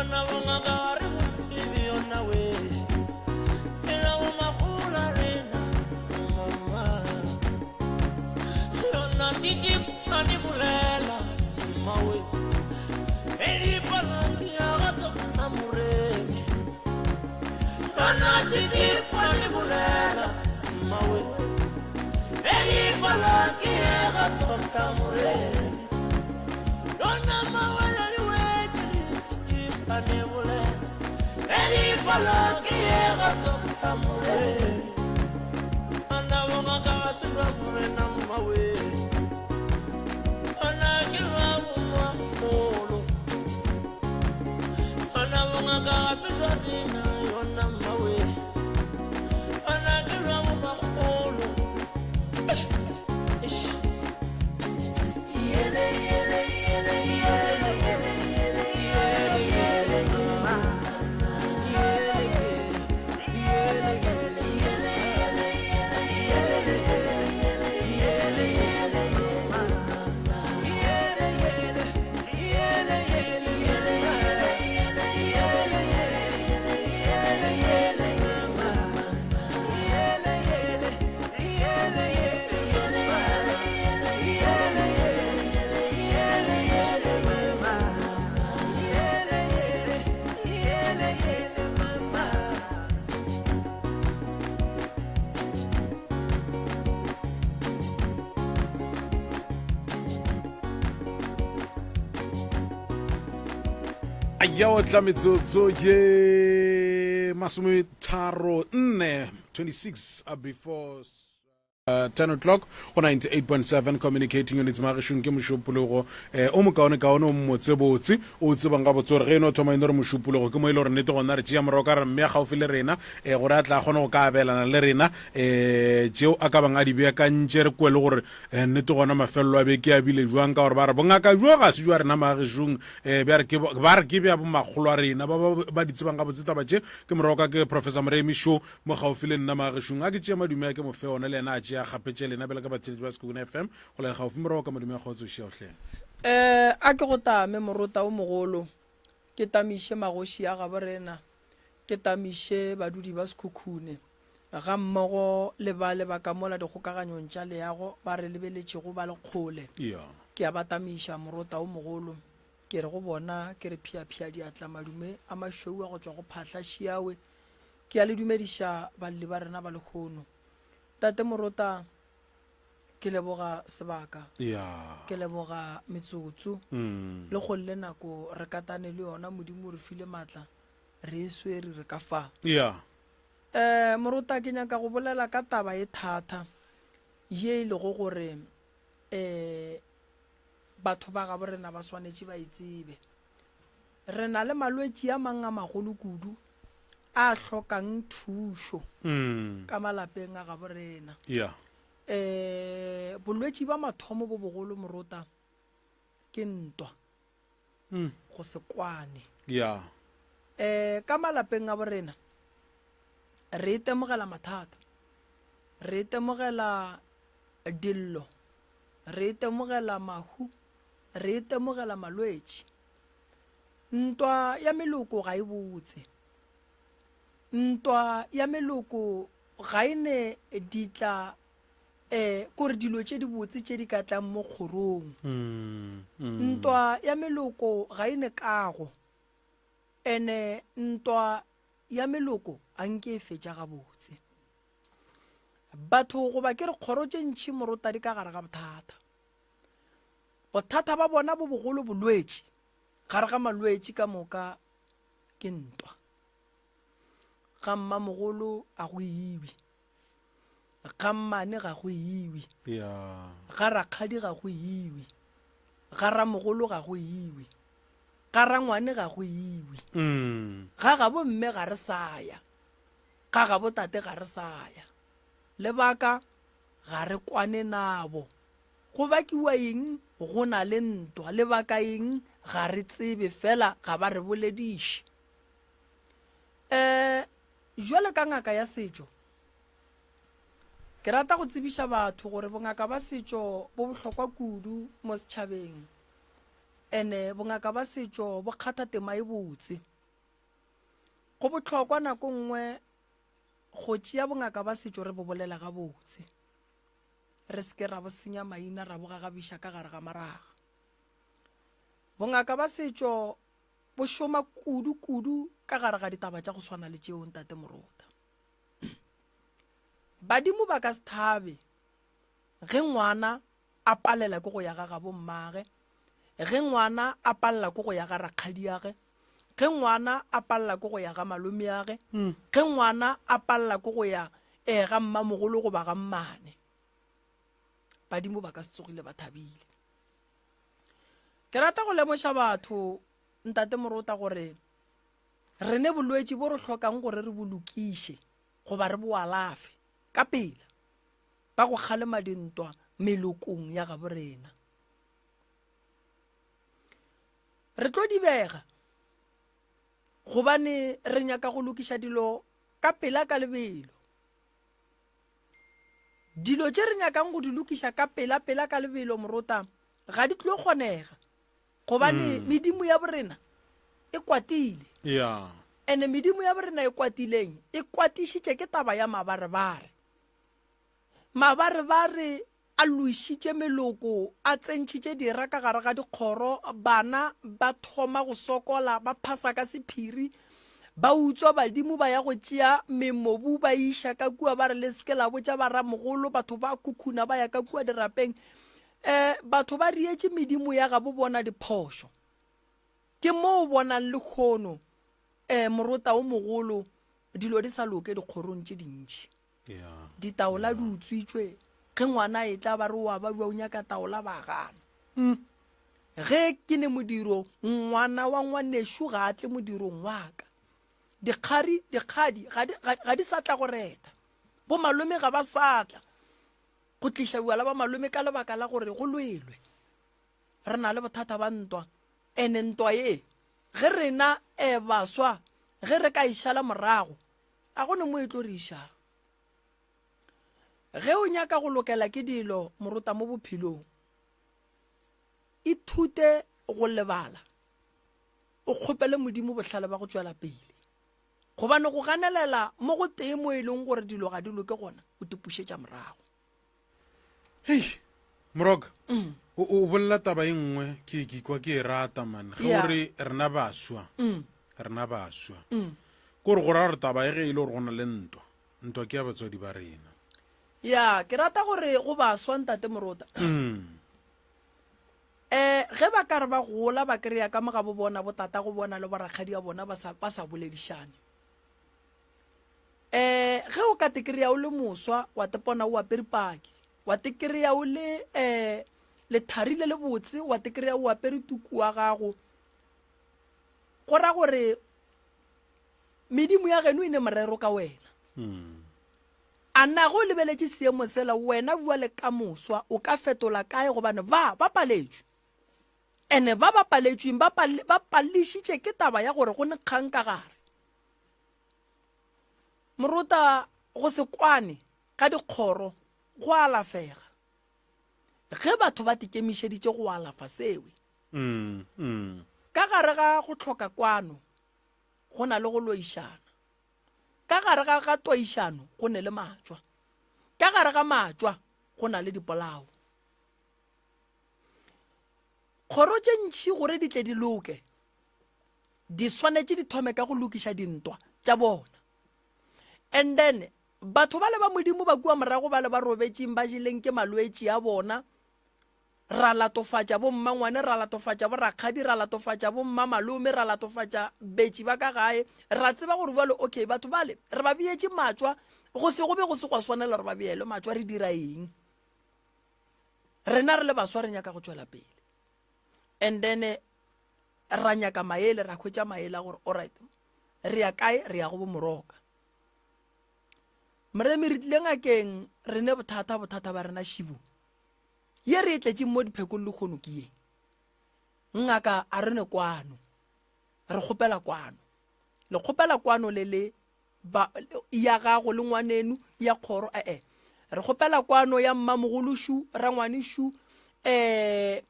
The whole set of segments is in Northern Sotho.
Yona bongaka ga re bo tsebe yona we. Ela bo makgolo a rena mama. Yona titi kwane bolela mmawe. Edipala ke ya ga Doctor Moremi. Yona titi kwane bolela mmawe. Edipala ke ya ga Doctor Moremi. Yona mawele le weke le titi kwane bolela. Edipala ke ya ga Doctor Moremi. Ana bongaka ga se jwa morena mmawe. Ana ke jwa bomagolo. Ana bongaka ga se jwa rena yona mmawe. Ana ke jwa bomagolo. Eish. Yele, yele, yele, yele, yele, yele, yele, yele, mama. Yele, yele, yele, yele, yele, yele, yele, yele, yele, mama. Yele, yele, yele, yele, yele, yele, yele, yele, yele, mama. Yele, yele, yele, yele, yele, yele, yele, mama. Yele, yele, yele, yele, mama. Ya otla metsotso ye masometharo nne 26 before 10 o'clock go 98.7 communicating units magešong ke mošupologo eh, o mokaonekaone o mmotsebotse o tsebang gabotse gore ge e no thoma e no re mošupologo ke mo e le gore nnete gona re tšea morago ka re mme gaufi le rena eh, gore a tla kgone go ka abelana le rena eh, tšeo a ka bang a di beakantše re kwe le gore eh, nnete gona mafelelo a beke a bile jwang ka gore ba re bongaka bjo ga se jwa rena magešong eh, bja re ke bo- ba re ke bja bomakgolo a rena ba ba ba di tsebang gabotse taba tše ke morago ka ke professor Moremi Sho Mo gaufi le nna Magešong a ke tšea madume a ke mo fe ona le yena a tšea gape tše lena bjalo ka batheeletši ba Sekhukhune FM go la gaufi morago ka madume a kgotso šia ohle. Eh, a ke go tame morota o mogolo, ke tamiše magoši a gabo rena, ke tamiše badudi ba Sekhukhune, ga mmogo le bale ba ka mola dikgokaganyong tša leago ba re lebeletšego ba le kgole. Yeah. Ke a ba tamiša morota o mogolo, ke re go bona, ke re phiaphia diatla madume a mašweu a go tšwa go phahla šiawe, Ke a le dumediša balli ba rena ba lehono. Tate Morota, ke leboga sebaka. Yeah. Ke leboga metsotso. Mm. Le golle nako re katane le yona, Modimo o re file matla, re e swere re ka fa. Yeah. Eh, Morota ke nyaka go bolela ka taba e thata ye e lego gore eh batho ba gabo rena ba swanetše ba e tsebe. Re na le malwetši a mang a magolo kudu a hlokang thušo ka malapeng a gabo rena. Yeah. Eh, bolwetši ba mathomo bo bogolo morota ke ntwa. Go se kwane. Yeah. Eh, ka malapeng a borena re itemogela mathata. Re itemogela dillo. Re itemogela mahu. Re itemogela malwetši. Ntwa ya meloko ga e botse. Ntwa ya meloko ga e ne ditla eh kore dilo tše di botse tše di ka tlang mo kgorong. Ntwa ya meloko ga e ne kago. Ene ntwa ya meloko a nke e fetša gabotse. Batho goba ke re kgoro tše ntši morota di ka gare ga bothata. Bothata ba bona bo bogolo bolwetši, gare ga malwetši ka moka ke ntwa. Ga mmamogolo a go iwe, ga mmane ga go iwe, ga rakgadi ga go iwe, ga ramogolo ga go iwe, ga rangwane ga go iwe, mm. ga gabo mme ga re sa ya, ga gabo tate ga re sa ya. Lebaka ga re kwane nabo. Go bakiwa eng go na le ntwa? Lebaka eng? Ga re tsebe, fela ga ba re bolediše. Um jwale ka ngaka ya setšo, ke rata go tsebiša batho gore bongaka ba setšo bo bohlokwa kudu mo setšhabeng, ene bongaka ba setšo bo kgatha tema e botse. Go bohlokwa nako nngwe go tšea bongaka ba setšo re bo bolela gabotse, re se ke ra bo senya maina ra bo gagabiša ka gare ga maraga. Bongaka ba setšo bo šoma kudu-kudu ka gare ga ditaba tša go swana le tšeo, Ntate Morota. Badimo ba ka se thabe ge ngwana a palela ke go ya ga gabo mmage, ge ngwana a palela ke go ya ga rakgadiage, ge ngwana a palela ke go ya ga malomeage, mm. ge ngwana a palela ke go ya eh, ga mmamogolo goba ga mmane. Badimo ba ka se tsogile ba thabile. Ke rata go lemoša batho, Ntate Morota, gore re ne bolwetši bo re hlokang gore re bo lokiše goba re bo alafe ka pela ba go kgalema dintwa melokong ya gabo rena. Re tlo dibega gobane re nyaka go lokiša dilo ka pela ka lebelo. Dilo tše re nyakang go di lokiša ka pela pela ka lebelo morota ga di tlo kgonega gobane mm. medimo ya borena e kwatile. Yeah. Ene medimo ya borena e kwatileng e kwatišitše ke taba ya mabarebare. Mabarebare a lwešitše meloko, a tsentšhitše dira ka gare ga dikgoro, bana ba thoma go sokola, ba phasa ka sephiri, ba utswa badimo ba ya go tšea memobu ba iša ka kua, ba re le se ke la botša baramogolo, batho ba khukhuna ba ya ka kua dirapeng. Um batho ba rietše medimo ya gabo bona diphošo. Ke mo o bonang lehono um morota o mogolo dilo di sa loke dikgorong tše dintši. Ditaola di utswitšwe, ge ngwana a etla ba re o a babja o nyaka taola ba gana. Mm. Ge ke ne modiro, ngwana wa ngwanešu ga a tle modirong wa ka. Dikgari, dikgadi ga di, ga di sa tla go reta. Bo malome ga ba sa tla go tliša bjala ba malome ka lebaka la gore go lwelwe. Re na le bothata ba ntwa, ene ntwa ye ge rena e baswa ge re ka e šala morago A go ne mo e tlo re išago. Ge o nyaka go lokela ke dilo morota mo bophelong, ithute go lebala, o kgopele Modimo bohlale ba go tšwela pele. Gobane go ganelela mo go tee mo e leng gore dilo ga di loke gona, o tipušetša morago. Hei, Moroka, mm. o, o bolela taba e nngwe ke ke kwa ke e rata man. Ge o re rena baswa, mm. rena baswa. Mm. Ko re go ra gore taba e ge e le gore go na le ntwa, ntwa ke ya batswadi ba rena. Ya, ke rata gore go baswa ntate Morota. Mm. Eh, ge ba ka re ba gola ba kry-a ka mo ga bo bona bo tata go bona le borakgadi ya bona ba sa ba sa boledišane. um ge o ka tekreya o le moswa wa tepona o apere paki wa tekreya o le um lethari le le botse wa tekreya o apere tuku wa gago go ra gore medimo ya geno e ne morero ka wena hmm. a na go lebeletše seemo sela wena bua le ka moswa o ka fetola kae gobane ba ba paletšwe ene ba ba paletšweng ba palešitše ke taba ya gore go ne kgang ka gare Morota go se kwane ga dikgoro go alafega ge batho ba tikemišeditše go alafa sewe. Mm, mm. Ka gare ga go hloka kwano go na le go loišana. Ka gare ga ga toišano go ne le matšwa. Ka gare ga matšwa go na le dipolao. Kgoro tše ntši gore di tle di loke di swanetše di thome ka go lokiša dintwa tša bona. And then batho bale ba Modimo ba kua morago bale ba robetšeng ba jeleng ke malwetši a bona, ra latofatša bo mmangwane, ra latofatša bo rakgadi, ra latofatša bo mmamalome, ra latofatša betši ba ka gae, ra tseba gore bjalo okay batho bale re ba beetše matšwa, go se go be go se gwa swanela gore ba beelwe matšwa, re dira eng? Rena re le baswa re nyaka go tšwela pele. And then ra nyaka maele ra hwetša maele a gore alright re ya kae re ya go bomoroka moremi re tlile ngakeng re ne bothata bothata ba rena šibo ye re e tletšeng mo diphekong le kgono ke ye ngaka a re ne kwano re kgopela kwano le kgopela kwano le le ba ya gago le ngwanenu ya kgoro ee re kgopela kwano ya mmamogološu rangwanešu um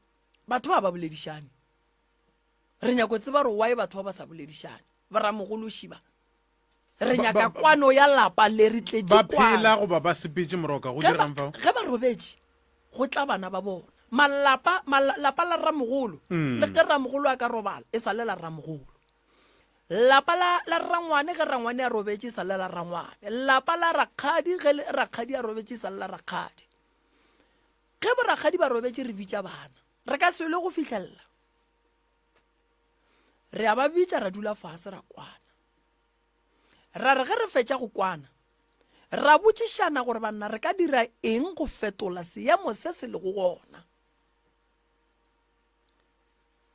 batho ba ba boledišane re nyako tseba gore why batho ba ba sa boledišane boramogološi ba. Re nyaka kwano ya lapa le, re tletše Ba phela goba ba sepetše moroka, go diregang fao? Ge ba robetše, go tla bana ba bona. Malapa, lapa la rramogolo, le ge rramogolo a ka robala, e sa le la rramogolo. Lapa la, la rrangwane, ge rrangwane a robetše, e sa le la rrangwane. Lapa la rakgadi, ge rakgadi a robetše, e sa le la rakgadi. Ge borakgadi ba robetše, re bitša bana. Re ka se lwe go fihlelela. Re a ba bitša, ra dula fase, ra kwana. Ra re ge re fetša go kwana, ra botšišana gore banna re ka dira eng go fetola seemo se se lego gona.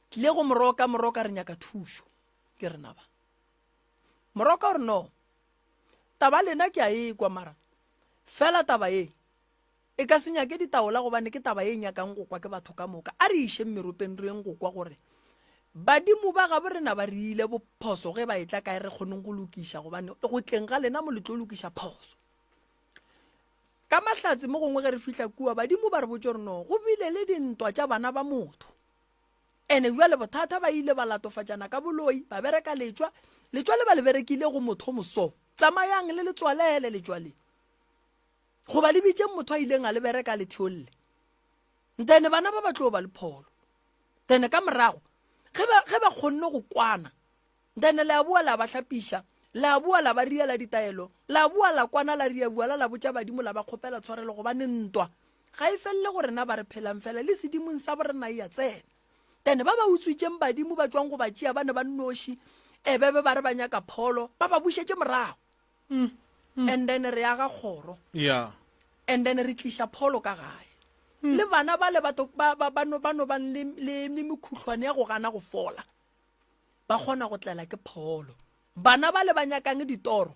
Tlile go Moroka, Moroka re nyaka thušo. Ke rena ba. Moroka o re no, taba lena ke a e kwa mara fela taba ye E ka se nyake ditaola gobane ke taba ye e nyakang go kwa ke batho ka moka. A re išeng meropeng re yeng go kwa gore badimo ba gabo rena ba re ile bophoso ge ba etla kae re kgoneng go lokiša gobane go tleng ga lena mo le tlo lokiša phoso. Ka mahlatse mo gongwe ge re fihla kua badimo ba re botše gore no go bile le dintwa tša bana ba motho. Ene bjale bothata ba ile ba latofatšana ka boloi ba bereka letšwa, letšwa le ba le berekile go motho moso. Tsamayang le le tswalele letšwa le. Goba le bitšeng motho a ileng a le bereka a le theolle. Then bana ba ba tlo ba le pholo. Then ka morago ge ba ge ba kgonne go kwana, then le a boa la ba hlapiša, la boa la ba riela ditaelo, la boa la kwana la ria buala la botša badimo la ba kgopela tshwarelo gobane ntwa ga e felele go rena ba re phelang fela le sedimong sa borena e a tsena. Then ba ba utswitšeng badimo ba tšwang go ba tšea ba ne ba nnoši, e be be ba re ba nyaka pholo, ba ba bušetše morago. Mm. Mm. And then re aga kgoro. Yeah. And then re tliša pholo ka gae. Mm. Le bana ba le batho ba ba ba no ba no bang le le mekhuhlwane ya go gana go fola. Ba kgona go tlela ke pholo. Bana ba le ba nyakang ditoro,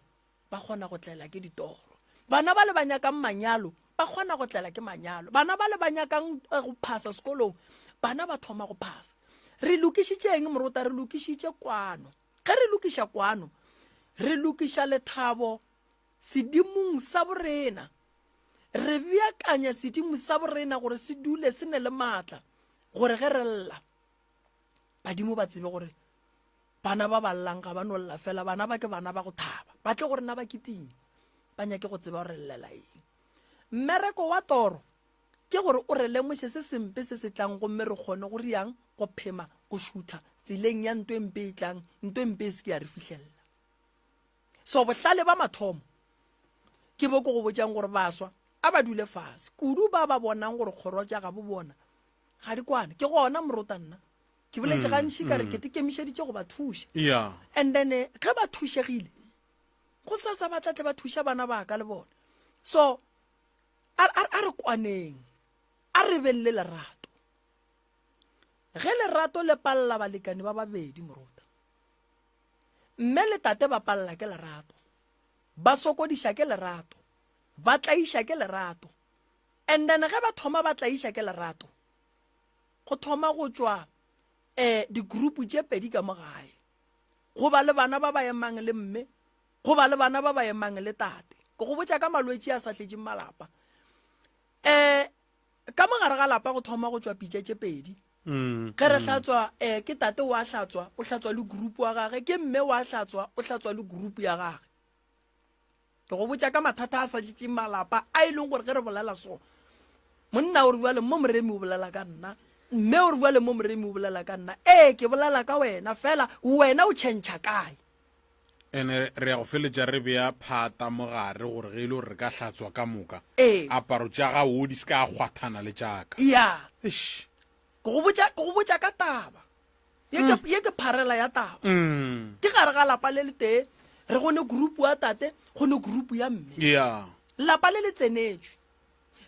ba kgona go tlela ke ditoro. Bana ba le ba nyakang manyalo, ba kgona go tlela ke manyalo. Bana ba le ba nyakang eh, go phasa sekolong, bana ba thoma go phasa. Re lokišitše eng morota? Re lokišitše kwano. Ge re lokiša kwano, re lokiša lethabo sedimong sa borena. Re beakanya sedimo sa borena gore se dule se ne le maatla, gore ge re lla, badimo ba tsebe gore bana ba ba llang ga ba no lla fela, bana ba ke bana ba go thaba, ba tle go rena ba kitima, ba nyake go tseba gore re llela eng. Mmereko wa toro Ke gore o re lemoše se sempe se se tlang gomme re kgone go riang go phema go šutha tseleng ya nto e mpe e tlang, nto e mpe e se ke ya re fihlelela. So bohlale ba mathomo ke bo ke go botšang gore baswa a ba dule fase kudu ba ba bonang gore kgoro tša gabo bona ga di kwane. Ke gona morota nna ke boletše gantši ka re ke te kemišeditše go ba thuša. Yeah. And then ge ba thušegile go sasa ba tla tle ba thuša bana ba ka le bona. So A, a, a re kwaneng. A re beng le lerato. Ge lerato le palela balekane ba babedi, morota, mme le tate ba palela ke lerato, ba sokodiša ke lerato, ba tlaiša ke lerato, and then ge ba thoma ba tlaiša ke lerato, go thoma go tšwa um di-group tše pedi ka mo gae, go ba le bana ba ba emang le mme Go ba le bana ba ba emang le tate. Ke go botša ka malwetši a sa tletšeng malapa. Um ka mo gare ga lapa go thoma go tšwa pitša tše pedi. Mm, Ge re mm. hlatswa um ke tate wa hlatswa, o hlatswa le group wa gage, ke mme wa hlatswa, o hlatswa le group ya gage. Ke go botša ka mathata a sa tletšeng malapa a e leng gore ge re bolela so, monna o re bjale mo moremi o bolela ka nna, mme o re bjale mo moremi o bolela ka nna. Ee, ke bolela ka wena fela wena o tšhentšha kae? Ene re ya go feletša re bea phata mo gare gore ge e le gore re ka hlatswa ka moka, Ee. aparo tša gago di se ka kgwathana le tša ka. Ya. Eish. Ke go botša, ke go botša ka taba. Ye ke, ye ke pharela ya taba. Ke gare ga lapa le letee, re go ne group ya tate, go ne group ya mme. Ya. Lapa le le tsenetšwe.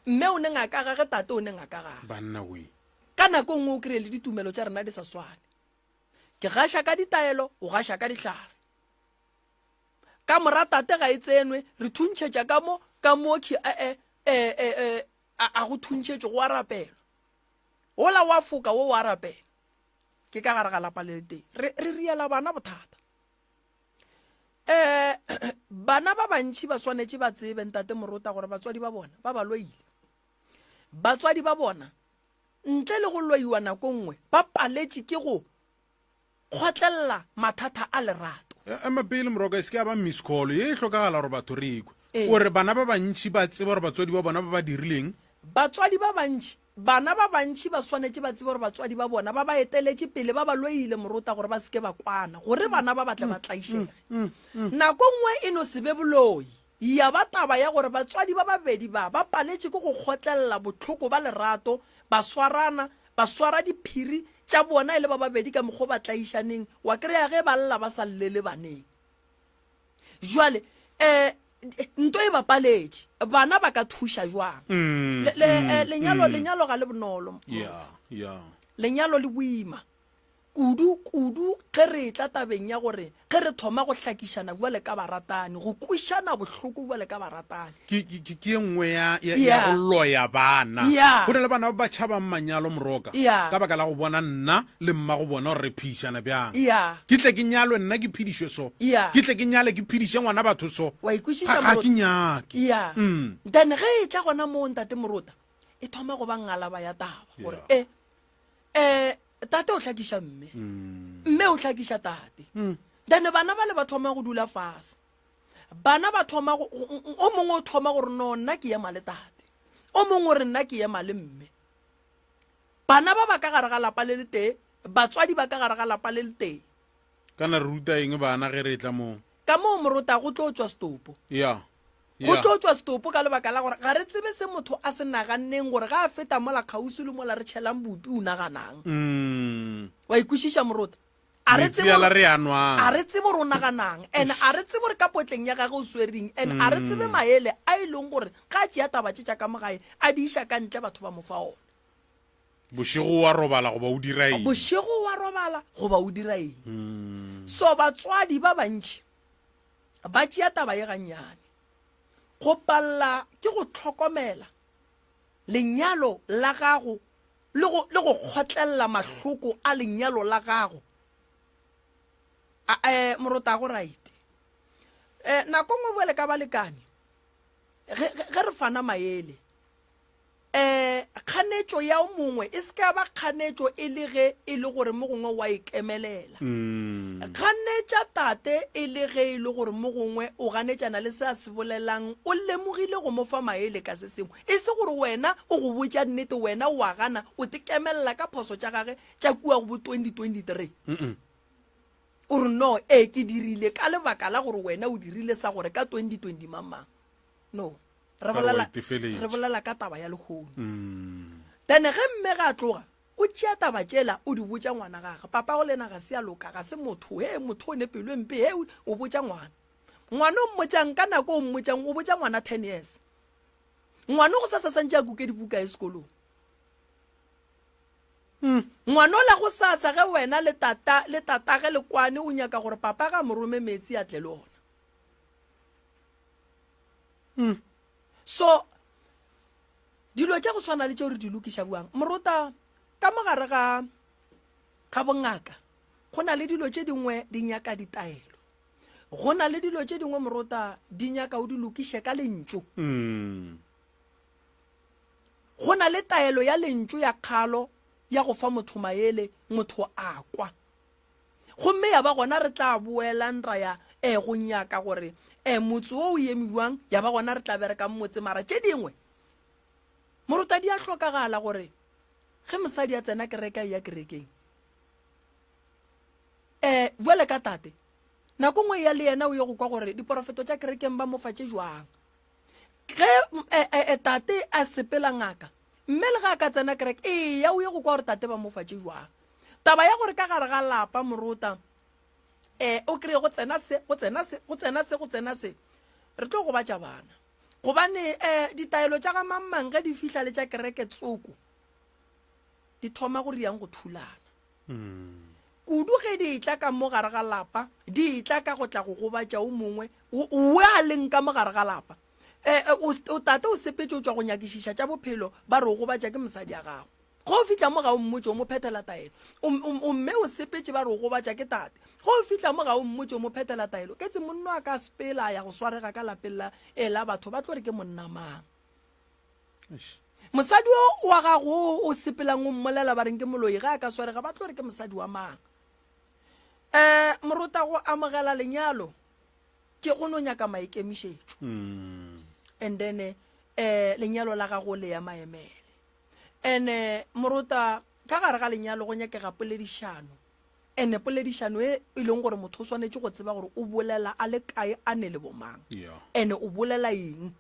Mme o ne ngaka gage, tate o ne ngaka gage. Banna we. Ka nako e nngwe o kry-e le ditumelo tša rena di sa swane. Ke gaša ka ditaelo, o gaša ka dihlare. Ka mora tate ga e tsenwe, re thuntšhetša ka mo, ka mo khi e, e, e, e, a, a go thuntšhetše go a rapelwa. Wola wa foka wo wa rapela. Ke ka gare ga lapa le letee. Re, re riela bana bothata. Eh, bana ba bantši ba swanetše ba tsebe ntate Morota gore batswadi ba bona ba ba loile. Batswadi ba bona ntle le go loiwa nako nngwe ba paletše ke go kgotlelela mathata a lerato. Ema pele Moroka, e se ke ya ba miss call ye e hlokagala gore batho re ekwe. Ee. O re bana ba bantši ba tseba gore batswadi ba bona ba ba dirileng. Batswadi ba bantši, bana ba bantši ba swanetše ba tsebe gore batswadi ba bona ba ba eteletše pele, ba ba loile morota gore ba se ke ba kwana, gore bana ba ba tle ba tlaišege. Nako nngwe e no se be boloi, ya ba taba ya gore batswadi ba babedi ba ba paletše ke go kgotlelela bohloko ba lerato, ba swarana, ba swara diphiri tša bona e le ba babedi ka mokgwa o ba tlaišaneng, wa kry-a ge ba lla ba sa llele baneng. Jwale um nto e bapaletše, bana ba ka thuša jwang? Mm, Le, le, mm, eh, lenyalo, mm. lenyalo ga le bonolo. Yeah, yeah. Lenyalo le boima kudu kudu ge re etla tabeng ya gore ge re thoma go hlakišana bjale ka baratani, go kwešana bohloko bjale ka baratani. Ke, ke, ke, ke ye nngwe ya, ya, ya Yeah. go loya bana. Yeah. Go na le bana ba ba tšhabang manyalo Moroka. Yeah. Ka baka la go bona nna le mmago bona gore re phedišana bjang. Yeah. Ke tle ke nyalwe nna ke phedišwe so. Yeah. Ke tle ke nyale ke phediše ngwana batho so. Wa ikwešiša, Ga, ga Morota? ke nyake. Yeah. Mm. Then ge e tla gona moo Ntate Morota, e thoma go ba ngalaba ya taba gore Yeah. e, eh, tate o hlakiša mme, mme o hlakiša tate. Then bana bale ba thoma go dula fase. Bana ba thoma go, go, o mongwe o thoma gore no nna ke ema le tate, o mongwe o re nna ke ema le mme. Bana ba ba ka gare ga lapa le letee, batswadi ba ka gare ga lapa le letee. Kana re ruta eng bana ge re etla moo? Ka moo morota go tlo tšwa setopo. Yeah. Go Yeah. tlo tšwa setopo ka lebaka la gore ga re tsebe se motho a se naganneng gore ga a feta mola kgauswi le mola re tšhelang bupi o naganang. Mm. Wa ikwešiša morota? A re Metsi tsebe ala gore re a nwang. a re tsebe gore o naganang and a re tsebe gore ka potleng ya gage o swereng and a re tsebe maele a e leng gore ga a tšea taba tše tša ka mo gae a di iša ka ntle batho ba mo fa ona. Bošego wa robala goba o dira eng? Bošego wa robala goba o dira eng? So batswadi ba bantši ba tšea taba ye gannyane. Go palela ke go hlokomela lenyalo la gago le go, le go kgotlelela mahloko a lenyalo la gago. A, eh, morotago right. Eh, nako nngwe bjale ka balekane, ge, ge, ge re fana maele, um kganetšo ya o mongwe e se ka ba kganetšo e le ge e le gore mo gongwe wa ikemelela. Mm. Ganetša tate e le ge e le gore mo gongwe o ganetšana le se a se bolelang, o lemogile go mo fa maele ka se sengwe. E se gore wena o go botša nnete, wena o a gana, o tekemelela ka phoso tša gage tša kua go bo 2023. O re no, ee ke dirile ka lebaka la gore wena o dirile sa gore ka 2020 mang mang. No. Re Ka re wa bolela, itefeletša. re bolela ka taba ya lehono. Mm. Then ge mme ga a tloga, o tšea taba tšela o di botša ngwana gage. Papago le yena ga se a loka, ga se motho, he motho o ne pelo e mpe, he o botša ngwana. Ngwana o mmotšang ka nako o mmotšang, o botša ngwana 10 years. Ngwana go sasa santše a kuke dibuka ye sekolong. Mm. Ngwana ola go sasa ge wena le tata le tatage le kwane o nyaka gore papa ga mo rome metsi a tle le ona. Mm. So dilo tša go swana le tšeo re di lokiša buang morota ka mogare ga ga bongaka go na le dilo tše dingwe di nyaka ditaelo go na le dilo tše dingwe morota di nyaka o di lokiše ka lentšu mm. go na le taelo ya lentšu ya kgalo ya go fa motho maele motho a kwa Gomme ya ba gona re tla boelang ra ya e go nyaka gore e motse wo o eme bjang, ya ba gona re tla berekang motse. Mara tše dingwe morota di a hlokagala gore ge mosadi a tsena kereke a eya kerekeng um bjale ka tate nako nngwe ya le yena o ye go kwa gore diporofeto tša kerekeng ba mo fa tše jwang. Ge e, e, e, tate a sepela ngaka mme le ge a ka tsena kereke eya o ye go kwa gore tate ba mo fa tše jwang. Taba ya gore ka gare ga lapa morota um o kry-e go tsena se go tsena se go tsena se go tsena se re tlo gobatša bana gobane um ditaelo tša ga mangmang ge di fihla le tša kereke tsoko di thoma go riang go thulana Hmm. Kudu ge di etla ka mo gare ga lapa, di etla ka go tla go gobatša o mongwe o a leng ka mo gare ga lapa. E, e, o tate o sepetše o tšwa go nyakišiša tša bophelo, ba re o gobatša ke mosadi ya gago. Ge o fihla mo ga o mmotše o mo phethela taelo. O, o, o mme o sepetše ba re o gobatša ke tate. Ge o fihla mo ga o mmotše o mo phethela taelo. Ke tse monno a ka sepela a ya go swarega ka lapeng la, e, la batho ba tlo re ke monna mang. Mosadi o wa gago o o sepelang o mmolela ba reng ke moloi ge a ka swarega ba tlo re ke mosadi wa mang. Um morota go amogela lenyalo ke go no nyaka maikemišetšo mm. and then um lenyalo la gago le ya maemele and morota ka gare ga lenyalo go nyakega poledišano and poledišano e e leng gore motho o swanetše go tseba gore o bolela a le kae a ne le bomang yeah. and o bolela eng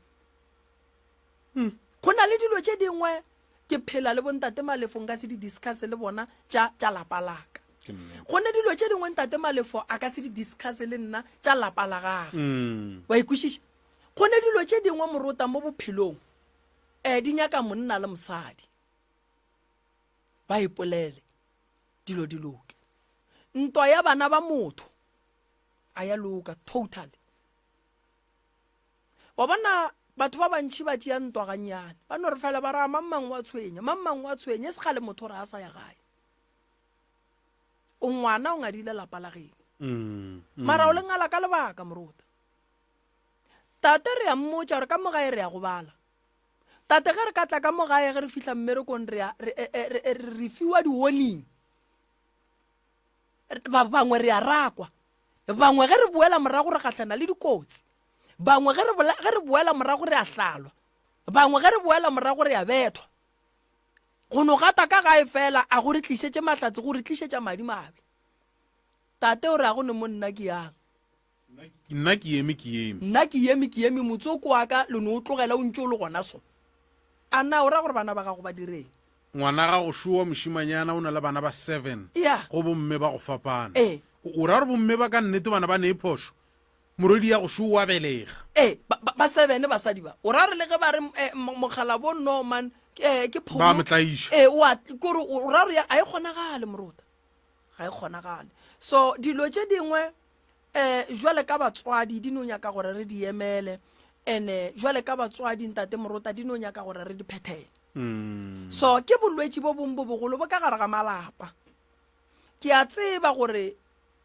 hmm. Go na le dilo tše dingwe ke phela le bontate Malefo nka se di discuss le bona tša tša lapa la ka. Go ne dilo tše dingwe ntate Malefo a ka se di discuss le nna tša lapa la gagwe. Mm. Wa ikwešiša? Go ne dilo tše dingwe morota mo bophelong um di nyaka monna le mosadi ba ipolele dilo di loke. Ntwa ya bana ba motho a ya loka totally. Wa bona, batho ba bantši ba tšea ntwa gannyane. Ba no re fela ba ra mang mang wa tshwenya, mang mang wa tshwenya, e se kgale motho o re a sa ya gae. O ngwana o ngadile lapa la geno. Mm, mm. Mara o le ngala ka lebaka morota. Tate re ya mmotša gore ka mo gae re ya go bala. Tate ge re ka tla ka mo gae ge re fihla mmerekong re ya re, e, e, re, e, re fiwa di-warning. Ba bangwe re a rakwa. Bangwe ge re boela morago re gahlana le dikotsi. Bangwe ge re, ge re boela morago re a hlalwa. Bangwe ge re boela morago re a bethwa. Go no gata ka gae fela a go re tlišetše mahlatse, go re tlišetša madimabe. Tate o re a go ne mo nna ke yang. Nna ke eme ke eme. Nna ke eme ke eme motsoko wa ka le no o tlogela o ntše o le gona so. A na o ra gore bana ba gago ba direng? Ngwana gago šo wa mošimanyana o na le bana ba seven Yeah. go bomme ba go fapana. Ee. O ra gore bomme ba ka nnete bana ba ne phošo? Morwedi ya go šo wa belega. Ee, ba, ba, ba seven basadi ba. O ra re le ge ba re eh, mokgalabo no man eh, ke pholo. Ba mo tlaiša. Ee, o a, kore o ra gore a e kgonagale morota. Ga e kgonagale. So dilo tše dingwe eh jwale ka batswadi di no nyaka gore re di emele ene jwale ka batswadi ntate morota di no nyaka gore re di phethele. Mm. So ke bolwetši bo bong bo bogolo bo ka gare ga malapa. Ke a tseba gore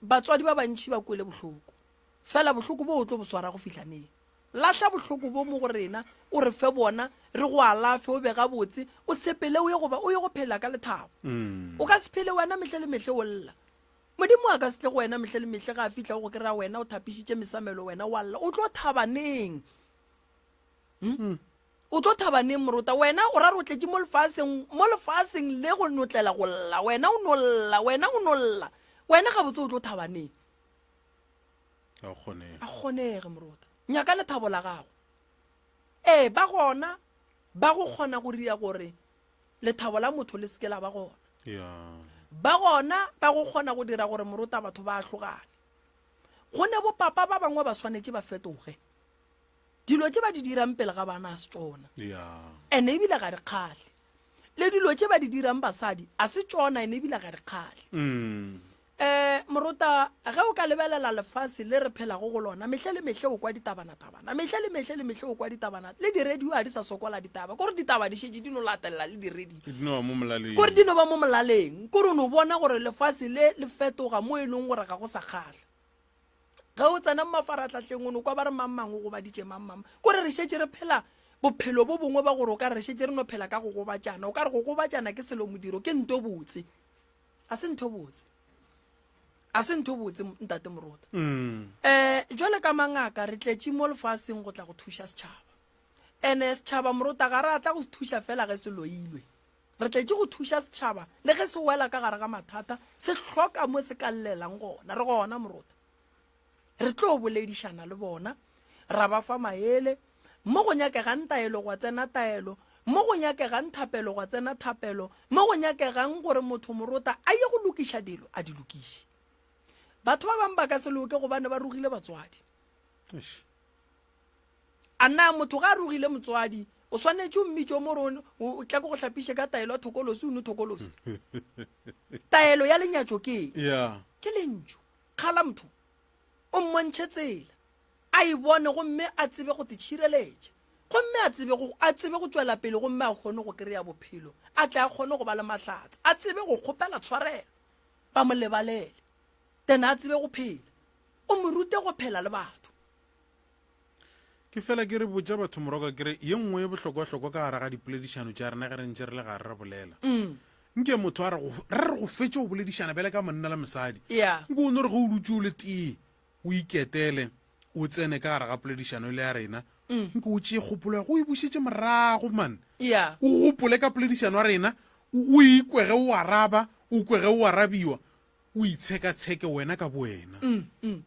batswadi ba bantši ba kwele bohloko. Fela bohloko bo o tlo bo swara go fihla neng? Lahla bohloko bo mo go rena, o re fe bona, re go alafe, o be gabotse, o sepele o ye go ba o ye go phela ka lethabo. Mm. O ka se phele wena mehle le mehle o lla. Modimo a ka se tle go wena mehle le mehle ga a fihla go kry-a wena o thapišitše mesamelo wena wa lla. O tlo thaba neng? Hmm? O tlo thaba neng morota? Wena o ra re o tletše mo lefaseng, mo lefaseng le go notlela go lla. Wena o no lla, wena o no lla. Wena gabotse o tlo thaba neng? A kgonege. A kgonege morota. Nyaka lethabo la gago. Ee, ba gona ba go kgona go ria gore lethabo la motho le seke la ba gona. Yeah. Ba gona ba go kgona go dira gore morota batho ba ahlogane. Go ne bopapa ba bangwe ba swanetše ba fetoge. Dilo tše ba di dirang pele ga bana a se tšona. Yeah. Ene ebile ga di kgahle. Le dilo tše ba di dirang basadi a se tšona ene ebile ga di kgahle. Mm. Eh, morota, ge o ka lebelela lefase le re phelago go lona, mehle le mehle o kwa ditabana-tabana, mehle le mehle le mehle o kwa ditabana, le di-radio ga di sa sokola ditaba, kore ditaba di šetše di no latelela le di-radio. Di no ba mo molaleng. Kore di no ba mo molaleng, kore o no bona gore lefase le le fetoga mo e leng gore ga go sa kgahla. Ge o tsena mo mafarahlahleng o no kwa ba re mang mang o gobaditše mang mang, kore re šetše re phela bophelo bo bongwe ba gore o ka re re šetše re no phela ka go gobatšana, o ka re go gobatšana ke selo modiro, ke nto botse. A se ntho botse. A se ntho botse ntate Morota. Mm. Eh jwale ka mangaka re tletše mo lefaseng go tla go thuša setšhaba. Ene setšhaba Morota ga re a tla go se thuša fela ge se loilwe. Re tletše go thuša setšhaba le ge se wela ka gare ga mathata, se hloka mo se ka llelang gona. Re gona Morota. Re tlo boledišana le bona, ra ba fa maele. Mo go nyakegang taelo gwa tsena taelo, mo go nyakegang thapelo gwa tsena thapelo, mo go nyakegang gore motho morota a ye go lokiša dilo a di lokiše. Batho ba bangwe ba ka se loke gobane ba rogile batswadi. A na motho ga a rogile motswadi o swanetše o mmitše o mo re o tla ke go hlapiše ka taelo ya thokolosi o nwe thokolosi? Taelo ya lenyatšo ke eng? Yeah. Ke lentšu. Kgala motho, o mmontšhe tsela, a e bone gomme a tsebe go te tšhireletša, gomme a tsebe go, a tsebe go tšwela pele gomme a kgone go kry-a bophelo, a tle a kgone go ba le mahlatse, a tsebe go kgopela tshwarelo, ba mo lebalele, then a tsebe go phela. O mo rute go phela le batho. Ke fela ke re botša batho moroka ke re ye nngwe ye bohlokwa-hlokwa ka gare ga dipoledišano tša rena ge re ntše re le gare re bolela. Mm. Nke motho a re go, re re go fetše go boledišana bjale ka monna le mosadi. Yeah. Nke o no re ge o dutše o le tee, o iketele, o tsene ka gare ga poledišano ele ya rena. Nke o tšee kgopolo ya go o e bušetše morago, man. Yeah. O gopole ka poledišano ya rena, o, o ikwe ge o araba, o kwe ge o arabiwa, o itshekatsheke wena ka bowena.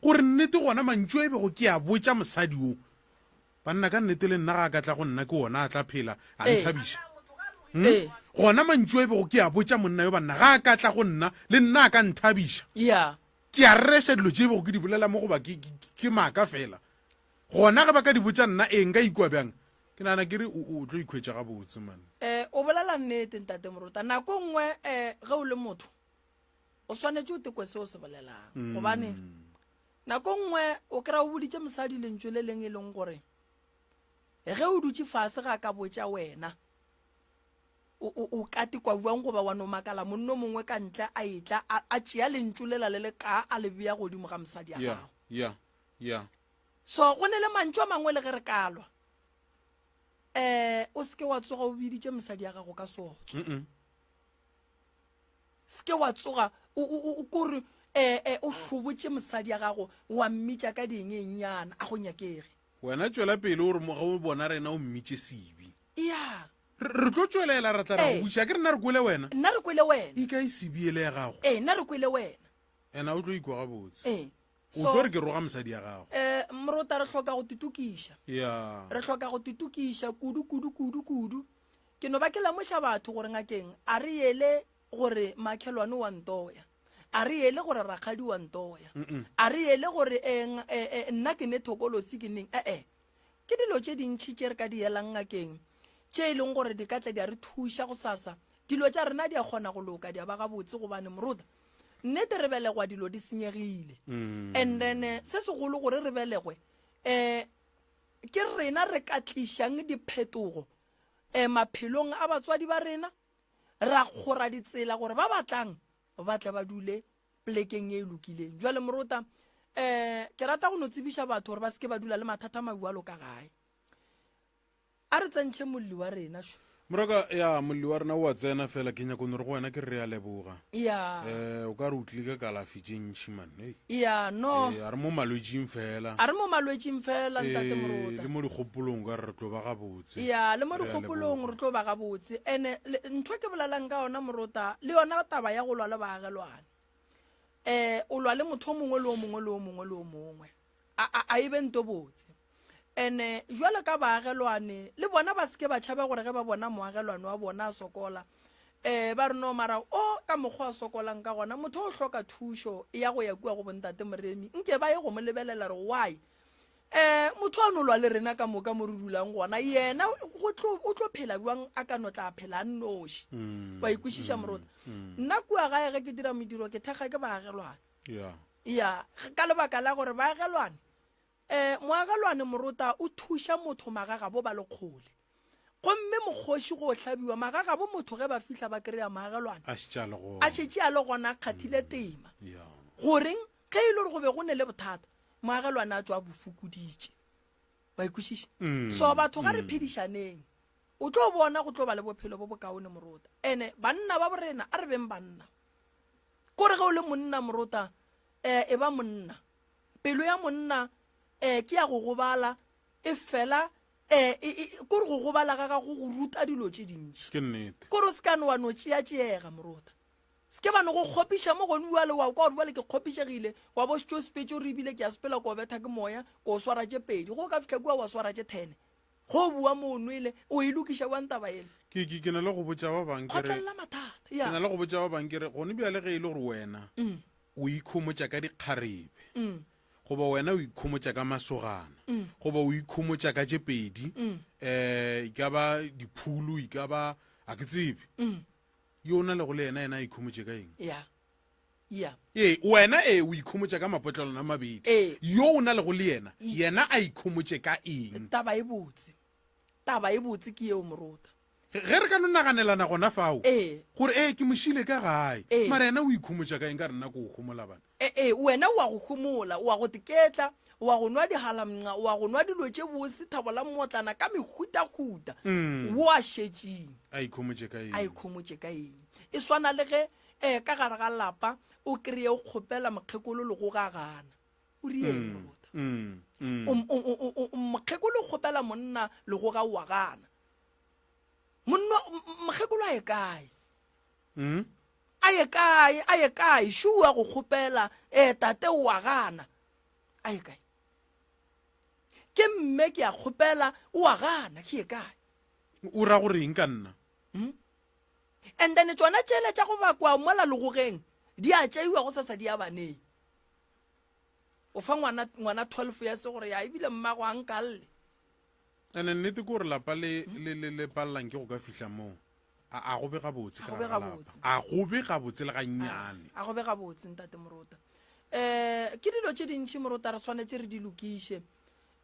Gore nnete gona mantšu a e bego ke a botša mosadi wo, Banna, ka nnete le nna ga a ka tla go nna ke ona a tla phela a nthabiša. Hmm? Gona mantšu a e bego ke a botša monna yo banna ga a ka tla go nna le nna a ka nthabiša. Yeah. Ke a rereša dilo tše e bego ke di bolela mo goba ke, ke, ke maaka fela. Gona ge ba ka di botša nna ee nka ikwa bjang? Ke nagana ke re o, o tlo ikhwetša gabotse man. Eh, o bolela nnete ntate Morota. Nako e nngwe eh, ge o le motho o swanetše o tekwe se o se bolelang gobane Nako nngwe o kry-a o boditše mosadi lentšu le leng e leng gore ge o dutše fase ga ka botša wena o, o, o ka tekwa bjang goba wa no makala monno mongwe ka ntle a etla a, a tšea lentšu lela le le ka a le bea godimo ga mosadi ya Yeah, gago. yeah, yeah. So go ne le mantšu a mangwe le ge re ka lwa um o seke wa tsoga o biditše mosadi ya gago ka seotso. Mm -mm. Se ke wa tsoga o, o, o, kore eh, eh, o hlobotše mosadi ya gago wa mmitša ka diengenyana a go nyakege. Wena tšwela pele o re mo ge o bona rena o mmitše Sibi. Ya. Re, re tlo tšwelela ra tla ra go Ee. botšiša. Ke rena re kwele wena. Nna re kwele wena. E kae Sibi ele ya gago? Ee, nna re kwele wena. Ena o tlo ikwa gabotse. Ee. O tlo re ke roga mosadi ya gago. Eh, morota re hloka go titokiša. Ya. Re hloka go titokiša kudu kudu kudu kudu. Ke no ba ke lemoša batho gore ngakeng a re yele gore makhelwane wa ntoya. A re yele gore rakgadi wa ntoya. A re yele gore eh, eh, eh, nna ke ne thokolosi ke neng. Eh-eh. Ke dilo tše dintši tše re ka di yelang ngakeng tše e leng gore di ka tla di a re thuša gosasa. Dilo tša rena di a kgona go loka di a ba gabotse gobane morota nnete re belegwa dilo di senyegile. And then eh, se segolo gore re belegwe eh ke rena re ka tlišang diphetogo eh maphelong a batswadi ba rena ra kgora ditsela gore ba batlang ba tle ba dule plekeng e lokileng. Jwale morota eh ke rata go no tsebiša batho gore ba seke ba dula le mathata a mabjalo ka gae. A re tsentšhe molli wa rena šo. Moraka, ya molli wa rena o a tsena fela ke nyako no re go wena ke re re a leboga. Ya. Eh o ka re o tlile ka kalafi tše ntši man. Hey. Ya no. Eh a re mo malwetšing fela. A re mo malwetšing fela ntate Morota. Le mo dikgopolong ka re re tlo ba gabotse. Ya le mo dikgopolong re tlo ba gabotse. Ene ntho ke bolelang ka yona Morota le yona taba ya go lwa le baagelwane. Eh o lwa le motho o mongwe le o mongwe le o mongwe le o mongwe. A a a e be nto botse. Ene jwalo ka baagelwane le bona ba seke ba tšhaba gore ge ba bona moagelwane wa bona a sokola um ba re no mara o ka mokgwa a sokolang ka gona motho o hloka thušo ya go ya kua go bontate Moremi nke ba ye go mo lebelela re why um motho a no lwa le rena ka moka mo re dulang gona yena go tlo o tlo phela bjang a ka no tla phela a nnoši mm, wa ikwešiša mm, morota mm. nna kua gae ge ke dira mediro ke thekga ke baagelwane yeah. ya ka lebaka la gore baagelwane Um moagelwane morota o thuša motho magagabo ba le kgole. Gomme mokgoši go hlabiwa magagabo motho ge ba fihla ba kry-a moagelwane A šetše a le gona. a šetše a le gona a kgathile tema. Yeah. Goreng ge e le gore go be go ne le bothata moagelwane a tšwa a bo fokoditše. Wa ikwešiša? So batho ga re phedišaneng. O tlo bona go tlo ba le bophelo bo bokaone morota. Ene banna ba borena a re beng banna. Kore ge o le monna morota um e ba monna. Pelo ya monna um ke ya go gobala, efela um kore go gobala ga gago go ruta dilo tše dintši. Ke nnete. Kore o se ka no wa no tšeatšeega morota. Se ke ba no go kgopiša mo gone bjale wa kwa gore bjale ke kgopišegile, wa bo šetše o sepetše o re ebile ke a sepela ko betha ke moya, ko swara tše pedi. Go o ka fihla kua wa swara tše thene. Go o bua mo o nwele, o e lokiša bjang taba yela? Ke, ke, ke na le go botša ba bang ke re. Kgotlelela mathata. Ya. Ke na le go botša ba bang ke re gone bjale ge e le gore wena o ikhomotša ka dikgarebe goba wena o ikhomotša ka masogana goba o ikhomotša ka tše pedi um e ka ba diphulu e ka ba a ke tsebe yo o na lego le yena yena a ikhomotše ka eng ya ya ee wena ee o ikhomotša ka mapotlelwana a mabedi Ee. yo o na lego le yena yena a ikhomotše ka eng taba e botse taba e botse ke yeo morota Ge re ka no naganelana gona fao, Ee. gore ee ke mošile ka gae, Ee. mara yena o ikhomotša ka eng ka re nna ke o homola bana? Ee, ee, wena o a go homola, o a go teketla, o a go nwa dihalamnqa, o a go nwa dilo tše bose, thabo la mmotlana ka mehutahuta, wo a šetšeng A ikhomotše ka eng? a ikhomotše ka eng? E swana le ge um ka gare ga lapa o kry-e o kgopela mokgekolo legoga a gana. O rieng morota? Mokgekolo o kgopela monna legoga o a gana. Monna mokgekolo a ye kae? A ye kae? A ye kae? Šo a go kgopela um tate o a gana. A ye kae? Ke mme ke a kgopela o a gana ke ye kae? O ra gore eng ka nna? Hmm? And then tšona tšele tša go bakwa mola legogeng di a tšeiwa go sasa di ya baneng. O fa ngwana ngwana 12 years gore ya ebile mmago a nkalle. Ene nnete ke gore lapa le le le le palelang ke go ka fihla moo. A a go be gabotse ka gare ga lapa. A go be gabotse le gannyane. A go be gabotse ntate Morota. Eh ke dilo tše dintši Morota re swanetše re di lokiše.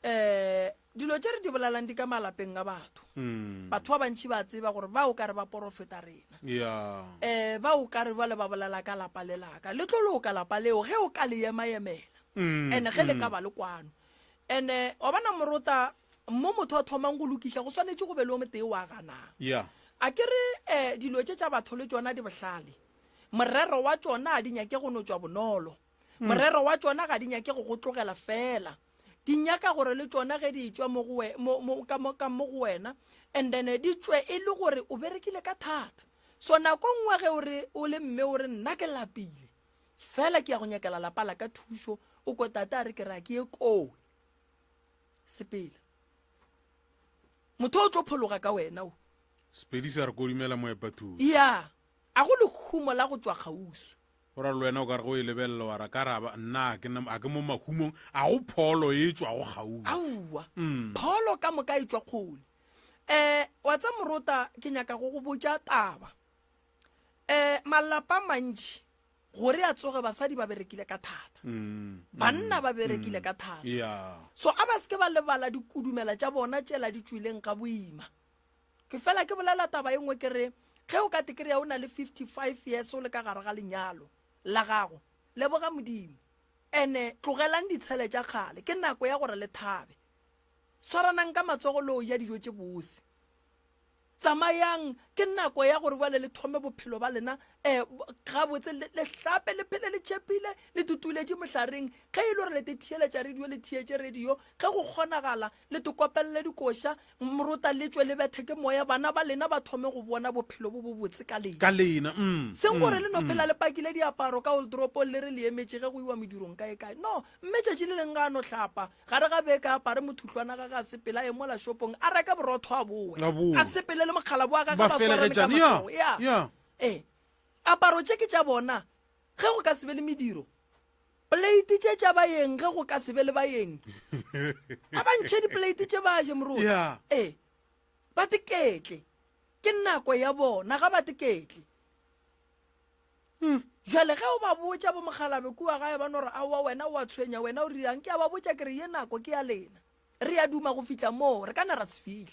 Eh dilo tše re di bolelang di ka malapeng a batho. Mm. Batho ba bantši ba tseba gore ba o ka re ba porofeta rena. Yeah. Eh ba o ka re bjale ba bolela ka lapa le laka. Le tlo loka lapa leo ge o ka le ema emela. Mm. Ene ge le ka ba le kwano. Ene wa bona Morota mo motho a thomang go lokiša go swanetše go be le o motee wa ganang. Yeah. A ke re eh, dilo tše tša batho le tšona di bohlale. Morero wa tšona ga di nyake go no tšwa bonolo. Morero wa tšona ga di nyake go go tlogela fela. Di nyaka gore le tšona ge di tšwa mo go we, mo, mo, ka mo, ka mo go wena, and then di tšwe e le gore o berekile ka thata. So nako nngwe ge o re o le mme o re nna ke lapile, fela ke ya go nyakela lapa la ka thušo, o ko tate a re ke ra ke ye kowe. Sepela. Motho o tlo phologa ka wena o. Sepedi sa re kodumela moepathuši. Ya, a go lehumo la go tšwa kgauswi. Go ra le wena o ka re go e lebelela wa ra ka ra ba nna a ke a ke mo mahumong a go pholo e tšwago kgauswi. Aowa, pholo ka moka e tšwa kgole. Um wa tsa morota ke nyaka go go botša taba. Um malapa a mantši gore a tsoge basadi ba berekile ka thata mm, banna mm, ba berekile mm, ka thata yeah. So a ba seke ba lebala dikudumela tša bona tšela di tšwileng ga boima. Ke fela ke bolela taba e nngwe ke re ge o ka te kry-a o na le 55 years o le ka gare ga lenyalo la gago, leboga Modimo. Ene tlogelang ditshele tša kgale, ke nako ya gore le thabe. Swaranang ka matsogo le o ja dijo tše bose. Tsamayang, ke nako ya gore bjale le thome bophelo ba lena um gabotse, le, le hlape, le phele le tšhepile, le tutuletše mohlareng. Ge e le gore le te theeletša radio, le theetše radio. Ge go kgonagala, le te kopelele dikoša, morota le tšwe le bethe ke moya, bana ba lena ba thome go bona bophelo bo bobotse ka lena. Ka lena, mm, Seng gore mm, le no mm. phela le pakile diaparo ka oldropong le re le emetše ge go iwa medirong kae kae. No, mme tšatši le leng ga a no hlapa, Gare ga beke a apare mothuhlwana gage a sepele a ye mola shopong a reke borotho a bowe. A bowe. A sepele le mokgalabo wa gage Ba ba swarane ka felegetšane, ya, matsogo. Ya. ya. Ee. Aparo tše ke tša bona ge go ka se be le mediro. Plate tše tša baeng ge go ka se be le baeng. A ba ntšhe diplate tše ba je moruti. Ya. Ee. Ba teketle. Ke nako ya bona ga ba teketle. Jwale ge o ba botša bo mokgalabe kua gae ba no re aowa wena o a tshwenya wena o dirang ke a ba botša ke re ye nako ke ya lena re ya duma go fihla moo re ka na ra se fihle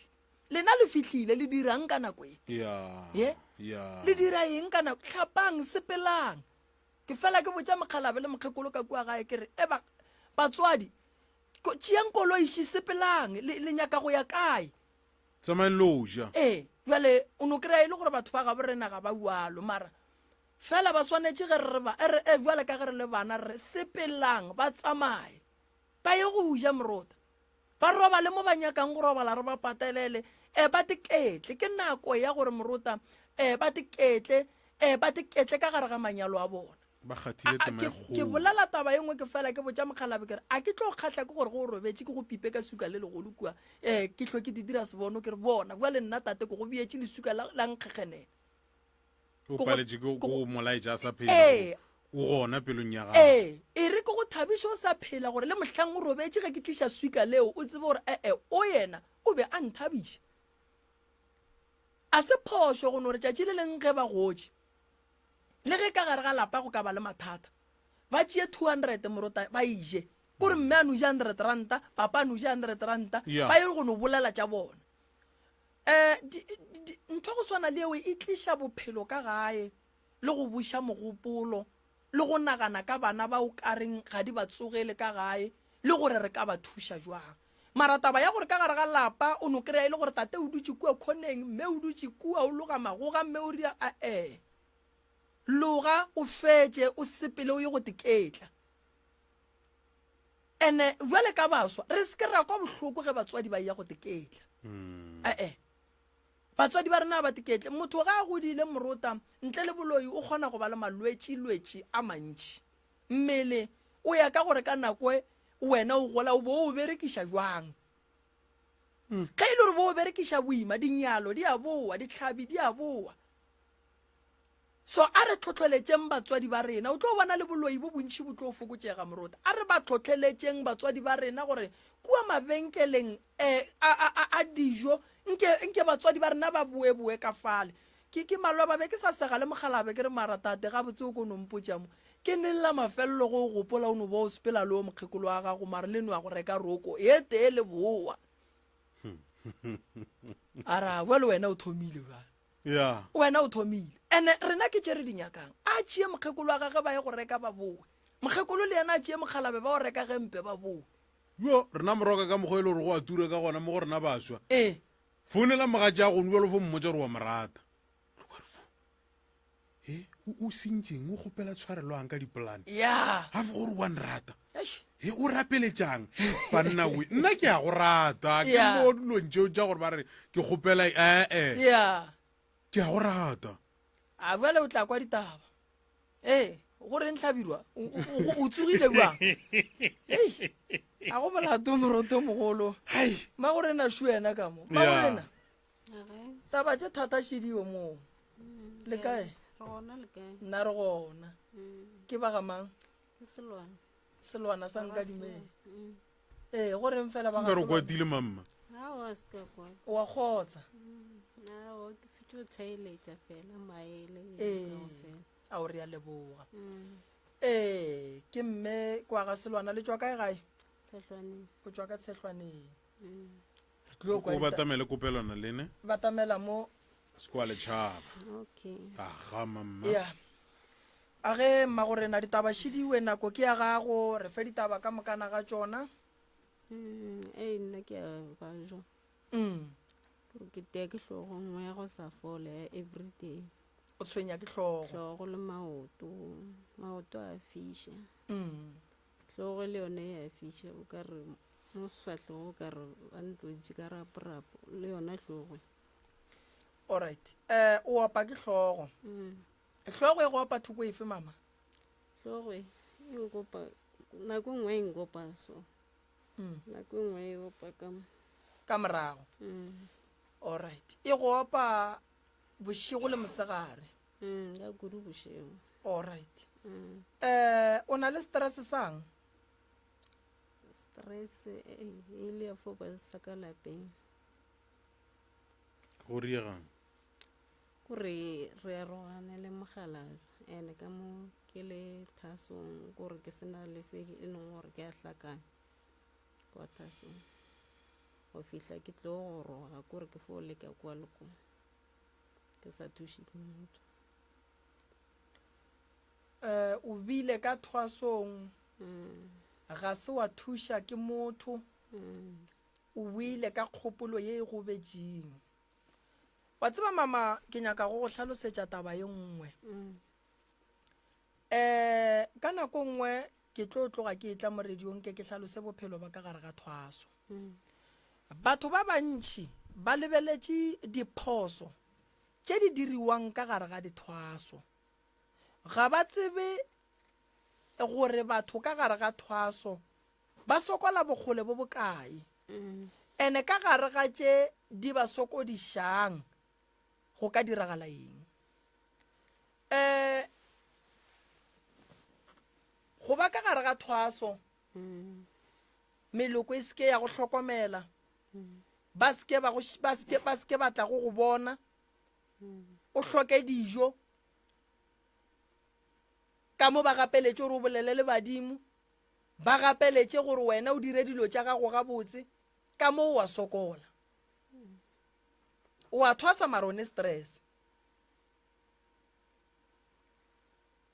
lena le fihlile le dirang ka nako e Ya. Ye? Ya. le dira eng ka nako hlapang sepelang ke fela ke botša mokgalabe le mokgekolo ka kua gae ke re e ba batswadi ko- tšeang koloi ši sepelang le, le nyaka go ya kae Tsamayang lo ja. Ee, bjale o no kry-a e le gore batho ba gabo rena ga ba bjalo, mara fela ba swanetše ge re ba re e bjale ka ge re le bana re sepelang ba tsamaye ba ye go ja morota ba robale mo ba nyakang go robala re ba patelele e ba teketle ke nako ya gore morota e ba teketle e ba teketle ka gare ga manyalo a bona Ba kgathile A- a- tema e ke ke kgolo. bolela taba e nngwe ke fela ke botša mokgalabe ke re a ke tlo kgahla ke gore go o robetše ke go pipe ka suka le legolo kua um ke hlwe ke di dira sebono ke re bona bua le nna tate ke go beetše lesuka la la nkgekgenene O Ke go- paletše ke ke go go- molaetša a sa phela. Ee. O gona pelong ya gago. ee e re ke go thabiše o sa phela gore le mohlang o robetše ge ke tliša swika leo o tsebe gore ee o yena o be a nthabiša a se phošo go no re tšatši le leng ge ba gotše Le ge ka gare ga lapa go ka ba le mathata, ba tšee 200 morota ba e je. Kore mme a no ja 100 ranta, papa a no ja 100 ranta, Yeah. ba ye go no bolela tša bona. Um ntho go swana le eo e tliša bophelo ka gae le go buša mogopolo le go nagana ka bana ba o ka reng ga di ba tsogele ka gae le gore re ka ba thuša jwang. Mara taba ya gore ka gare ga lapa o no kry-a e le gore tate o dutše kua khoneng, mme o dutše kua o loga magoga, mme o ria, ae. Loga o fetše o sepele o ye go teketla. Ene bjale ka baswa re se ke ra kwa bohloko ge batswadi ba eya go teketla. Ee. Batswadi ba rena ga ba teketle. Motho ga a godile morota ntle le boloi o kgona go ba le malwetši-lwetši a mantši. Mmele o ya ka gore ka nako e wena o gola o bo o berekiša jwang. Ge e le gore bo o berekiša boima, dinyalo di a boa, dihlabi di a boa. So a re tlhohleletšeng batswadi ba rena. O tlo bona le boloi bo bontši bo tlo fokotšega morota. A re ba tlhohleletšeng batswadi ba rena gore kua mabenkeleng eh, a, a, a, a dijo nke, nke batswadi ba rena ba boeboe ka fale. Ke, ke maloba be ke sa sega le mokgalabe ke re mara tate gabotse o ko no mpotša mo. Ke neng la mafelelo go o gopola o no ba o sepela le o mokgekolo wa gago mara le no ya go reka roko e tee le boa. A ra bjale wena o thomile bjale. ya wena o thomile ene rena ke tše re di nyakang a tšee mokgekolo wa gage ba ye go reka ba boe mokgekolo le yena a tšee mokgalabe ba go reka gempe ba boe yo rena moroka ka mokgwa e le gore go a tura ka gona mo go rena baswa ee founela mogatša a gone bjalo fo mmotsa gore wa mo rata he o sentšeng o kgopela tshwarelwang ka dipolane ya ga fo gore wa nrata Eish. He o rapeletšang banna we nna ke a go rata ke Yeah. mo dilong tšeo tša gore ba re ke kgopela ee ya ke a go rata a bjale o tla kwa ditaba ee go reng hlabirwa O- o o- o tsogile bjang Ei, a go molato moroto mogolo hai ma go rena šu wena ka mo ma go Yeah. rena taba tše thata šidio moo le kae Re gona le kae? nna re gona ke ba ga mang Ke selwana. Selwana sa nkadimeng. Mm. Ee, go reng fela ba ga Selwana. kwatile mamma. Aowa se ka kwa. O a kgotsa. Mm, aowa ke fitse o tshailetša fela maele. Ee. A o re a leboga. Mm. Ee, ke mme kwa ga Selwana le tšwa kae gae? Tshehlwaneng. O tšwa ka Tshehlwaneng. Mm. Re tlilo kwa. O batamele kopelwana lene. Batamela mo. Se kwa letšhaba. Okay. Aga mamma. Yeah. A ge mmagorena ditaba šidiwe nako ke ya gago re fe ditaba ka mokana ga tšona. Mm, ee nna ke a bajwa. Mm. Ke tea ke hlogo nngwe ya go sa fole ya everyday. O tshwenya ke hlogo. Hlogo le maoto, maoto a fiša. Mm. Hlogo le yone ya fiša o ka re mo sefahlego o ka re ba ntlotše ka raporapo le yona hlogo. Alright. Eh o opa ke hlogo. Mm. Hlogo e go opa thoko efe mama? Hlogo e nkopa nako nngwe e nkopa so. Mm. Nako nngwe e opa ka mo. Ka morago. Mm. Alright. E go opa bošego le mosegare. Mm, ka kudu bošego. Alright. Mm. Eh o na le stress sang? Stress e e le ya fo ba sa ka lapeng. Go riegang. Kore re arogane le mokgalabje and ka mo ke le thasong kore ke sena le se e leng gore ke a hlakanya kwa thasong go fihla ke tlo goroga kore ke fo leka kwa le kwa ke sa thuše ke motho. Eh, o bile ka thwasong ga se wa thuša ke motho o boile ka kgopolo ye e gobetšeng. Wa tseba mama, ke nyaka go go hlalosetša taba ye nngwe. Mm. Eh, ka nako nngwe ke tlo tloga ke etla mo radiong ke ke hlalose bophelo ba ka gare ga thwaso. Mm. Batho ba bantši ba lebeletše diphoso tše di diriwang ka gare ga dithwaso. Ga ba tsebe gore batho ka gare ga thwaso ba sokola bokgole bo bokae. Ene ka gare ga tše di ba sokodišang go ka diragala eng? Um go ba ka gare ga thwaso, meloko e seke ya go hlokomela, ba seke ba go ba seke ba seke ba tla go go bona, o hloke dijo, ka mo ba gapeletše gore o bolele le badimo. Ba gapeletše gore wena o dire dilo tša gago gabotse, ka mo o a sokola. O a thwasa mara o ne stress.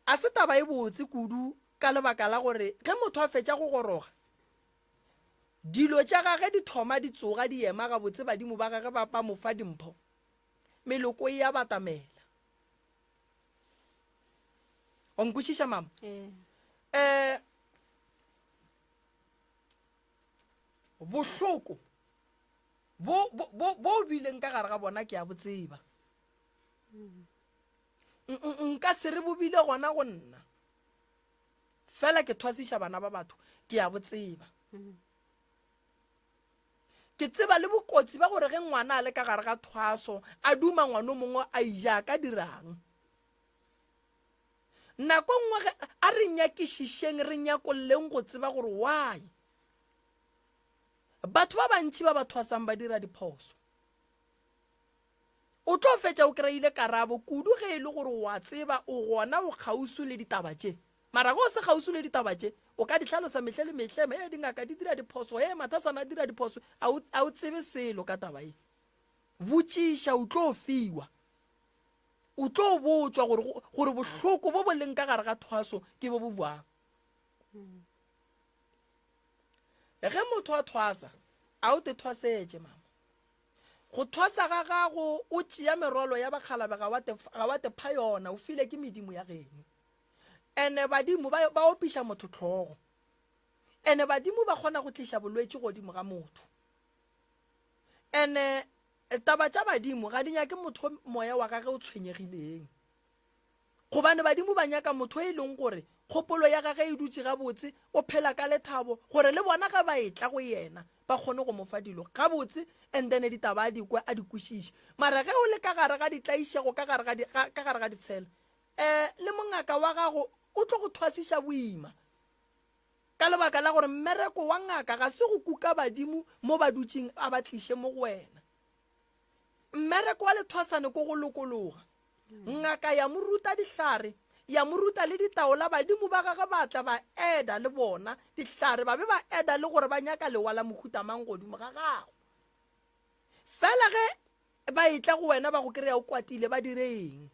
A se taba e botse kudu ka lebaka la gore ge motho a fetša go goroga, dilo tša gage di thoma di tsoga di ema gabotse badimo ba gage ba ba mo fa dimpho, meloko e a batamela. Wa nkwešiša mama? Ee. Um bohloko bo bo bo bo bileng ka gare ga bona ke a bo tseba. Nka se re bo bile gona go nna. Fela ke thwasiša bana ba batho ke a bo tseba. Ke tseba le bokotsi ba gore ge ngwana a le ka gare ga thwaso a duma ngwana o mongwe a ija a ka dirang. Nako nngwe ge a re nyakišišeng re nyakolleng go tseba gore why batho ba bantši ba ba thwasang ba dira diphoso. O tlo fetša o kry-ile karabo kudu ge e le gore wa tseba o gona o kgauswi le ditaba tše. Mara ge o se kgauswi le ditaba tše, o ka di hlalosa mehle le mehle, he dingaka di dira diphoso, he mathasana a dira diphoso, a o, a o tsebe selo ka taba ye. Botšiša, o tlo fiwa. O tlo botšwa gore, gore bohloko bo bo leng ka gare ga thwaso ke bo bo bjang. Ge motho a thwasa, a o te thwasetše mama. Go thwasa ga gago o tšea merwalo ya bakgalabe ga wa te, ga wa te pha yona, o file ke medimo ya geno. Ene badimo ba, ba opiša motho hlogo. Ene badimo ba kgona go tliša bolwetši godimo ga motho. Ene taba tša badimo ga di nyake motho moya wa gage o tshwenyegileng. Gobane badimo ba nyaka motho e leng gore kgopolo ya gage e dutše gabotse, o phela ka lethabo, gore le bona ge ba etla go yena ba kgone go mo fa dilo gabotse, and then ditaba a di kwe a di kwešiše. Mara ge o le ka gare ga ditlaišego, ka gare ga di, ga, ka gare ga ditshela, um le mongaka wa gago o tlo go thwasiša boima. Ka lebaka la gore mmereko wa ngaka ga se go kuka badimo mo ba dutšeng a ba tliše mo go wena. Mmereko wa lethwasane ko go lokologa. Ngaka ya mo ruta dihlare, ya mo ruta le ditaola, badimo ba gagwe ba tla ba eda le bona dihlare, ba be ba eda le gore ba nyaka lewa la mohuta mang godimo ga gago. Fela ge ba etla go wena ba go kry-a o kwatile, ba dire eng?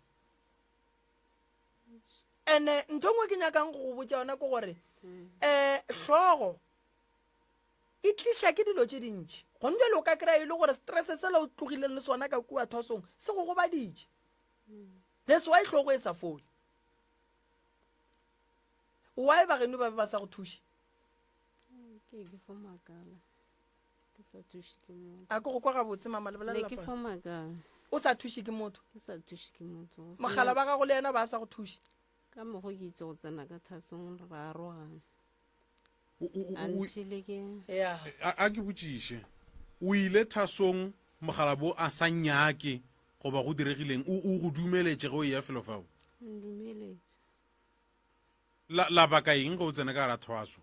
Ene ntho nngwe ke nyakang go go botša yona ke gore um hlogo e tliša ke dilo tše dintši. Gone bjale o ka kry-a e le gore stress sela o tlogileng le sona ka kua thwasong se go gobaditše. That's why hlogo e sa fole. Why bageno ba be ba sa go thuše? Ke ke fo makala. Ke sa thuše ke motho. A ke go kwa gabotse mama lebelela Ne ke fo makala. O sa thuše ke motho. Ke sa thuše ke motho. Mogala ba gago le yena ba sa go thuše. Ka mogo ke itse go tsena ka thasong ra arogana. A ke botšiše, o ile thasong mogalabo a sa nyake goba go diregileng? O o go dumeletše ge o eya felo fao? Ndumeletše. La la baka eng ge o tsena ka gara thwaso?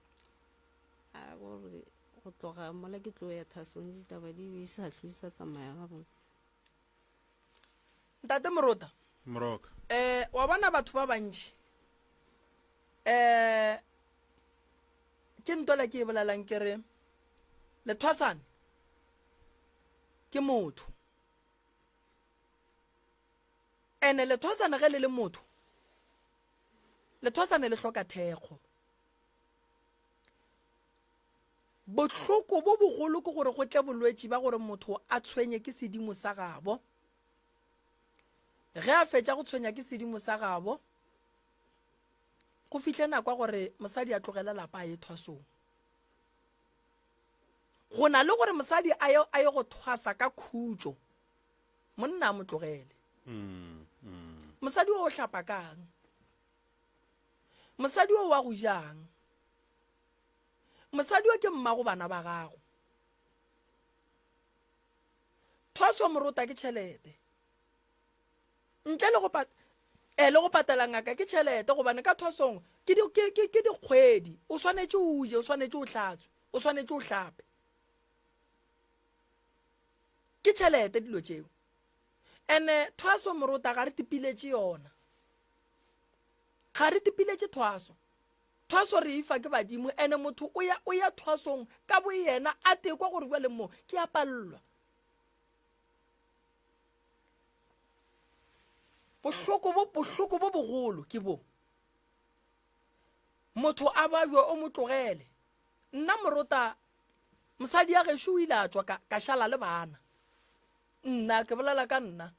A gore go tloga mola ke tlo ya thasong ditaba di be sa hlwe sa tsamaya gabotse. Ntate Morota. Moroka. Eh wa bona batho ba bantši eh ke ntola ke e bolelang ke re lethwasane ke motho ene lethwasane ge le le motho lethwasane le hloka thekgo bohloko bo bogolo ke gore go tle bolwetši ba gore motho a tshwenye ke sedimo sa gabo ge a fetša go tshwenya ke sedimo sa gabo Go fihle nako ya gore mosadi a tlogele lapa a ye thwasong. Go na le gore mosadi a ye, a ye go thwasa ka khutšo, monna a mo tlogele. Mm, mm. Mosadi o o hlapa kang? Mosadi o wa go jang? Mosadi o ke mmago bana ba gago. Thwaso morota ke tšhelete. Ntle le go pat eh, le go patela ngaka ke tšhelete gobane ka thwasong ke di ke ke ke dikgwedi o swanetše o je o swanetše o hlatswe o swanetše o hlape ke tšhelete dilo tšeo ene thwaso morota ga re tipiletše yona ga re tipiletše thwaso thwaso re ifa ke badimo ene motho o ya o ya thwasong ka bo yena a tekwa gore jwale mo ke a pallwa Bohloko bo bohloko bo bogolo ke bo. Motho a bajwe o mo tlogele. Nna morota mosadi ya gešo o ile a tšwa ka, ka šala le bana. Nna ke bolela ka nna.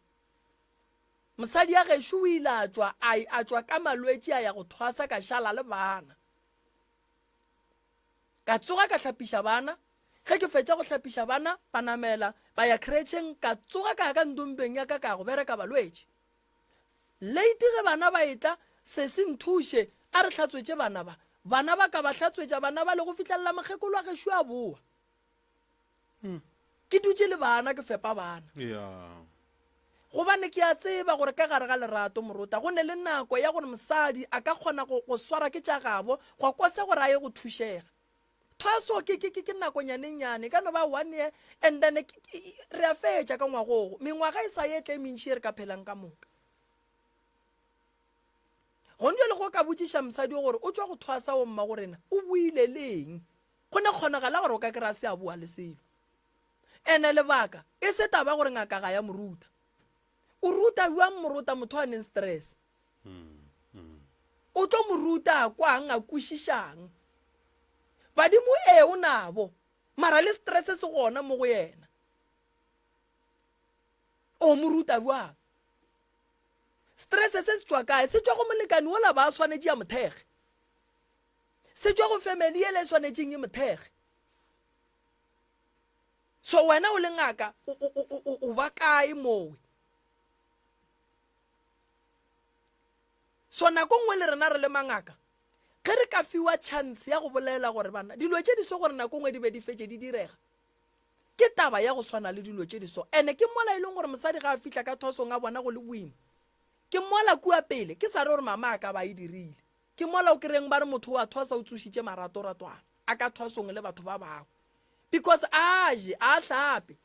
Mosadi ya gešo o ile a tšwa a, a tšwa ka malwetši a ya go thwasa ka šala le bana. Ka tsoga ka hlapiša bana. Ge ke fetša go hlapiša bana, ba namela ba ya kretšheng, ka tsoga ka ya ka ndombeng ya ka ka ya go bereka balwetši. Late ge bana ba etla, sesi nthuše, a re hlatswetše bana ba. Bana ba ka ba hlatswetša bana ba le go fihlelela mokgekolo wa gešo a boa. Hmm. Ke dutše le bana ke fepa bana. Yeah. Gobane ke a tseba gore ka gare ga lerato morota go ne le nako ya gore mosadi a ka kgona go, go swara ke tša gabo gwa kosa gore a ye go thušega. Thwaso ke, ke, ke, ke nakonyanennyane, e ka no ba one year and then ke, ke, re a fetša ka ngwagogo. Mengwaga e sa etle e mentši e re ka phelang ka moka. Gone jale go ka botšiša mosadi o gore o tšwa go thwasa o mma go rena, o buile leng? Go ne kgonagala gore o ka kry-a se a boa le selo. Ene lebaka e se taba gore ngaka ga ya mo ruta. O ruta bjang morota motho a neng stress? O tlo mo ruta a kwang a kwešišang? Badimo ee o nabo, mara le stress se gona mo go yena. O mo ruta bjang? Stress se se tšwa kae? Se tšwa go molekane wola ba swanetše ya mothege. Se tšwa go family yela e swanetšeng e mothege. So wena o le ngaka o, o, o, o ba kae mowe? So nako nngwe le rena re le mangaka ge re ka fiwa chance ya go bolela gore bana dilo tše di so gore nako nngwe di be di fetše di direga ke taba ya go swana le dilo tše di so ene ke mola e leng gore mosadi ga a fihla ka thwasong a bona go le boima ke mola kua pele ke sa re gore mama a ka ba e dirile ke mola o kry-eng ba re motho wa thwasa o tsošitše maratoratwana a ka thwasong le batho ba bangwe because a je a hlape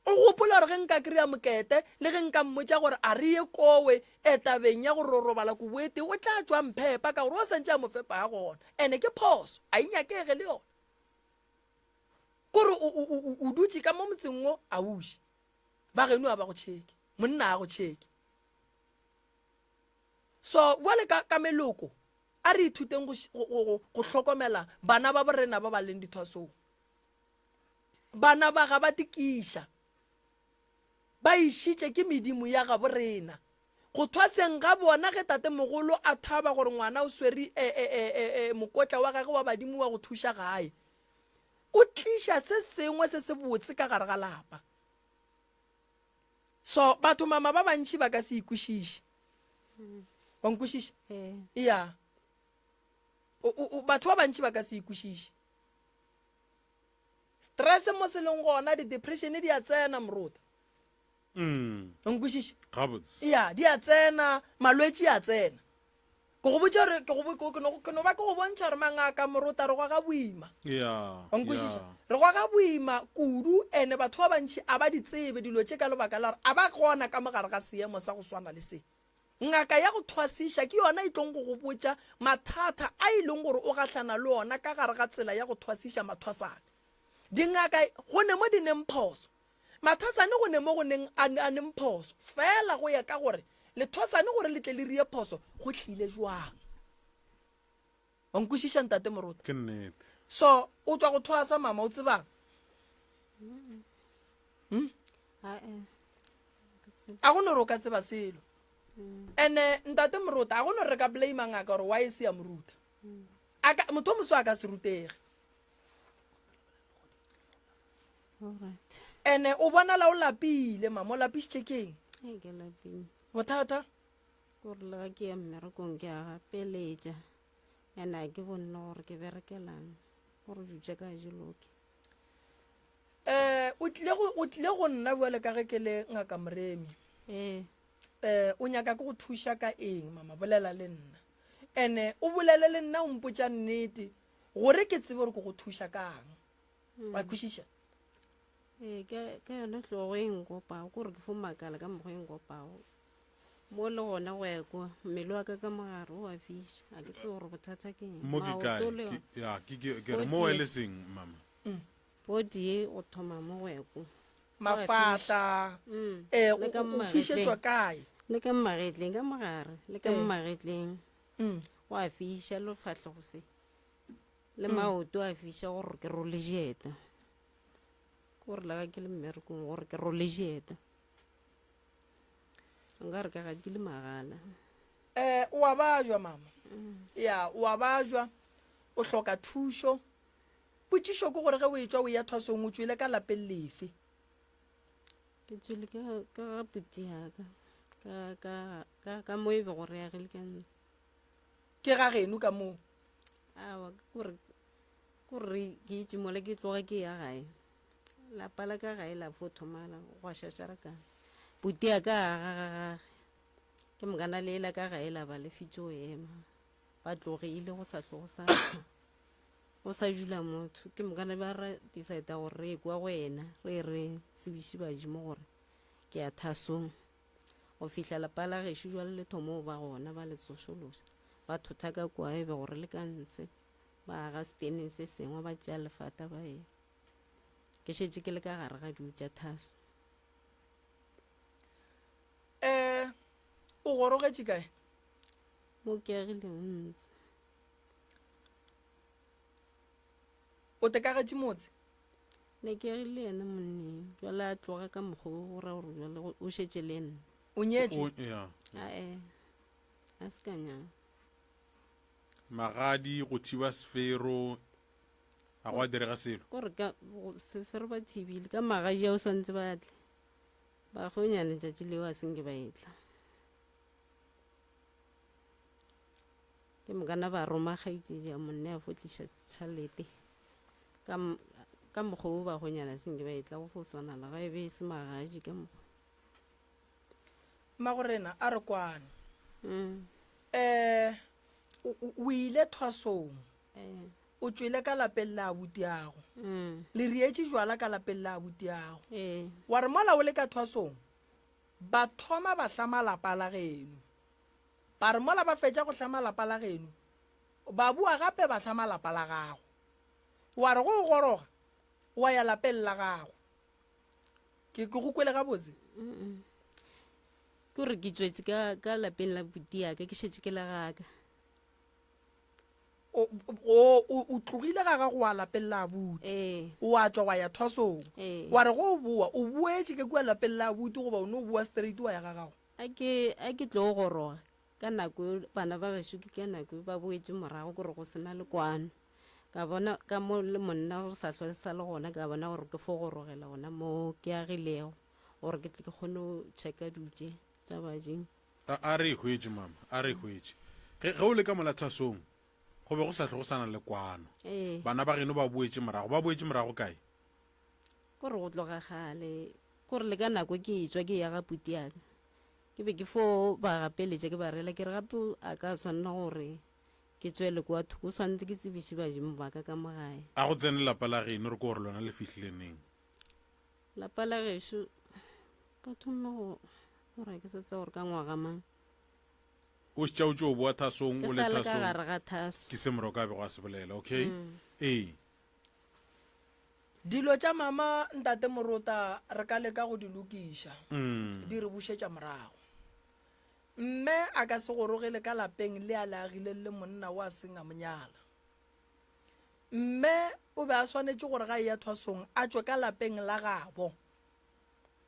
O gopola gore ge nka kry-a mokete le ge nka mmotša gore a re ye kowe e tabeng ya gore robala koboete o tla tšwa mphepa ka gore o santše a mo fepa a gona ene ke phoso a e nyakege le yona kore o dutše ka mo motseng wo a uše ba geno a ba go tšheke monna a go tšheke so bjale ka, ka meloko a re ithuteng go, go, go, go hlokomela bana ba borena ba ba leng dithwasong Bana ba ga ba tikiša. Ba išitše ke medimo ya gabo rena. Go thwaseng ga bona ge tatemogolo a thaba gore ngwana o swere e, e, e, e, e, mokotla wa gagwe wa badimo wa go thuša gae, o tliša se sengwe se se botse ka gare ga lapa. So batho mama ba bantši ba ka se ikwešiše. Wa nkwešiša? Ya. Batho ba bantši ba ka se ikwešiše. Stress mo se leng gona, di-depression di a tsena morota. Mm. O nkwešiše? Gabotse. Ya, di a tsena, malwetši a tsena. Ke go botša gore ke go ke no ke no ba ke go bontšha gore mangaka morota re gwa ga boima. Ya. O nkwešiša? Re gwa ga boima kudu ene batho ba bantši a ba di tsebe dilo tše ka lebaka la gore a ba gona ka mogare ga seemo sa go swana le se. Ngaka ya go thwasiša ke yona e tlong go go botša mathata a e leng gore o gahlana le ona ka gare ga tsela ya go thwasiša mathwasane. Dingaka go ne mo di neng phoso. Mathasane go ne mo go neng a, a neng phoso. Fela go ya ka gore lethwasane gore le tle le rie phoso go tlile jwang. Wa nkwešiša ntate Morota? Ke nnete. So o tšwa go thwasa mama o tsebang? Hmm? A go no re o ka tseba selo. Ene ntate Morota a go no re ka blame ngaka gore why e se ya moruta. A ka motho o moso a ka se rutege. Ene o bonala o lapile mama o lapišitše keng? Ee, ke lapile. Bothata? Gore le ga ke ya mmerekong ke a gapeletša and a ke bonne gore ke berekelang gore dutše ka je loke. Eh, o tlile go o tlile go nna bjale ka ge ke le ngaka Moremi. Ee. Eh, o nyaka ke go thuša ka eng mama bolela le nna. Ene o bolele le nna o mpotša nnete gore ke tsebe gore ke go thuša kang. Wa kwešiša? Ee, ka ka yona hlogo e nkopago kore ke fo makala ka mokgwa e nkopago mo le gona go ya kwa mmele wa ka ka mogare o a fiša a ke se gore bothata ke eng Mo ke kae? Maoto le yona. Ke- Ya, ke ke ke re mo Body. e le seng mama. Body ye go thoma mo go ya ko Mafahla. Mm. Eh, Le ka o magetleng. fišetšwa kae? Le ka magetleng ka mogare le ka Eh. magetleng go a fiša le fahlego se le maoto a fiša gore ke role dieta gore le ga ke le mmerekong gore ke role dieta. Nka re ka gatile magala. Um o a bajwa mama. Ya, o a bajwa, o hloka thušo. Potšišo ke gore ge o etšwa o eya thwasong o tšwele ka lapeng lefe? Ke tšwele ka ka ga puti ya ka. Ka ka ka ka mo e bego re agile ka ntle. Ke ga geno ka moo? Aowa, ke gore ke gore ke itše mola ke tloga ke ya gae. Lapa la ka gae la fo thoma la gwa šašarakana. Puti ya ka a ga ga gage. Ke mokana le la ka gae la ba le fitše go ema. Ba tlogile go sa tlo go sa go sa dula motho. Ke mokana ba ra decide gore re ye kwa go yena re re tsebiše badimo gore ke ya thasong. Go fihla lapa la gešo jwale le thomo ba gona ba le tsošološa. Ba thotha ka kwa e be gore le ka ntshe. Ba aga steneng se sengwe ba tšea lefata ba ya. Ke šetše ke le ka gare ga diu tša thaso. Um o gorogetše kae? Mo ke agileng ntse. O tekagetše motse? Ne ke agile le yena monneng. Jwale a tloga ka mokgwa o go ra gore jwale o šetše le nna. O nyetšwe? Ya. Ae, a se ka nyala. Magadi go thiba sefero a go a direga selo. Kore ka sefero ba thibile ka magadi ao swantse ba tle. Bakgonyana letšatši leo a senke ba etla. Ke mokana ba roma kgaetšedi ya monne a fo tliša tšhalete. Ka ka mokgwa o bakgonyana senke ba etla go fo swana le ga e be e se magadi ka mokgwa. Mmagorena a re kwane. Um o ile thwasong. O tšwele ka lapeng la abutiago. Le rietše jwala ka lapeng la abutiago. Wa re mola o le ka thwasong, ba thoma ba hlama lapa la geno. Ba re mola ba fetša go hlama lapa la geno, ba boa gape ba hlama lapa la gago. Wa re go o goroga, wa ya lapeng la gago. Ke ke go kwele gabotse? Ke gore ke tšwetše ka ka lapeng la buti ya ka, ke šetše ke le gaka. O o o tlogile ga gago wa lapeng la abuti. Ee. Wa tšwa wa ya thwasong. Ee. Wa re go o boa, o boetše ka kua lapeng la abuti goba o no boa straight wa ya ga gago? A ke a ke tlo goroga ka nako eo bana ba gešo ke ka nako eo ba boetše morago gore go sena le kwano. Ka bona ka mo le monna go sa hlwe sa le gona ka bona gore ke fo gorogela gona mo ke agilego gore ke tle ke kgone go checka dutše tša badimo. A, a re e hwetše, mama, a re e hwetše. Ge, ge o le ka mola thasong, go be go sa hlwe go sa na le kwano. Ee. Bana ba geno ba boetše morago. Ba boetše morago kae? Kore go tloga kgale, kore le ka nako ke etšwa ke ya ga puti ya ka, ke be ke fo ba gapeletša ke ba rela ke re gape a ka swanela gore ke tšwele kwa thoko, o swanetše ke tsebiše badimo ba ka ka mo gae. A go tsene lapa la geno re ko gore lona le fihlile neng? Lapa la gešo ba thoma go gore ke sa tseba gore ka ngwaga mang. O šetša o tšo boa thasong, Ke o le sa le ka thasong. gare ga thaso. Ke se Moroka a bego a se bolela, okay? Ee. Dilo tša mama ntate Morota re ka leka go di lokiša, di re bušetša morago. Mme a ka se gorogele ka lapeng le a le agileng le monna o a seng a mo nyala. Mme o be a swanetše gore ga eya thwasong a tšwe ka lapeng la gabo.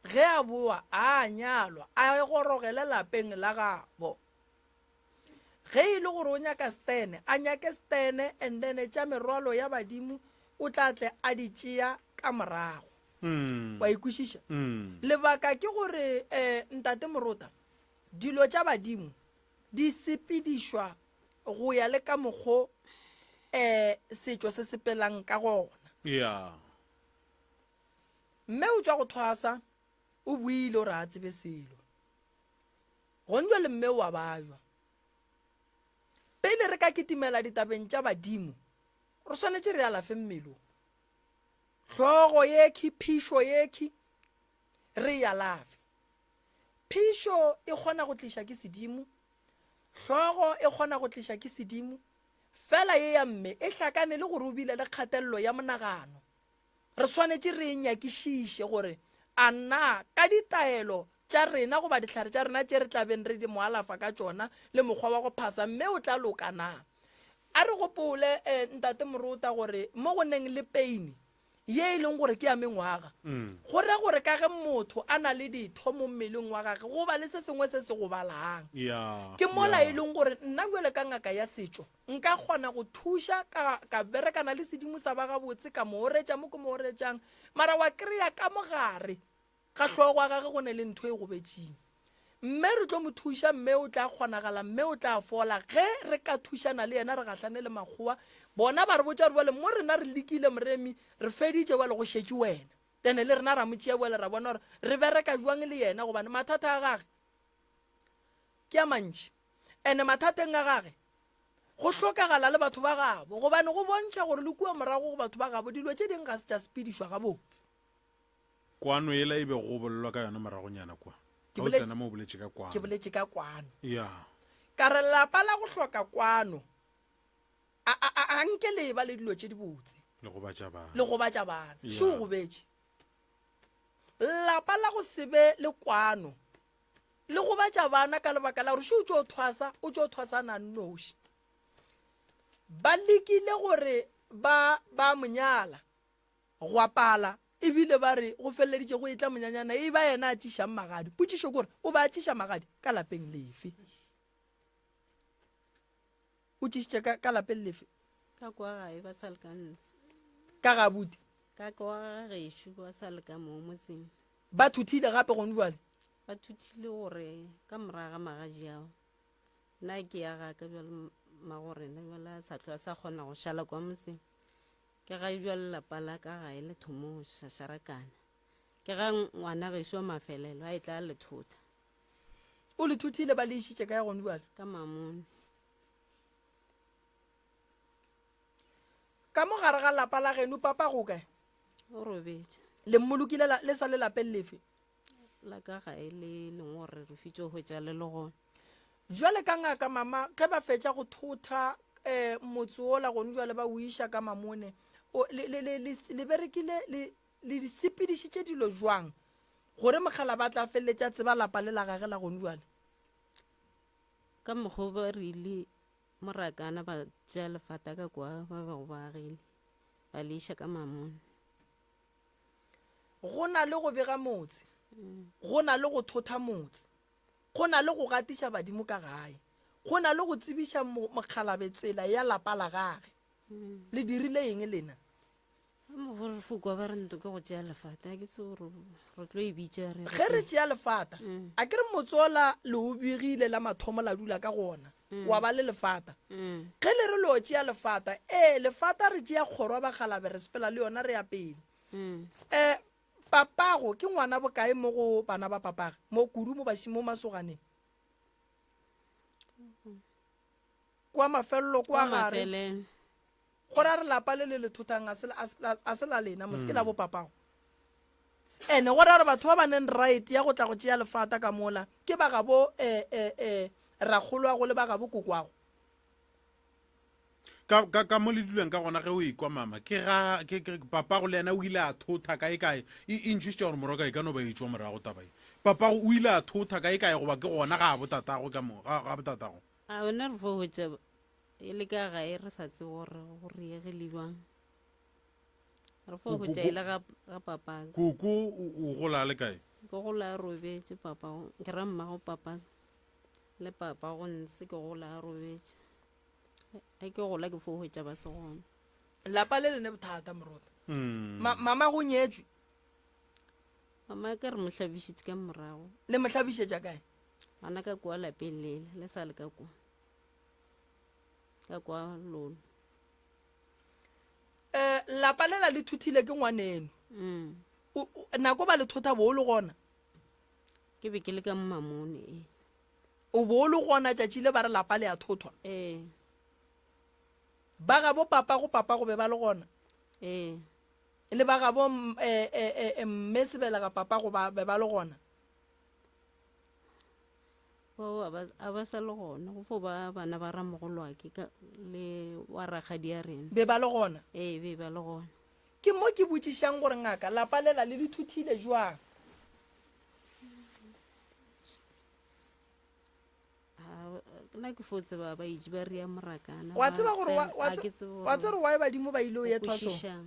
Ge a boa a nyalwa a gorogele lapeng la gabo. Ge e le gore o nyaka stene, a nyake stene and then tša merwalo ya badimo o tla tle a di tšea ka morago. Wa e kwešiša? Lebaka ke gore um ntate Morota, dilo tša badimo di sepedišwa go ya le ka mokgo um setšo se sepelang ka gona. Yeah. Mme o tšwa go thwasa, o buile o re a tsebe selo. Gonjwa le mme o a bajwa. Pele re ka kitimela ditabeng tša badimo, re swanetše re alafe mmele o. Hlogo yekhi, phišo yekhi, re e alafe. Phišo e kgona go tliša ke sedimo, hlogo e kgona go tliša ke sedimo, fela ye ya mme e hlakane le gore o bile le kgatelelo ya monagano. Re swanetše re e nyakišiše gore a na ka ditaelo tša rena goba dihlare tša rena tše re tla beng re di mo alafa ka tšona le mokgwa wa go phasa mme o tla loka na. A re gopole, eh, Ntate Morota gore mo go neng le peini. Ye e leng gore ke ya mengwaga. Go ra gore ka ge motho a na le ditho mo mmeleng wa gage, go ba le se sengwe se se gobalang. Ke mola e leng gore nna bjale ka ngaka ya setšo, nka kgona go thuša ka, ka berekana le sedimo sa ba gabotse, ka mo oretša mo ke mo oretšang, mara wa kry-a ka mogare ga hlogo ya gage go ne le ntho e gobetšeng. Mme re tlo mo thuša, mme o tla kgonagala, mme o tla fola ge re ka thušana le yena, re gahlane le makgowa. Bona ba re botša gore bjale mo rena re lekile moremi, re feditše, bjale go šetše wena. Then le rena ra mo tšea bjale ra bona gore re bereka jwang le yena, gobane mathata a gage ke a mantši. Ene mathateng a gage go hlokagala le batho ba gabo, gobane go bontšha gore le kua morago go batho ba gabo dilo tše dingwe ga se tša sepedišwa gabotse. Kwano yela e bego go bolelwa ka yona moragonyana kwa. Ke Ga o tsena mo o boletše ka kwano. Ke boletše ka kwano. Ya. Ka re lapa la go hloka kwano a, a, a, a nke le ba le dilo tše dibotse. Le gobatša bana. Le gobatša bana. Šo o gobetše. Lapa la go se be le kwano le gobatša bana ka lebaka la gore šo o tšo thwasa, o tšo thwasana nnoši. Ba lekile gore ba ba mo nyala. Gwa pala, e bile ba re go feleleditše go etla monyanyana e ba yena a tšišang magadi. Potšišo ke gore o ba a tšiša magadi ka lapeng lefe? O tšišitše ka, ka lapeng lefe? Ka kwa gae ba sa le ka ntshe. Ka ga abuti? Ka kwa ga gešo ba sa le ka mo motseng. Ba thuthile gape gone jwale? Ba thuthile gore ka morago ga magadi ao. Nna ke ya ga ka bjale mmagorena bjale a sa hlwa a sa kgona go šala kwa motseng. Ke ga jwale lapa la ka gae le thomo go šašarakana. Ke ga ngwana gešo wa mafelelo a etla a le thotha. O le thothile ba le išitše kae gone bjale? Ka Mamone. Ka mo gare ga lapa la geno papa go kae? O robetše. Le mmolokile le sa le lapeng lefe? La ka gae le leng gore re fitše go hwetša le le gona. Bjale ka ngaka mama ge ba fetša go thotha um motse wola gone jwale ba o iša ka mamone o, le, le, le, le, le berekile le, le di sepedišitše dilo jwang gore mogala ba tla feleletša tseba lapa le la gage la gone jwale? Ka mokgwa ba rile morakana ba tšea lefata ka kwa ba bego ba agile ba le iša ka mamone. Go na le go bega motse, go na le go thotha motse. Go na le go gatiša badimo ka gae. Go na le go tsebiša mokgalabe tsela ya lapa la gage. Le dirile eng lena? Mofokwa ba re nto ke go tšea lefata ke se gore re tlo e bitša re ge re tšea lefata mm. a ke re motsola le o begile la mathomo la dula ka gona mm. wa ba le lefata mm. ge le re lo tšea lefata ee lefata re tšea kgorwa bakgalabe re sepela le yona re ya pele um Papago ke ngwana bokae mo go bana ba papage? Mo kudu mo baši mo masoganeng. Kwa mafelelo kwa gare. Go ra re lapa le le le thothang a se la lena mos ke la bo papago. Ene go ra re batho ba ba neng right ya go tla go tšea lefata ka mola ke ba gabo eh eh eh rakgoloago le ba gabo kokwago. Ka, ka, ka mo le duleng ka gona ge o ekwa mama ke ga ke, ke, papago le yena o ile a thotha kae kae e, e ntšhošitša gore morwa ka e ka no ba e tšwa morago taba ye papago o ile a thotha kae kae goba ke gona ga botatago ka mo ga, ga botatago A wena re fo hwetša e le ka gae re sa tsebe gore go riegile bjang. Re fo hwetša e le ga, ga papa. Koko o, o gola a le kae? Ke gola a robetše papa, ke ra mmago papa le papa go ntshe ke gola a robetše. Ge ke gola ke fo hwetša ba se gona. Lapa le le ne bothata morota. Mm. Ma, mama go nyetšwe. Mama ka re mo hlabišitše ka morago. Le mo hlabišetša kae? Gona ka kua lapeng lela, le sa le ka kua. Ka kua lolo. Eh, lapa lela le thuthile ke ngwaneno. Mm. O, o, nako ba le thotha bo o le gona? Ke be ke le ka mmamone e. O bo o le gona tšatši le ba re lapa le a thothwa? Ee. Ba gabo papa go papa go be ba le gona? Ee. Le ba gabo eh, eh, eh, mme sebelega papa go ba be ba le gona? Bao a ba sa le gona, go fo ba bana ba ramogolwake ka le wa rakgadi ya rena. Be ba le gona? Ee, be ba le gona. Ke mo ke botšišang gore ngaka lapa lela le le thuthile jwang? Nna ke fo tseba ba itše ba ria morakana. Wa tseba gore wa tseba gore why badimo ba ile o ye thwasong?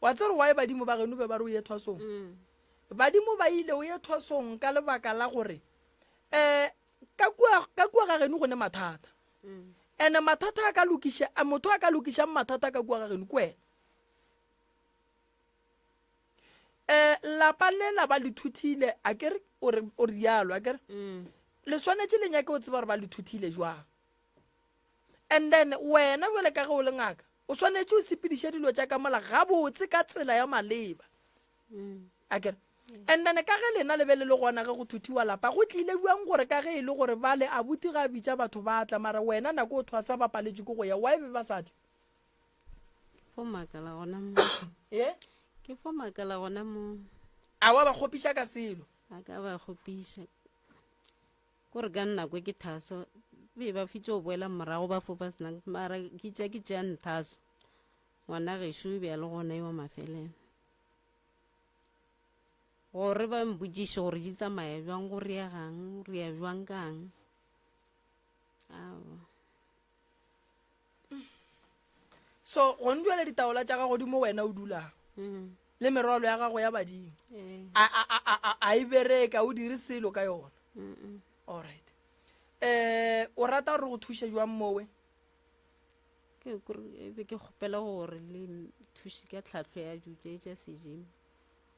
Wa tsere why badimo ba geno be ba re o ye thwasong? Mm. Badimo ba ile o ye thwasong ka lebaka la gore um ka kua ka kua ga geno go ne mathata. Mm. Ene mathata a ka lokiša a motho a ka lokišang mathata ka kua ga geno ke wena. Um lapa le la ba le thuthile a kere o re o rialo a kere mm. le swanetše le nyake o tseba gore ba le thuthile jwang. And then wena jwale ka ge o le ngaka o swanetše o sepediše dilo tša ka mola gabotse ka tsela ya maleba mm. a kere and then ka ge lena le be le le gona ge go thuthiwa lapa go tlile bjang gore ka ge e le gore bale abuti ga bitša batho ba tla mara wena nako o thwasa ba paletše ke go ya why be ba sa tle fo makala gona mo ye ke fo makala gona mo a wa ba kgopiša ka selo a ka ba kgopiša Ko re ka nako ke thaso be ba fitše go boela morago ba fo ba sena mara ke tša ke tšea nthaso ngwana gešo e be a le gona yo mafelelo gore ba mpotšiše gore di tsamaya jwang go riegang re ya jwang kang aowa so gone jale ditaola tša gago di mo wena o dulang mm. le merwalo ya gago ya badimo eh. a e bereka o dire selo ka yona allright um o rata gore go thuše jwang mowe be ke kgopela gore le thuše ka tlhahlo ya jutše tša sejimo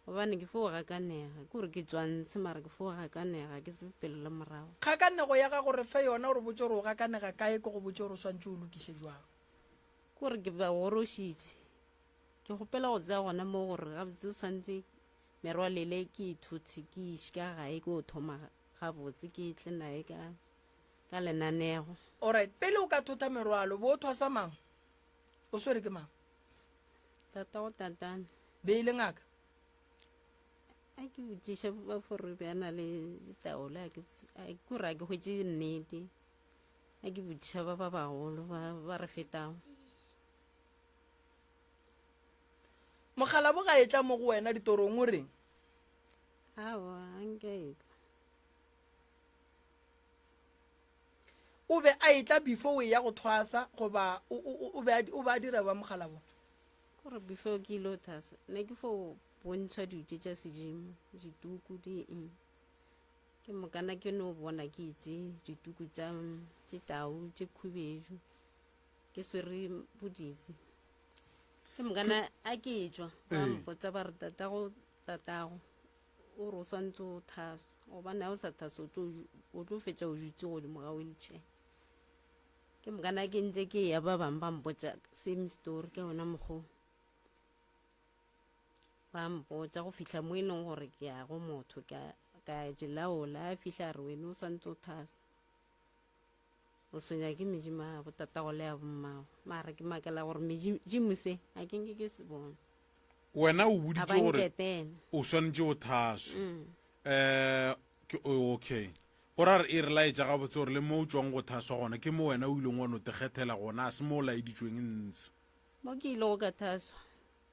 Gobane ke fo gakanega, ke gore ke tšwa ntshe mara ke fo gakanega, ke tsebe pele le morago. Kgakanego ya gago re fe yona o re botše gore o gakanega kae, ke go botše gore o swantše o lokiše jwang. Ke gore ke ba gorošitše, ke kgopela go tseba gona moo gore gabotse o swantše merwalele ke e thothe ke iše ka gae ke o thoma gabotse ke tle naye ka ka lenanego. Alright, pele o ka thotha merwalo, bo o thwasa mang? O swere ke mang? Tatago tatane. Be e le ngaka? A ke botšiša ba fore be a na le ditaolo a ke kore a ke hwetše nnete. A ke botšiša ba ba bagolo ba ba re fetago. Mokgalabo ga e tla mo go wena ditorong o reng? Aowa, a nke e tla. O be a etla before o eya go thwasa goba o be a dira ba mogala bo? Gore before ke ile go thwasa ne ke fo bontšha dilo tše tša sedimo dituku di eng ke mokana ke no bona ke itše dituku tša tše tau tše khubedu ke swere boditsi ke mokana a ke tšwa ba mpotsa ba re tatago tatago O re o swantse o thaswe gobane ga o sa thaswe o tlo fetša o dutse godimo ga wheelchair. Ke mokana ke ntse ke ya ba bangwe ba mpotša same story ka yona mokgwa ba mpotša go fihla mo e leng gore ke ya go motho ka di laola a fihla a re wena o swantse o thasa o swenya ke medimo ya botatago le ya bommago mara ke makela gore medimo se a ke nke ke se bone wena o boditše gore o swanetše o thaswe um mm. ke okay go ra re e re laetša gabotse gore le mo o tswang go thaswa gona ke mo wena o ileng wa no tekgethela gona a se mo o laeditšweng ntse mo ke ile go ka thaswa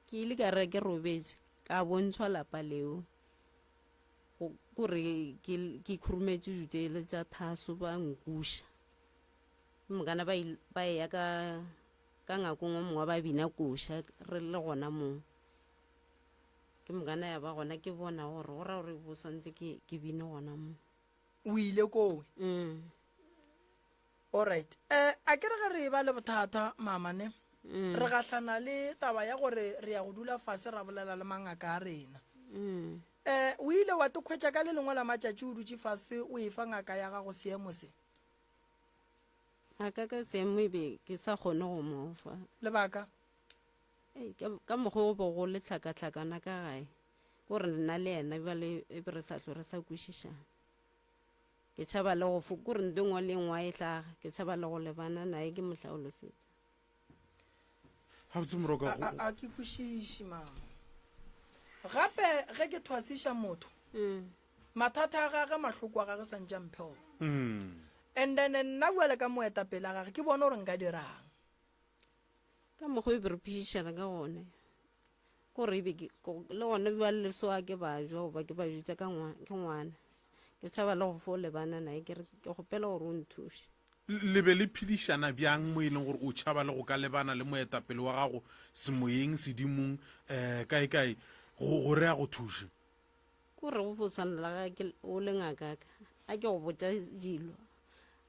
ke ile ka re ke robetše ka bontshwa lapa leo kore ke khurumetše dutse le tša thaso ba nkuša mokana ba eya ka Ka ngakong o mongwe ba bina koša re le gona moo. Ke mokana ya ba gona ke bona gore go ra gore bo swantse ke ke bine gona mo. O ile kowe? Mm. Alright. Eh a ke re ge re ba le bothata mama ne. Mm. Re gahlana le taba ya gore re ya go dula fase ra bolela le mangaka a rena. Mm. Eh o ile wa tokhwetša ka le lengwe la matšatši o dutše fase o efa ngaka ya gago seemo se. A ka ka seemo e be ke sa kgone go mo fa. Lebaka? Ei, ka, ka mokgwa o bo go le tlhakatlhakana ka gae. Ko re nna le yena bjale e be re sa tlo re sa kwešišana. Ke tšhaba le go fo, ko re ntho e nngwe le e nngwe a e hlaga, ke tšhaba le go lebana naye ke mo hlaolosetša. Gabotse moroka A, a, a ke kwešiše mama. Gape ge ke thwasiša motho, Mm. mathata a gage mahloko a gage santše a mphe ona. Mm. And then nna bjale ka moetapele a gage ke bone gore nka dirang. Ka mokgwa e be re phešišana ka gone kore ebe le gone bjale le soa ke ba jwa goba ke ba jutsa ka ke ngwana ke tšhaba le go fo lebana naye ke re ke kgopela gore o nthuše. Le be le phedišana bjang mo e leng gore o tšhaba le go ka lebana le moetapele wa gago semoyeng, sedimong, um kaekae, go, gore a go thuše? Ko re go fo swana la ga ke o le ngakaka, a ke go botša dilo,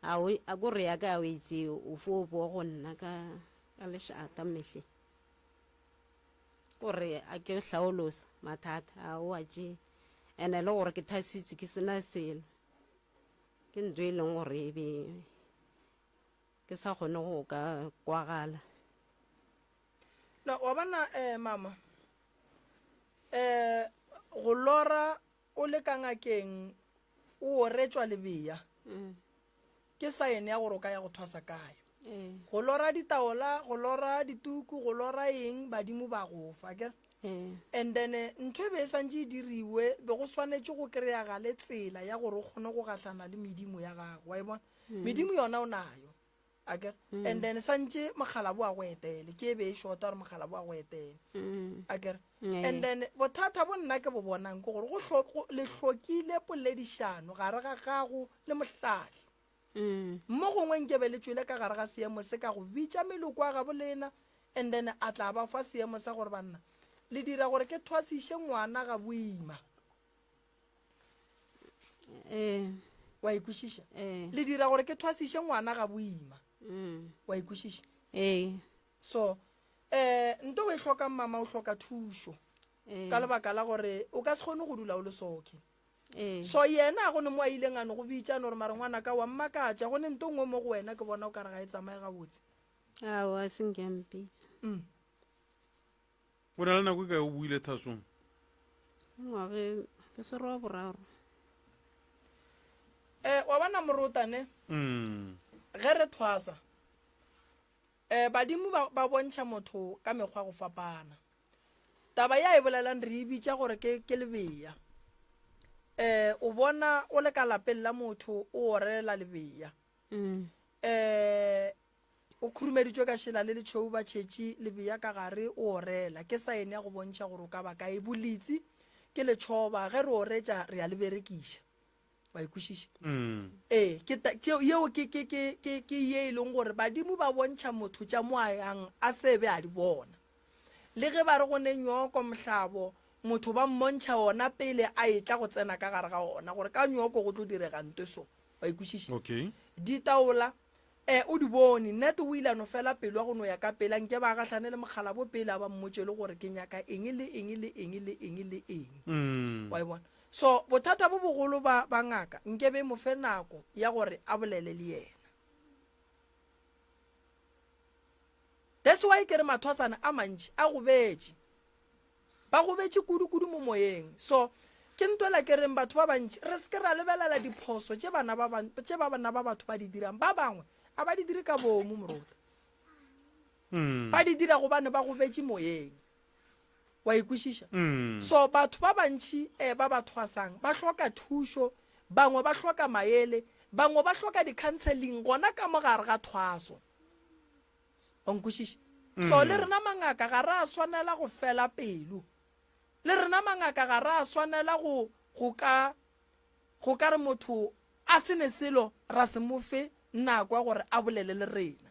a o, a ko re ya ka a o e tsee, o fo boa go nna ka, ka lešata mehle. Ko re a ke hlaolosa mathata, a o a tšee. Ene le gore ke thasitswe ke sena selo. Ke ntho e leng gore e be ke sa kgone go ka kwagala. No, wa bona eh mama. Eh go lora o le ka ngakeng o oretšwa lebeya. Mm. Ke saene ya gore o ka ya go thwasa kae. Eh. Go lora ditaola, go lora dituku, go lora eng badimo ba go fa ke. Eh. And then eh, ntho e be e santše e diriwe be go swanetše go kry-agale tsela ya gore o kgone go gahlana le medimo ya gago wa e bona mm. medimo yona o nayo akere mm. and then santše mogala bo a go etele ke e be e shota gore mogala bo a go etele mm. akere and then bothata bo nna ke bo bonang ke gore go le hlokile poledišano gare ga gago le mohlahli Mm. Mo gongwe nke be le tšwele ka gare ga seemo se ka go bitša meloko a gabo lena and then a tla ba fa seemo sa gore banna le dira gore ke thwasiše ngwana ga boima. Eh. Wa ikwešiša? Eh. Le dira gore ke thwasiše ngwana ga boima. Mm. Wa ikwešiša? Eh. So, eh nto o e hlokang mama o hloka thušo. Eh. Ka lebaka la gore o ka se kgone go dula o le soke. Ee. So yena a go ne mo a ileng a no go bitša no re mare ngwanaka wa mmakatša go ne nto nngwe mo go wena ke bona o ka re ga e tsamaye gabotse. Aowa a se nke a mpitša. Mm. O na le nako e kae o buile thasong? Ngwage ke swere wa boraro. Eh wa bona morota ne? Mm. Ge re thwasa eh badimo ba, ba bontšha motho ka mekgwa go fapana. Taba ye a e bolelang re e bitša gore ke, ke lebeya. Um o bona o le ka lapeng la motho o orelela lebeya. Mm. Um o khurumeditšwe ka šela le letšhweu ba tšhetše lebeya ka gare o orela. Ke saene ya go bontšha gore o ka ba kae. Bolitsi ke letšhoba ge re oretša re a le berekiša. Wa e kwešiša? Mm. Ee, ke ta, ke, yeo ke, ke, ke, ke, ke ye e leng gore badimo ba bontšha motho tša mo a yang a se be a di bona. Le ge ba re go ne nyoko mohlabo, motho ba mmontšha ona pele a etla go tsena ka gare ga ona gore ka nyoko go tlo direga nto so. Wa e kwešiša? Okay. Ditaola, e, o di bone. Nete o ile a no fela pelo ya go no ya ka pela nke ba gahlane le mokgalabo pele a ba mmotše le gore ke nyaka eng le eng le eng le eng le eng. Mm. Wa e bona? So bothata bo bogolo ba, ba ngaka, nke be mo fe nako ya gore a bolele le yena. That's why ke re mathwasana a mantši a gobetše. Ba gobetše kudu-kudu mo moyeng. So ke ntwela ke reng batho ba bantši re se ke ra lebelela diphoso tše bana ba, ba, tše ba bana ba batho ba di dirang. Ba bangwe a ba di dire ka boomo morota. Mm. Ba di dira gobane ba gobetše moyeng. Wa e kwešiša? Mm. So batho ba bantši eh, ba ba thwasang ba hloka thušo, bangwe ba hloka maele, bangwe ba hloka di-counseling gona ka mo gare ga thwaso. Wa nkwešiša? So le rena mangaka ga ra swanela go fela pelo. Le rena mangaka ga ra swanela go go ka go ka re motho a se ne selo ra se mo fe nako ya gore a bolele le rena.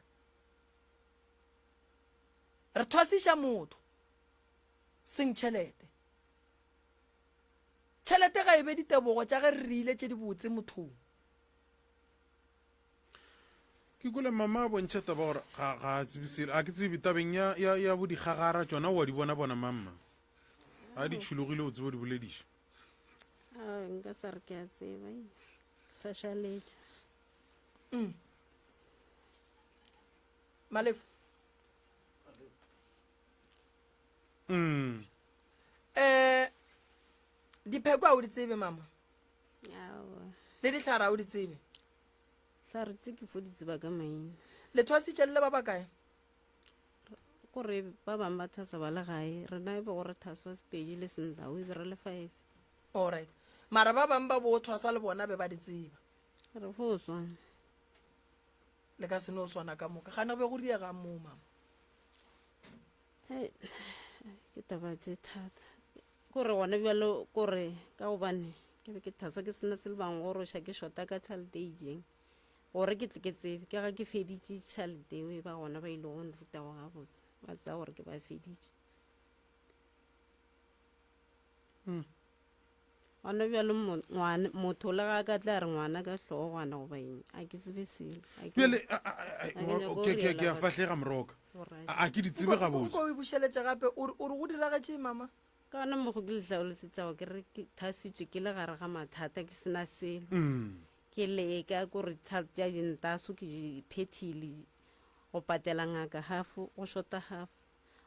Re thwasiša motho seng tšhelete. Tšhelete ga e be ditebogo tša ge re rile tše dibotse mothong. Ke kwele mama a bontšha taba gore ga ga a tsebe selo. A ke tsebe tabeng ya ya ya bo digagara tšona wa di bona bona mamma. A di tšhologile o tsebe di bolediša. A nka sa re ke a tseba. Ke sa šaletša. Mm. Malefo. Mm. Eh dipheko a o di tsebe mama? Aowa. Le dihlare a o di tsebe? Hlare tse ke fo di tseba ka maina. Le thwasitše le le ba bakae? Kore ba bangwe ba thasa ba le gae, rena e be gore thaswa Sepedi le Sendau e be re le five. Alright. Mara ba bangwe ba bo thwasa le bona be ba di tseba. Re fo swana. Le ka se no swana ka moka. Gana be go riegang moo mama? Hei, ke taba tše thata. Kore gona bjalo kore ka gobane ke be ke thasa ke sena se le bangoroša ke shota ka tšhelete e itseng. Gore ke tle ke tsebe, ke ga ke feditše tšhelete eo e ba gona ba ile go nruta go gabotse, ba tseba gore ke ba feditše. Hmm. Gona bjalo motho le ga a ka tla re ngwana ka hlogwana goba eng, a ke tsebe selo. Bjale ke a fahlega moroka, a ke di tsebe gabotse. O e bušeletše gape, o re go diragetše mama? Ka gona mo go ke le hlaolosetsago ke re ke thasitše ke le gare ga mathata ke sena selo. Hmm. Ke leka kore tšhelete tša dintaso ke di phethile go patela ngaka half go shota half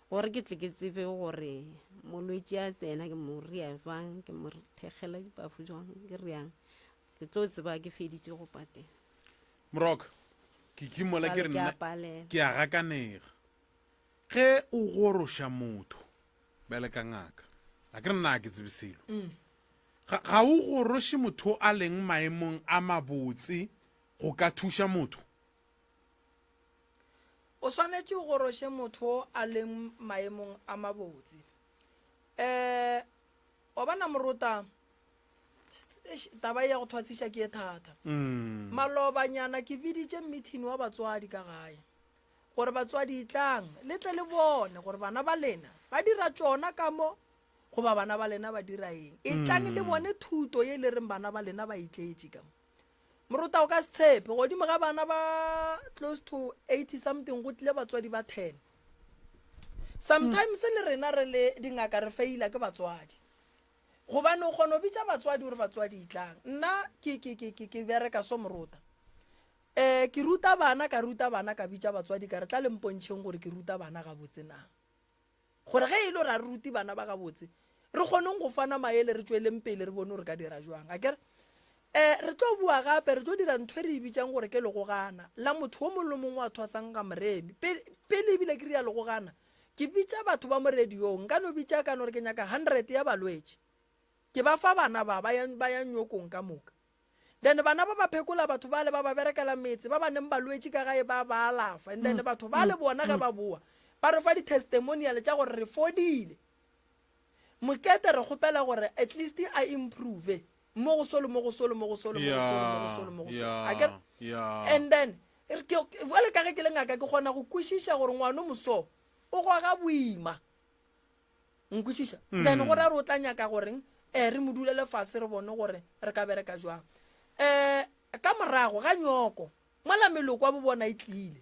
gore ke tle ke tsebe gore molwetši a tsena ke mo ria jwang ke mo thekgela dipafu jwang ke riang ke tlo tseba ke feditše go patela. Moroka ke ke mola ke Jwale re ke a nna palela. ke a gakanega ge o goroša motho bjale ka ngaka a ke re nna a ke tsebe selo Ga, ga o goroše motho a leng maemong a mabotse go ka thuša motho. O swanetše o goroše motho a leng maemong a mabotse. Um wa bona morota, eish, taba e ya go thwasiša ke e thata. Mm. Malobanyana ke biditše meeting wa batswadi ka gae gore batswadi etlang le tle le bone gore bana ba lena ba dira tšona ka mo goba bana ba lena ba dira eng. Etlang le bone thuto ye le reng bana ba lena ba e tletše ka mo. Morota o ka se tshepe, godimo ga bana ba close to 80 something go tlile batswadi ba 10. Sometimes le rena re le dingaka re feila ke batswadi. Gobane o kgona go bitša batswadi gore batswadi etlang. Nna ke, ke, ke, ke, ke bereka so morota. Eh, ke ruta bana, ka ruta bana, ka bitša batswadi ka re tla le mpontšheng gore ke ruta bana gabotse na. Gore ge e le gore a re rute bana ba gabotse, re kgoneng go fana maele, re tšweleng pele re bone gore ka dira jwang. Akere? Um re tlo bua gape, re tlo dira ntho e re e bitsang gore ke legogana la motho o mongwe le mongwe wa thwasang ga moremi. Pele, pele ebile ke ria legogana, ke bitša batho ba mo radiong, nka no bitša ka no re ke nyaka 100 ya balwetši. Ke ba fa bana ba, ba ya, ba ya nyokong ka moka. Then bana ba ba phekola batho bale ba ba berekela metse ba ba neng balwetši ka gae ba ba alafa and then batho ba le bona ge ba boa ba re fa di-testimonial tša gore re fodile. Mokete re kgopela gore at least a improve mo go so le mo go so le mo go so le mo go so le mo go so le mo go so. Akere? And then jwale ka ge ke le ngaka ke kgona go kwešiša gore ngwano moso o goga boima. Nkwešiša? Then go ra re o tla nyaka goreng um re mo dulele fase re bone gore re ka bereka jwang. Um ka morago ga nyoko mola meloko wa bo bona e tlile,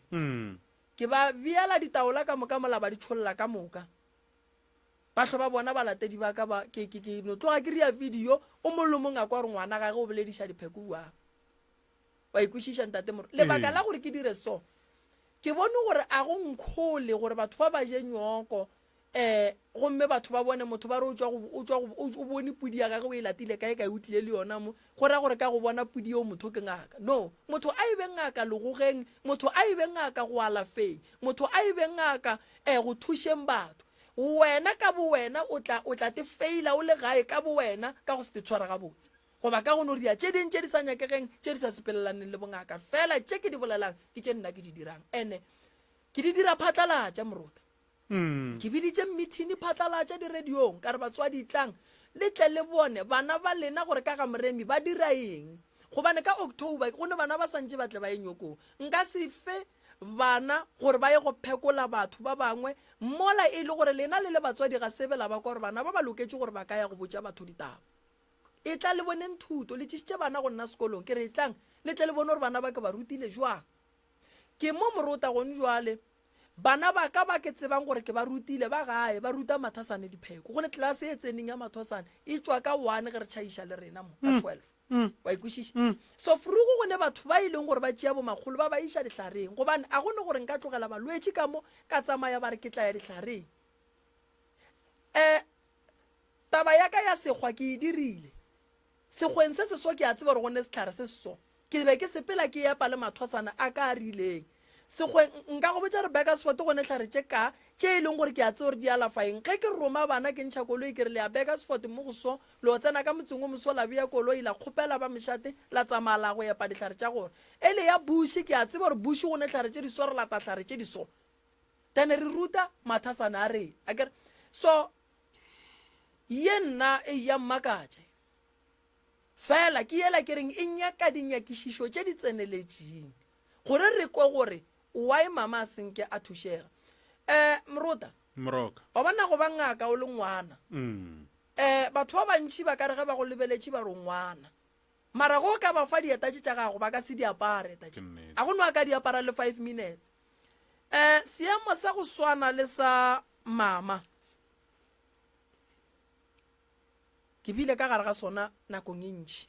ke ba beela ditaola ka moka mola ba di tšholla ka moka. Ba hlo ba bona balatedi ba ka ba ke ke ke no tloga ke ria video o mong le mong a kwa gore ngwana gage o bolediša dipheko jwang. Wa ikwešiša ntate Moro? Lebaka la gore ke dire so ke bone gore a go nkhole gore batho ba ba je nyoko um gomme batho ba bone motho ba re o tšwa go o tšwa go o bone pudi ya gagwe o e latile kae kae o tlile le yona mo go ra gore ka go bona pudi eo motho ke ngaka no motho a e be ngaka legogeng motho a e be ngaka go alafeng motho a e be ngaka um go thušeng batho wena ka bo wena o tla o tla te feila o le gae ka bo wena ka go se te tshwara gabotse goba ka go no ria tše ding tše di sa nyakegeng tše di sa sepelelaneng le bongaka fela tše ke di bolelang ke tše nna ke di dirang ene ke di dira phatlalatša morota Mm. Ke biditše mmithini phatlalatša diradiong ka re batswadi tlang le tle le bone bana ba lena gore ka ga Moremi ba dira eng. Gobane ka October go ne bana ba santše ba tle ba ye nyokong. Nka se fe bana gore ba ye go phekola batho ba bangwe mola e le gore lena le le batswadi ga sebe la ba kwa gore bana ba ba loketše gore ba ka ya go botša batho ditaba. Etlang le boneng thuto, le tšišitše bana go nna sekolong. Ke re etlang le tle le bone gore bana ba ke ba rutile jwang. Ke mo morota gone jwale Bana ba ka ba ke tsebang gore ke ba rutile ba gae ba ruta Mathasane dipheko. Go ne tlelase e tseneng ya Mathosane e tšwa ka one ge re tšhaiša le rena mo ka 12. Wa e kwešiša? So frugu go ne batho ba e leng gore ba tšea bomakgolo ba ba iša dihlareng gobane a go ne gore nka tlogela balwetši ka mo ka tsamaya ba re ke tla ya dihlareng. Um taba ya ka ya sekgwa ke e dirile. Sekgweng se seso ke a tseba gore go ne sehlare se seso. Ke be ke sepela ke epa le mathwasana a ka a rileng. Sekgweng, nka go botša gore Burgersfort go ne hlare tše ka, tše e leng gore ke a tseba gore di alafa eng. Ge ke roma bana ke ntšha koloi ke re le ya Burgersfort mo go so, le yo tsena ka motseng o moso la bea koloi la kgopela ba mošate la tsamaya la go epa dihlare tša gona. Ele ya Bush ke a tseba gore Bush go ne hlare tše diso re lata hlare tše diso. Then re ruta mathasana a rena. Akere? So, ye nna e ya mmakatša. Fela ke yela ke reng e nyaka dinyakišišo tše di tseneletšeng gore re kwe gore why mama a senke a thušega. Um Morota, Moroka. wa bona go ba ngaka o le ngwana. Mm. Um batho ba bantši ba ka re ge ba go lebeletše ba re o ngwana. Mara ge o ka ba fa dieta tše tša gago ba ka se di apare eta tše. Ke nnete. A go no a ka di apara le 5 minutes. Um seemo sa go swana le sa mama ke bile ka gare ga sona nakong e ntši.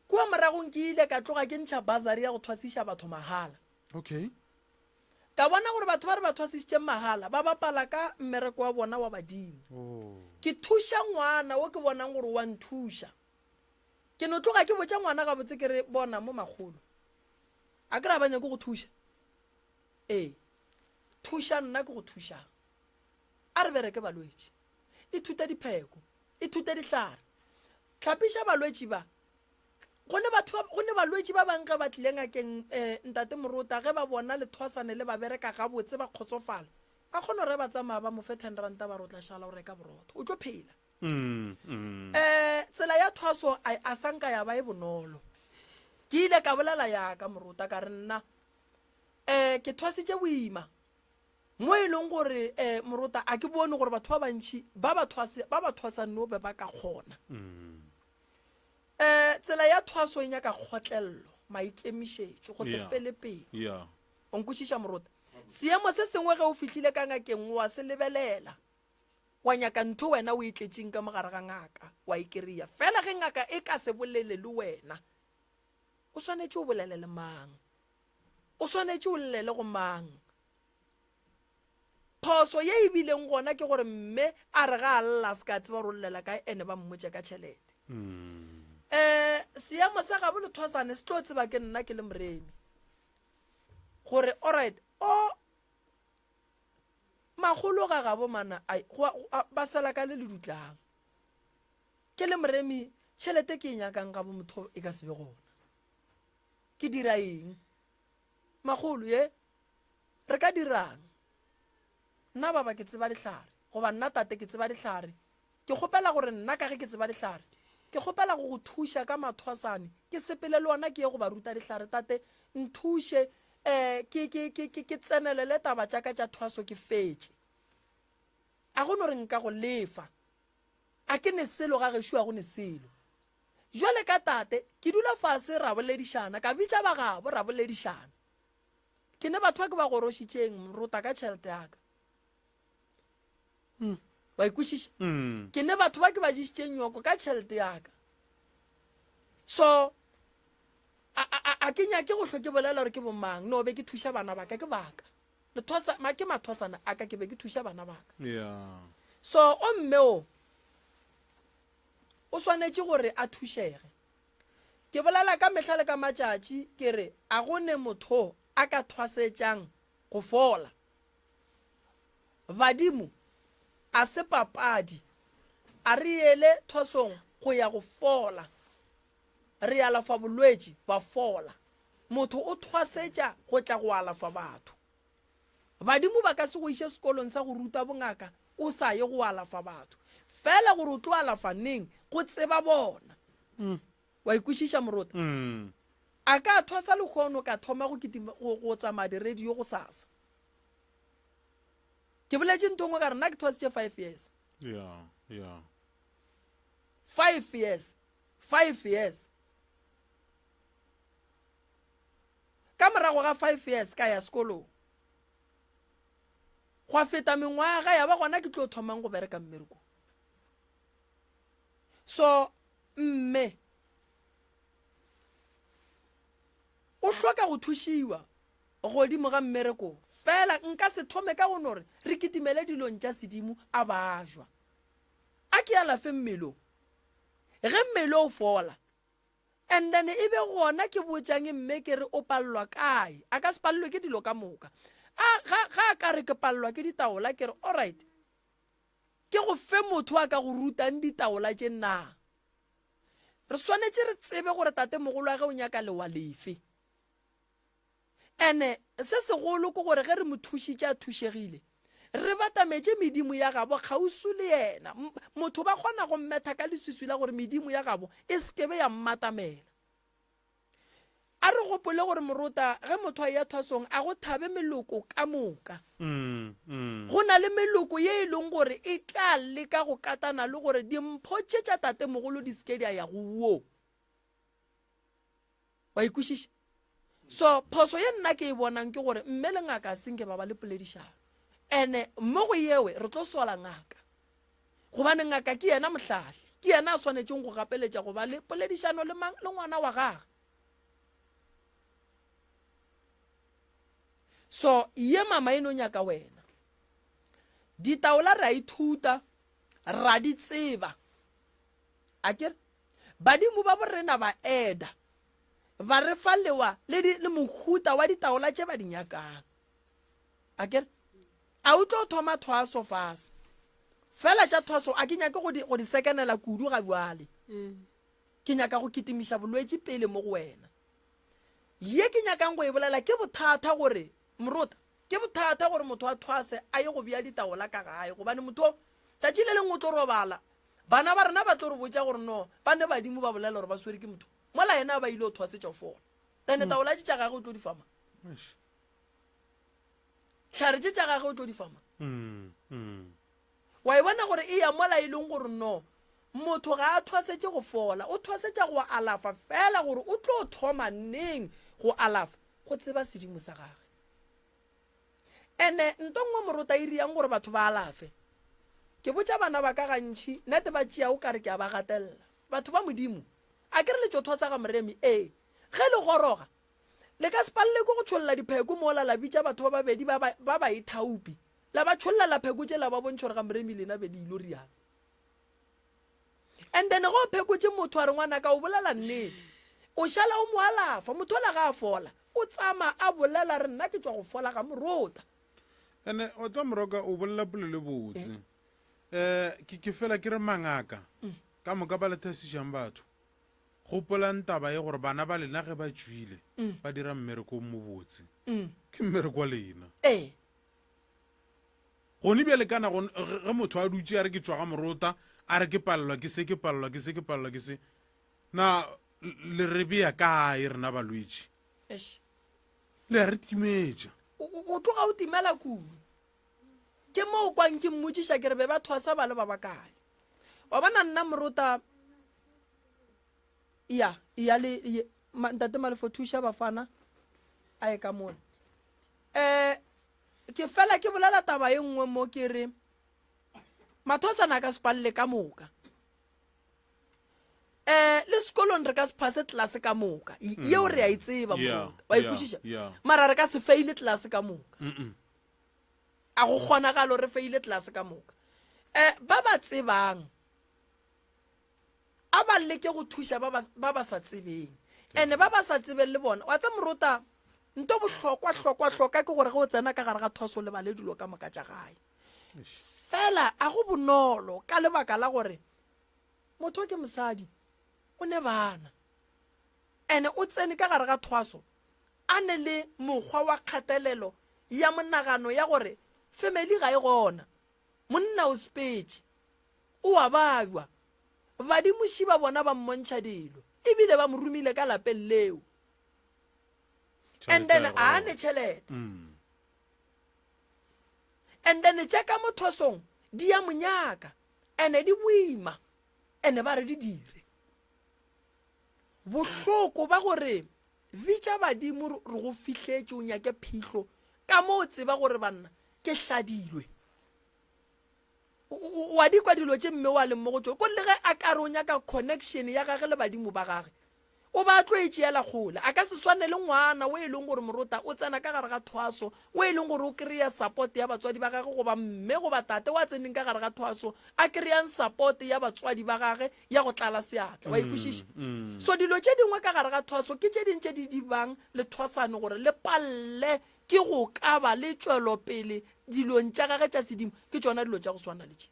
Kua moragong ke ile ka tloga ke ntšha bursary ya go thwasiša batho mahala. Okay. Ka bona gore batho ba re ba thwasisitšeng mahala ba bapala ka mmereko wa bona wa badimo. Oh. Ke thuša ngwana wo ke bonang gore wa nthuša. Ke no tloga ke botša ngwana gabotse ke re bona mo makgolo. A ke re a ba nyake go thuša? Ee. Thuša nna ke go thušang. A re bereke balwetši. Ithute dipheko. Ithute dihlare. Hlapiša balwetši ba. Go ne batho go ne balwetši ba bang ge ba tlile ngakeng eh, ntate Morota ge ba bona lethwasane le ba bereka gabotse ba kgotsofala. Ba kgona gore ba tsamaya ba mo fe 10 ranta ba re o tla šala o reka borotho. O tlo phela. Mm, mm. Eh, tsela ya thwaso a a sa nka ya ba e bonolo. Ke ile ka bolela ya ka Morota ka re nna eh ke thwasitše boima mo e leng gore eh Morota a ke bone gore batho ba bantši ba ba thwase ba ba thwasang no be ba ka kgona. Mm. Eh tsela ya thwaso e nyaka kgotlello, maikemišetšo, go se Yeah. fele pelo. Yeah. O nkwešiša Morota? Seemo se sengwe ge o fihlile ka ngakeng wa se lebelela. Wa nyaka ntho wena o e tletšeng ka mogare ga ngaka, wa e kry-a. Fela ge ngaka e ka se bolele le wena, o swanetše o bolele le mang? O swanetše o llele go mang? Phoso ye e bileng gona ke gore mme a re ga a lla a se ka tseba gore o llela kae ene ba mmotše ka tšhelete. Um seemo sa gabo Lethwasane se tlo tseba ke nna ke le moremi gore alright o Makgolo ga gabo mana ai go a, ba sala ka le le dutlang. Ke le moremi tšhelete ke e nyakang gabo motho e ka se be gona. Ke dira eng? Makgolo ye re ka dirang? Nna baba ke tseba dihlare goba nna tate ke tseba dihlare. Ke kgopela gore nna ka ge ke tseba dihlare ke kgopela go go thuša ka mathwasane ke sepele le ona ke ye go ba ruta dihlare tate nthuše um ke, ke, ke, ke, ke tsenelele taba tša ka tša thwaso ke fetše. A go no re nka go lefa. A ke ne selo ga gešo a go ne selo. Jwale ka tate ke dula fase ra boledišana ka bitša ba gabo ra boledišana. Ke ne batho ba ke ba gorošitšeng rota ka tšhelete ya ka. Mm. Wa ikwešiša? Mm. Ke ne batho ba ke ba ješitšeng nyoko ka tšhelete ya ka. So a, a, a ke nyake go hlwe ke bolela gore ke bomang no be ke thuša bana ba ka ke baka lethwasa ma ke mathwasana a ka ke be ke thuša bana ba ka yeah. So o mme o o swanetše gore a thušege. Ke bolela ka mehla le ka matšatši ke re a go ne motho a ka thwasetšang go fola. Badimo a se papadi. A re yele thwasong go ya go fola. Re alafa bolwetši ba fola. Motho o thwasetša go tla go alafa batho. Badimo ba ka se go iše sekolong sa go ruta bongaka o sa ye go alafa batho. Fela gore o tlo alafa neng go tseba bona. Mm. Wa ikwešiša Morota? Mm. A ka thwasa lehono ka thoma go kitima go, go tsamaya di-radio gosasa. Ke boletše ntho nngwe ka re nna ke thwasitše 5 years. Yeah, yeah. 5 years. 5 years. Ka morago ga 5 years ka ya sekolong. Gwa feta mengwaga ya ba gona ke tlo thomang go bereka mmerekong. So mme o hloka go thušiwa godimo ga mmereko fela nka se thome ka go no re re kitimele dilong tša sedimo a bajwa. A ke alafe mmele o. Ge mmele o fola and then e be gona ke botšang mme ke re o palelwa kae. A ka se palelwe ke dilo ka moka. A ga ga a ka re ke palelwa ke ditaola ke re alright ke go fe motho a ka go rutang ditaola tše na. Re swanetše re tsebe gore tatemogolo wa ge o nyaka lewa lefe. Ene se segolo ke gore ge re mo thušitše a thušegile. Re batametše medimo ya gabo kgauswi le yena. Motho ba kgona go mmetha ka leswiswi la gore medimo ya gabo e se ke be ya mmatamela. A re gopole gore morota ge motho a eya thwasong a go thabe meloko ka moka. Go na le meloko ye e leng gore e tla leka go katana le gore dimpho tše tša tatemogolo di se ke di a ya go wo. Wa ikwešiša? So phoso ye nna ke e bonang ke gore mme le ngaka a senke ba ba le poledišano. Ene mo go yewe re tlo sola ngaka. Gobane ngaka ke yena mohlahli, ke yena a swanetšeng go gapeletša go ba le poledišano le mang le ngwana wa gage. So ye mama e no nyaka wena. Ditaola re a ithuta, ra di tseba. A ke re badimo ba borena ba eda ba re fa lewa le, le mohuta wa ditaola tše ba di nyakang. A ke re a o tlo thoma thwaso fase fela tša thwaso a ke nyake go di, go di sekenela kudu ga bjale mm. ke nyaka go kitimiša bolwetši pele mo go wena ye ke nyakang go e bolela ke bothata gore morota ke bothata gore motho a thwase a ye go bea ditaola ka gae gobane motho tšatši le lengwe o tlo robala bana ba rena ba tlo re botša gore no ba ne badimo ba bolela gore ba swere ke motho mola yena ba ile o thwasetša o fola ene mm. taola tše tša gage o tlo di fama tlhare tše tša gage o tlo di fama mm, mm. wa e bona gore e ya mola e leng gore no motho ga a thwasetše go fola o thwasetša go alafa fela gore o tlo thoma neng go alafa go tseba sedimo sa gage ene nto nngwe morota e riang gore batho ba alafe ke botša bana ba ka gantšhi nete ba tšea o kare ke a ba gatelela batho ba modimo a ke re le tšo thwasa ga moremi ee ge le goroga Le ka se palelwe ke go tšholla dipheko mola la bitša batho ba babedi ba ba baithaopi, la ba tšhollela pheko tše la ba bontšha gore ga Moremi lena be le ilo rialo. And then ge o phekotše motho a re ngwanaka o bolela nnete, o šala o mo alafa, motho ola ga a fola, o tsama a bolela re nna ke tšwa go fola ga morota. Ene wa tsa moroka o bolela polelo e botse. Eh ke ke fela ke re mangaka ka moka ba le thasišang batho. Gopolang taba ye gore bana ba lena ge ba tšwile ba dira mmereko o mobotse. Ke mmereko wa lena. Ee. Gone bjale kana ge motho a dutše a re ke tšwa ga morota a re ke palelwa ke se ke palelwa ke se ke palelwa ke se na le re bea kae rena balwetši? Le a re timetša. O tloga o timela kudu. Ke mo o kwang ke mmotšiša ke re be ba thwasa ba le ba bakae. Wa bona nna morota ya ya le ye, ma, ntate Malefo thuša bafana a ye ka mola. Eh ke fela ke bolela taba e nngwe mo ke re mathwasana a ka se palele ka moka. Eh le sekolong re ka se phase tlelase ka moka. Yeo re a e tseba morota. Wa e kwešiša? Mara re ka se faile tlelase ka moka. A go kgonagalo re feile tlelase ka moka. Eh, ba ba tsebang a ba leke go thuša ba ba ba sa tsebeng. Ene ba ba sa tsebeng le bona, wa tsa morota nto bohlokwa hlokwa hloka ke gore ge o tsena ka gare ga thoso le bale dilo ka moka tša gae. Fela a go bonolo ka lebaka la gore motho ke mosadi o ne bana. Ene o tsene ka gare ga thwaso a ne le mokgwa wa kgatelelo ya monagano ya gore family ga e gona, monna o sepetše, o a babja, badimoši ba bona ba mmontšha dilo ebile ba mo romile ka lapeng leo and then a a ne tšhelete mm. and then tša ka mo thosong di ya monyaka ene di boima ene ba re di dire Bohloko ba gore bitša badimo re go fihletše o nyake phihlo ka mo o tseba gore banna ke hladilwe. Wa di kwa dilo tše mme wa leng mo go tšona ko le ge a ka re o nyaka connection ya gage le badimo ba gage o ba tlo e tšeela kgole. A ka se swane le ngwana o e leng gore morota o tsena ka gare ga thwaso o e leng gore o kry-a support ya batswadi ba gage goba mme goba tate wa tseneng ka gare ga thwaso a kry-ang support ya batswadi ba gage ya go tlala seatla wa ikwešiša mm, mm. so dilo tše dingwe ka gare ga thwaso ke tše dingwe tše di dibang le thwasane gore le palle ke go ka ba le tšwelopele dilong tša gage tša sedimo ke tšona dilo tša go swana le tše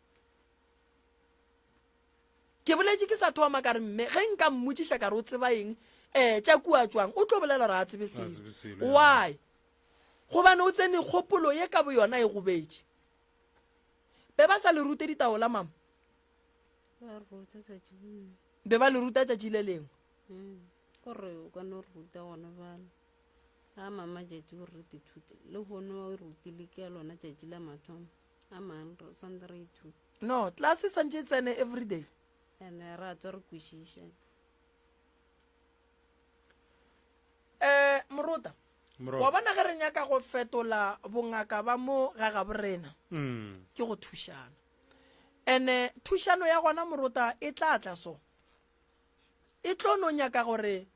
ke boletše ke sa thoma ka re mme ge nka mmotšiša ka re o tseba eng um tša kua tšwang o tlo bolela gore a tsebe selo why gobane o tsene kgopolo ye ka boyona e gobetše. Be ba sa le rute ditaola mama? Ba re ruta tšatši le lengwe. Be ba le ruta tšatši le lengwe. Mm. Gore o ka no ruta gona bjale. A mama tšatši gore re tithute. Le hono o rutile ke ya lona tšatši la mathomo. A mang re santse re ithuta. No, class e santše e tsene everyday. Ene ra tswa re kwešiša. Eh, morota. Wa bona ge re nyaka go fetola bongaka ba mo ga gabo rena. Mm. Ke go thušana. Ene thušano ya gona morota e tla tla so. E tlo no nyaka gore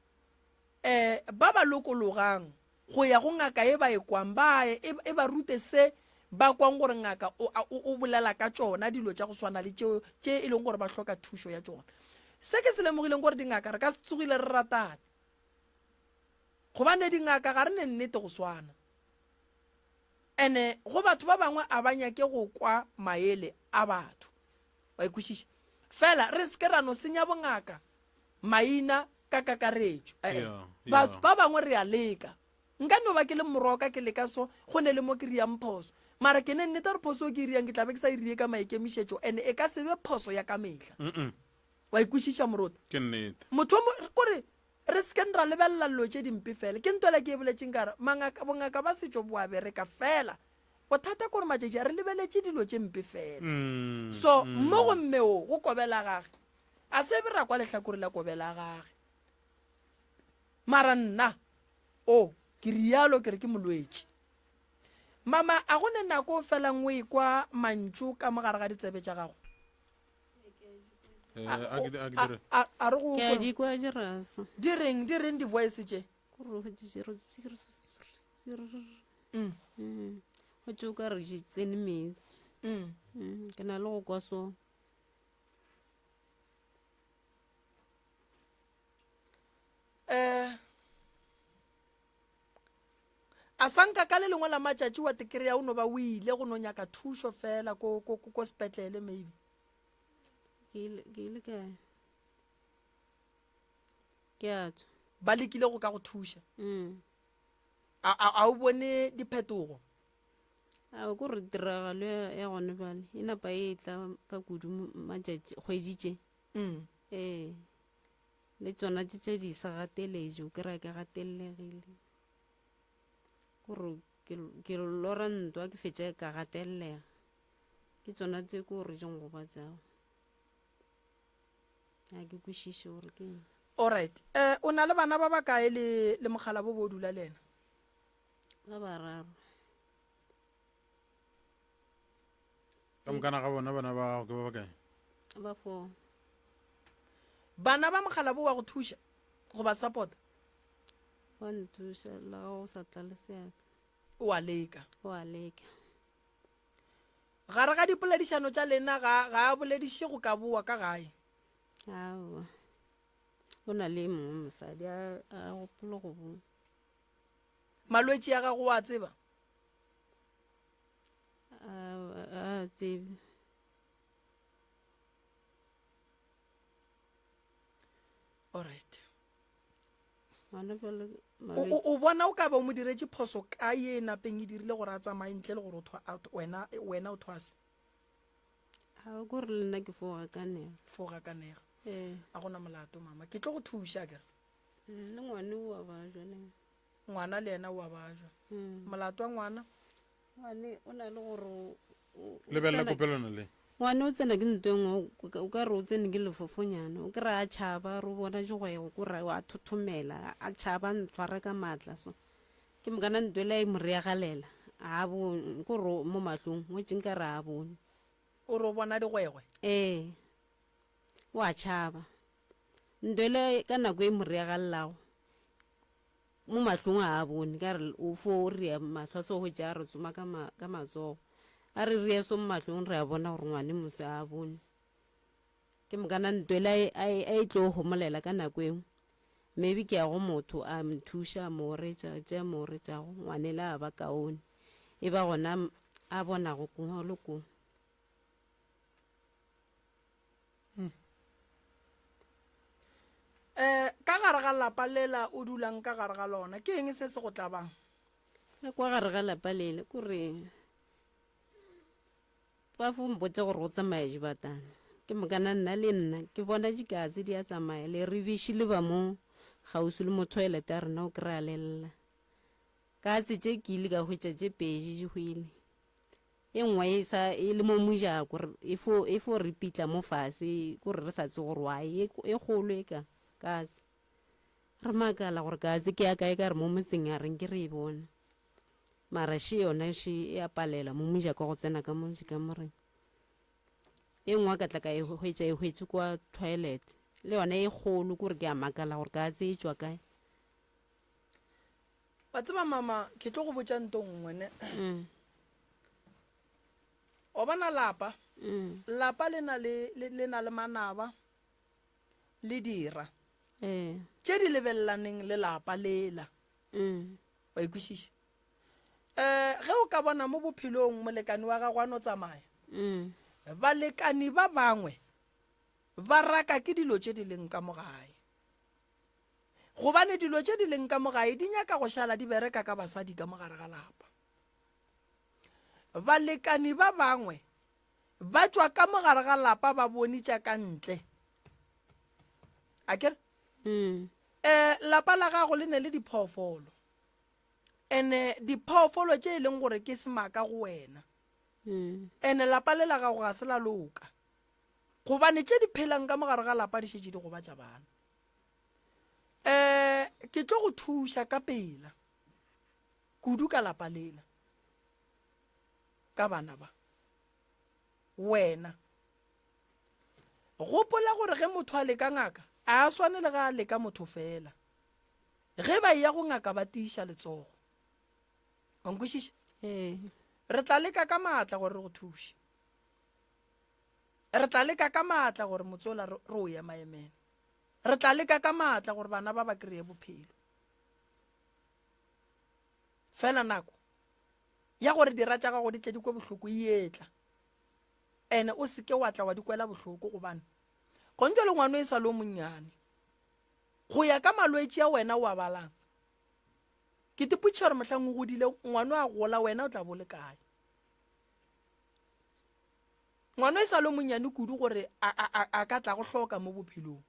eh ba ba lokologang go ya go ngaka e ba e kwang ba ye e, e ba rute se ba kwang gore ngaka o, o, o bolela ka tšona dilo tša go swana le tšeo tše e leng gore ba hloka thušo ya tšona. Se ke se lemogileng gore dingaka re ka se tsogile re ratane gobane dingaka ga re ne nnete go swana ene go batho ba bangwe a ba nyake go kwa maele a batho wa ikwešiša fela re se ke ra no senya bongaka maina ka kakaretšo eh, eh. Yeah, batho yeah. ba bangwe re a leka nka no ba ke le moroka ke leka so go ne le mo ke riang phoso mara ke ne nnete gore phoso e ke e riang ke tla be ke sa e rie ka maikemišetšo and e ka se be phoso ya ka mehla Mm-mm. wa ikwešiša morota ke nnete motho o mo- kore re se keng ra lebelela dilo tše dimpe fela ke ntwela ke e boletseng kare mangaka bongaka ba setšo bo a bereka fela bothata kore matšatši a re lebeletše dilo tše mpe fela Mm, so mo go mme o go kobela gage a se be ra kwa lehlakore la kobela gage mara nna o ke rialo ke re ke molwetši mama a go ne nako o felang o ekwa mantšu ka mo gare ga ditsebe tša gago Eh, a ke a ke dire a a re go Ke a di kwa dirasa. di reng di reng di-voice tše Gore o hwetše Mm. Go tše o ka re di tsene metsi. Mm. Mm, Ke na le go kwa so. Eh, a sanka ka le lengwe la matšatši wa tekreya o no ba o ile go no nyaka thušo fela ko, ko, ko, ko sepetlele maybe Ke ile ke ile ka ke a tswa. ba lekile go ka go thuša Mm. a, a, a o bone diphetogo A ko re tiragalo ya ya gone bjale e napa e tla ka kudu mo- matšatši kgwedi tše. mm. Ee. Le tsona tše tše di sa gateletše o kry-a ke gatelegile. Kore ke ke lora ntwa ke fetša ka gatelega. Ke tsona tse ke gore di ngobatsago. Ga ke kwešiše gore ke eng. Alright eh, o na le bana ba bakae le le mogala bo bo o dula le ena? Ba bararo. Ka mokana ga bona bana ba gago ke ba bakae? Ba four. Bana ba mogala bo wa go thuša goba support? Ba nthuša le ga o sa tla le seatla. O a leka. O a leka. Gare ga dipoledišano tša lena ga ga a bolediše go ka boa ka gae? Aowa. O na le e mongwe mosadi a a gopole go boa. Malwetši a gago o a tseba? A a tsebe. Alright. Ngwana bjale O, o, malwetši. o bona o ka ba o mo diretše phoso ka ye napeng e dirile gore a tsamaye ntle le gore o thwa, a, wena, wena o thwase? A ko re le nna ke fo gakanega. Fo gakanega. Ee. A gona molato mama. Ke tlo go thuša akere. Mm, le ngwane o a bajwa le. Ngwana le yena o a bajwa. Mm. Molato wa ngwana? Ngwane o na le gore o- o- o Lebelela tsena- kopelwana le. Ngwane o tsena ke ntho e nngwe, o ka- o ka re o tsene ke lefofonyana, o kry-a a tšhaba, re o bona digwego, ko re a thothomela, a tšhaba, a ntshwara ka maatla so. Ke mokana ntho ela e mo reagalela, a bone, ko re mo mahlong, o tše nka re a bone. O re o bona digwegwe? Ee, o a tšhaba. Ntho ela ka nako e mo reagalelago, mo mahlong a a bone, ka re o fo ria mahlo a so hwetša a re tsoma ka ma, ka matsogo. A re ria so mo mahlong re a bona gore ngwane mose a bone. Ke mokana ntho ela e, a e, a e tlo homolela ka nako engwe. Maybe ke ya go motho a nthuša a mo oretša, tše a mo oretšago, ngwanela a ba kaone. E ba gona a bonago ko le ko. Eh, ka gare ga lapa lela o dulang ka gare ga lona, ke eng se se go tlabang? Ka kwa gare ga lapa lela, kore Ba fo mpotša gore go tsamaya dibatana. Ke mokana nna le nna ke bona dikatse di a tsamaya le ribiši le ba mo kgauswi le mo toilet ya rena o kry-a le lla. Katse tše ke ile ka hwetša tše pedi di hwile. E nngwe e sa e le mo mojako e fo e fo re pitla mo fase kore re sa tsebe gore why e e kgolo e ka katse. Re makala gore katse ke ya kae ka re mo motseng a re nke re e bona. Mara še yona še e a palela mo mojako go tsena ka mo dikamoreng. E nngwe ka tla ka e hwetša e hwetše kwa toilet. Le yona e kgolo kore ke a makala gore katse e tšwa kae. Wa tseba mama, ke tlo go botša nto nngwe ne. Mm. O bona lapa, Mm. lapa le na le le, le na le manaba le dira Ee. tše di lebelelaneng le lapa lela. Mm. Wa ikwešiša? Eh, ge o ka bona mo bophelong molekane wa gago a no tsamaya, Mm. balekani ba bangwe ba raka ke dilo tše di leng ka mo gae. Gobane dilo tše di leng ka mo gae di nyaka go šala di bereka ka basadi ka mo gare ga lapa. Balekani ba bangwe ba tšwa ka mo gare ga lapa ba bone tša ka ntle. A ke re? Mm. Eh, lapa la gago le ne le diphoofolo. Ene diphoofolo tše e leng gore ke semaka go wena. Mm. Ene lapa le la gago ga se la loka. Gobane tše di phelang ka mo gare ga lapa di šetše di gobatša bana. Um ke tlo go thuša ka pela kudu ka lapa lela ka bana ba. Wena gopola gore ge motho a leka ngaka a a swane le ga a leka motho fela. Ge ba eya go ngaka ba tiiša letsogo. Wa nkwešiša? Ee. Re tla leka ka maatla gore re go thuše. Re tla leka ka maatla gore motse ola re o emaemele. Re tla leka ka maatla gore bana ba ba kry-e bophelo. Fela nako ya gore dira tša gago di tle di kwe bohloko e etla. Ene o seke wa tla wa di kwela bohloko gobane gontšwe le ngwano e sa le o monnyane. Go ya ka malwetši a wena o a balang. Ke tipotšiša gore mohlang o godile ngwano a gola wena o tla bo le kae. Ngwano e sa le monnyane kudu gore a ka tla go hloka mo bophelong.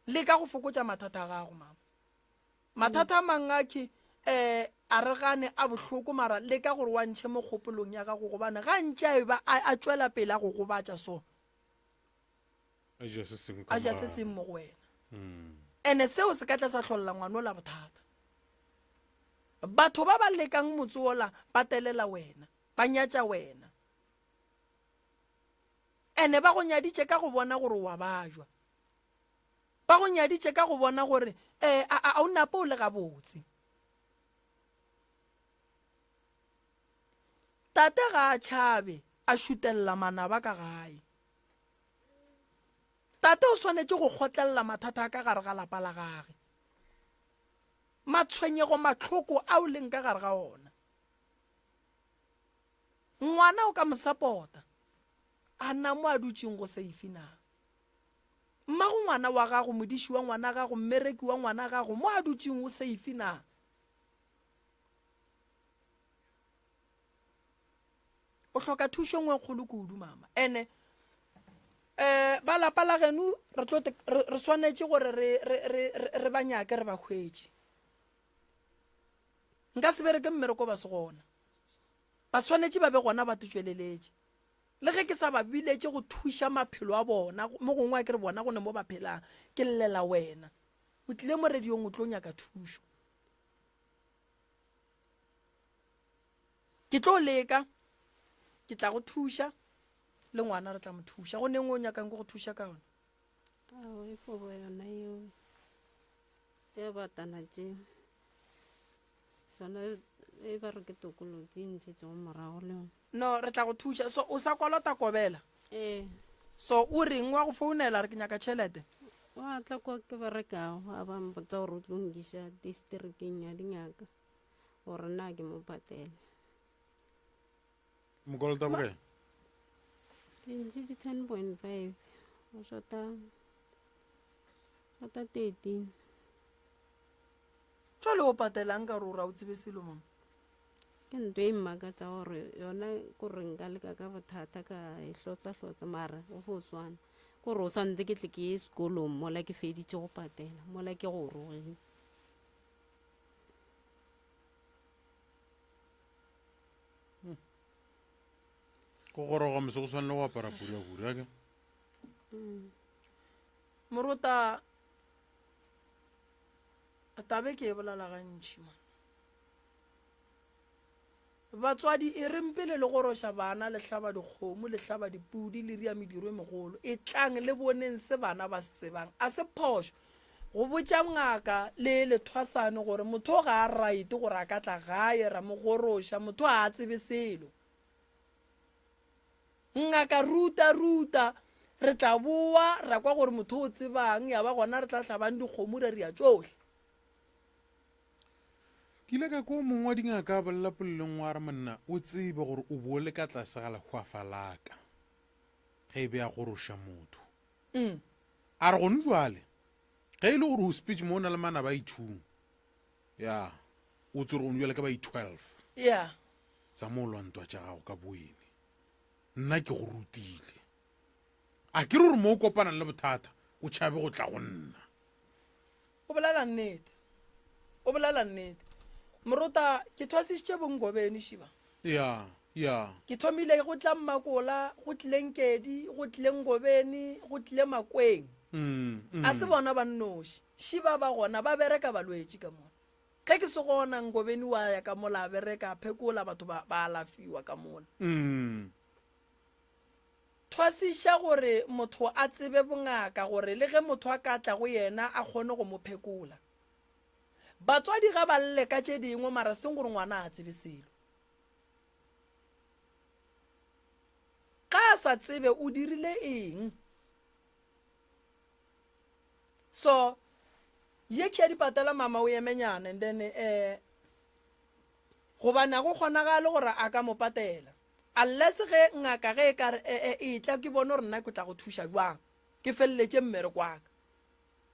Leka go fokotša mathata a gago mama. Mathata a mang a ke eh a re gane a bohloko mara leka gore wa ntšhe mo kgopolong ya gago gobane ga ntše a eba a tšwela pele a go gobatša so. A ja se sengwe ka A ja se morago. sengwe mo go wena. Ene seo se ka tla sa hlolla ngwanola bothata. Batho ba ba lekang motse ola ba telela wena, ba nyatša wena. Ene ba go nyaditše ka go bona gore wa bajwa. Ba go nyaditše ka go bona gore eh a o nape o le gabotse. Tate ga a tšhabe a šutelela manaba ka gae. Tate o swanetše go kgotlelela mathata a ka gare ga lapa la gage. Matshwenyego mahloko a o leng ka gare ga ona. Ngwana o ka mo sapota a na mo a dutšeng go safe na? Mmago ngwana wa gago, modiši wa ngwana gago, mmereki wa ngwana gago, mo a dutšeng o safe na? O hloka thušo nngwe kgolo kudu mama. Ene eh ba lapa la geno re tlo re swanetše gore re re re re ba nyake re ba hwetše. Nka se bereke mmereko ba se gona. Ba swanetše ba be gona ba tšweleletše. Le ge ke sa ba biletše go thuša maphelo a bona, mo gongwe a ke re bona go ne mo ba phelang, ke llela wena. O tlile mo radiong o tlo nyaka thušo. Ke tlo leka, ke tla go thuša, le ngwana re tla mo thuša. Go neng o nyakang ke go thuša ka yona? Ao, e fo ba yona eo. Tše batana tše. Sona e ba re ke tokolo tše ntšhetšego morago le yona. No, re tla go thuša. So o sa kolota kobela? Ee. So o reng wa go founela re ke nyaka tšhelete? Wa tla kwa ke berekago a ba mpotsa gore o tlo nkiša distrikeng ya dingaka gore na ke mo patele. Mokolota bokae? Ke ntšhitše 10.5 go shota shota 13. Jwale o patelang ka gore o ra o tsebe selo mama? Ke nto e mmakatsa gore yona kore nka leka ka bothata ka e hlotsa-hlotsa mara go fo swana. Kore o swantse ke tle ke ye sekolong mola ke feditše go patela mola ke gorogile. Go goroga mose go swanele go apara purapura ake. Morota tabe ke e bolela gantši man. Batswadi e reng pele le goroša bana le hlaba dikgomo le hlaba dipudi le ria mediro e megolo etlang le boneng se bana ba se tsebang a se phošo go botša ngaka le lethwasane gore motho ga a right gore a ka tla gae ra mo goroša motho ga a tsebe selo Ngaka ruta ruta re tla boa ra kwa gore motho o tsebang ya ba gona re tla hlabang dikgomo ra ria tšohle. Ke ile ka kwa o mongwe wa dingaka a bolela polelo nngwe a re monna o tsebe gore o bo o le ka tlase ga lehwafa la ka ge e be a goroša motho. Mm. A re gone jwale ge e le gore o speech mo o na le manaba a ithung ya o tsere gone jwale ka ba i-12 Yeah. tsa mo lwa ntwa tša gago ka boene nna ke go rutile a ke re gore mo o kopanang le bothata o tšhabe go tla go nna O bolela nnete. O bolela nnete. Morota, ke thwasisitše bongobeni šiba. Ya, ya. Ke thomile go tla Mmakola, go tlile Nkedi, go tlile Ngobeni, go tlile Makweng. Mm, mm. A se bona ba nnoši. Šiba ba gona ba bereka balwetši ka mona. Ge ke se gona Ngobeni wa ya ka mola a bereka a phekola batho ba ba alafiwa ka mola. Mm. Thwasiša gore motho a tsebe bongaka gore le ge motho a ka tla go yena a kgone go mo phekola. Batswadi ga ba lle ka tše dingwe mara seng gore ngwana a tsebe selo. Ga a sa tsebe o dirile eng. So ye ke ya dipatela mama o emenyana and then eh gobane a go kgonagale gore a ka mo patela. Unless ge ngaka ge e ka re ee etla ke bone gore nna ke tla go thuša jwang ke feleletše mmereko wa ka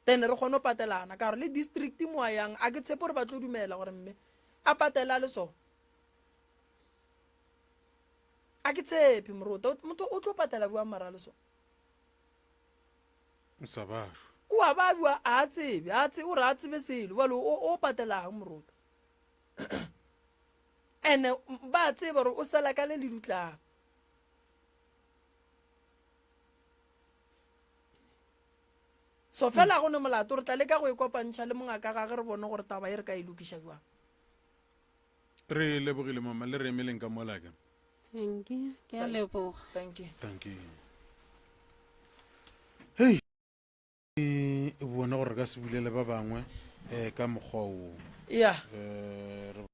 then re kgone go patelana ka gore le district mo a yang a ke tshepe gore ba tlo dumela gore mme a patele a le so a ke tshepe morota motho o tlo patela bjang mara a le so o sa bajwa o a bajwa a tsebe a tsebe o re a tsebe selo jalo o patelang morota Ene ba tseba gore o sala ka le le dutlang. So fela go ne molato re tla leka go e kopantšha le mongaka gage re bone gore taba e re ka e lokiša jwang. Re lebogile mama le re emeleng ka mola ke. Thank you. Ke a leboga. Thank you. Thank you. Hey. Bone gore re ka se bulele ba bangwe um ka mokgwa wo. Yeah. Eh, re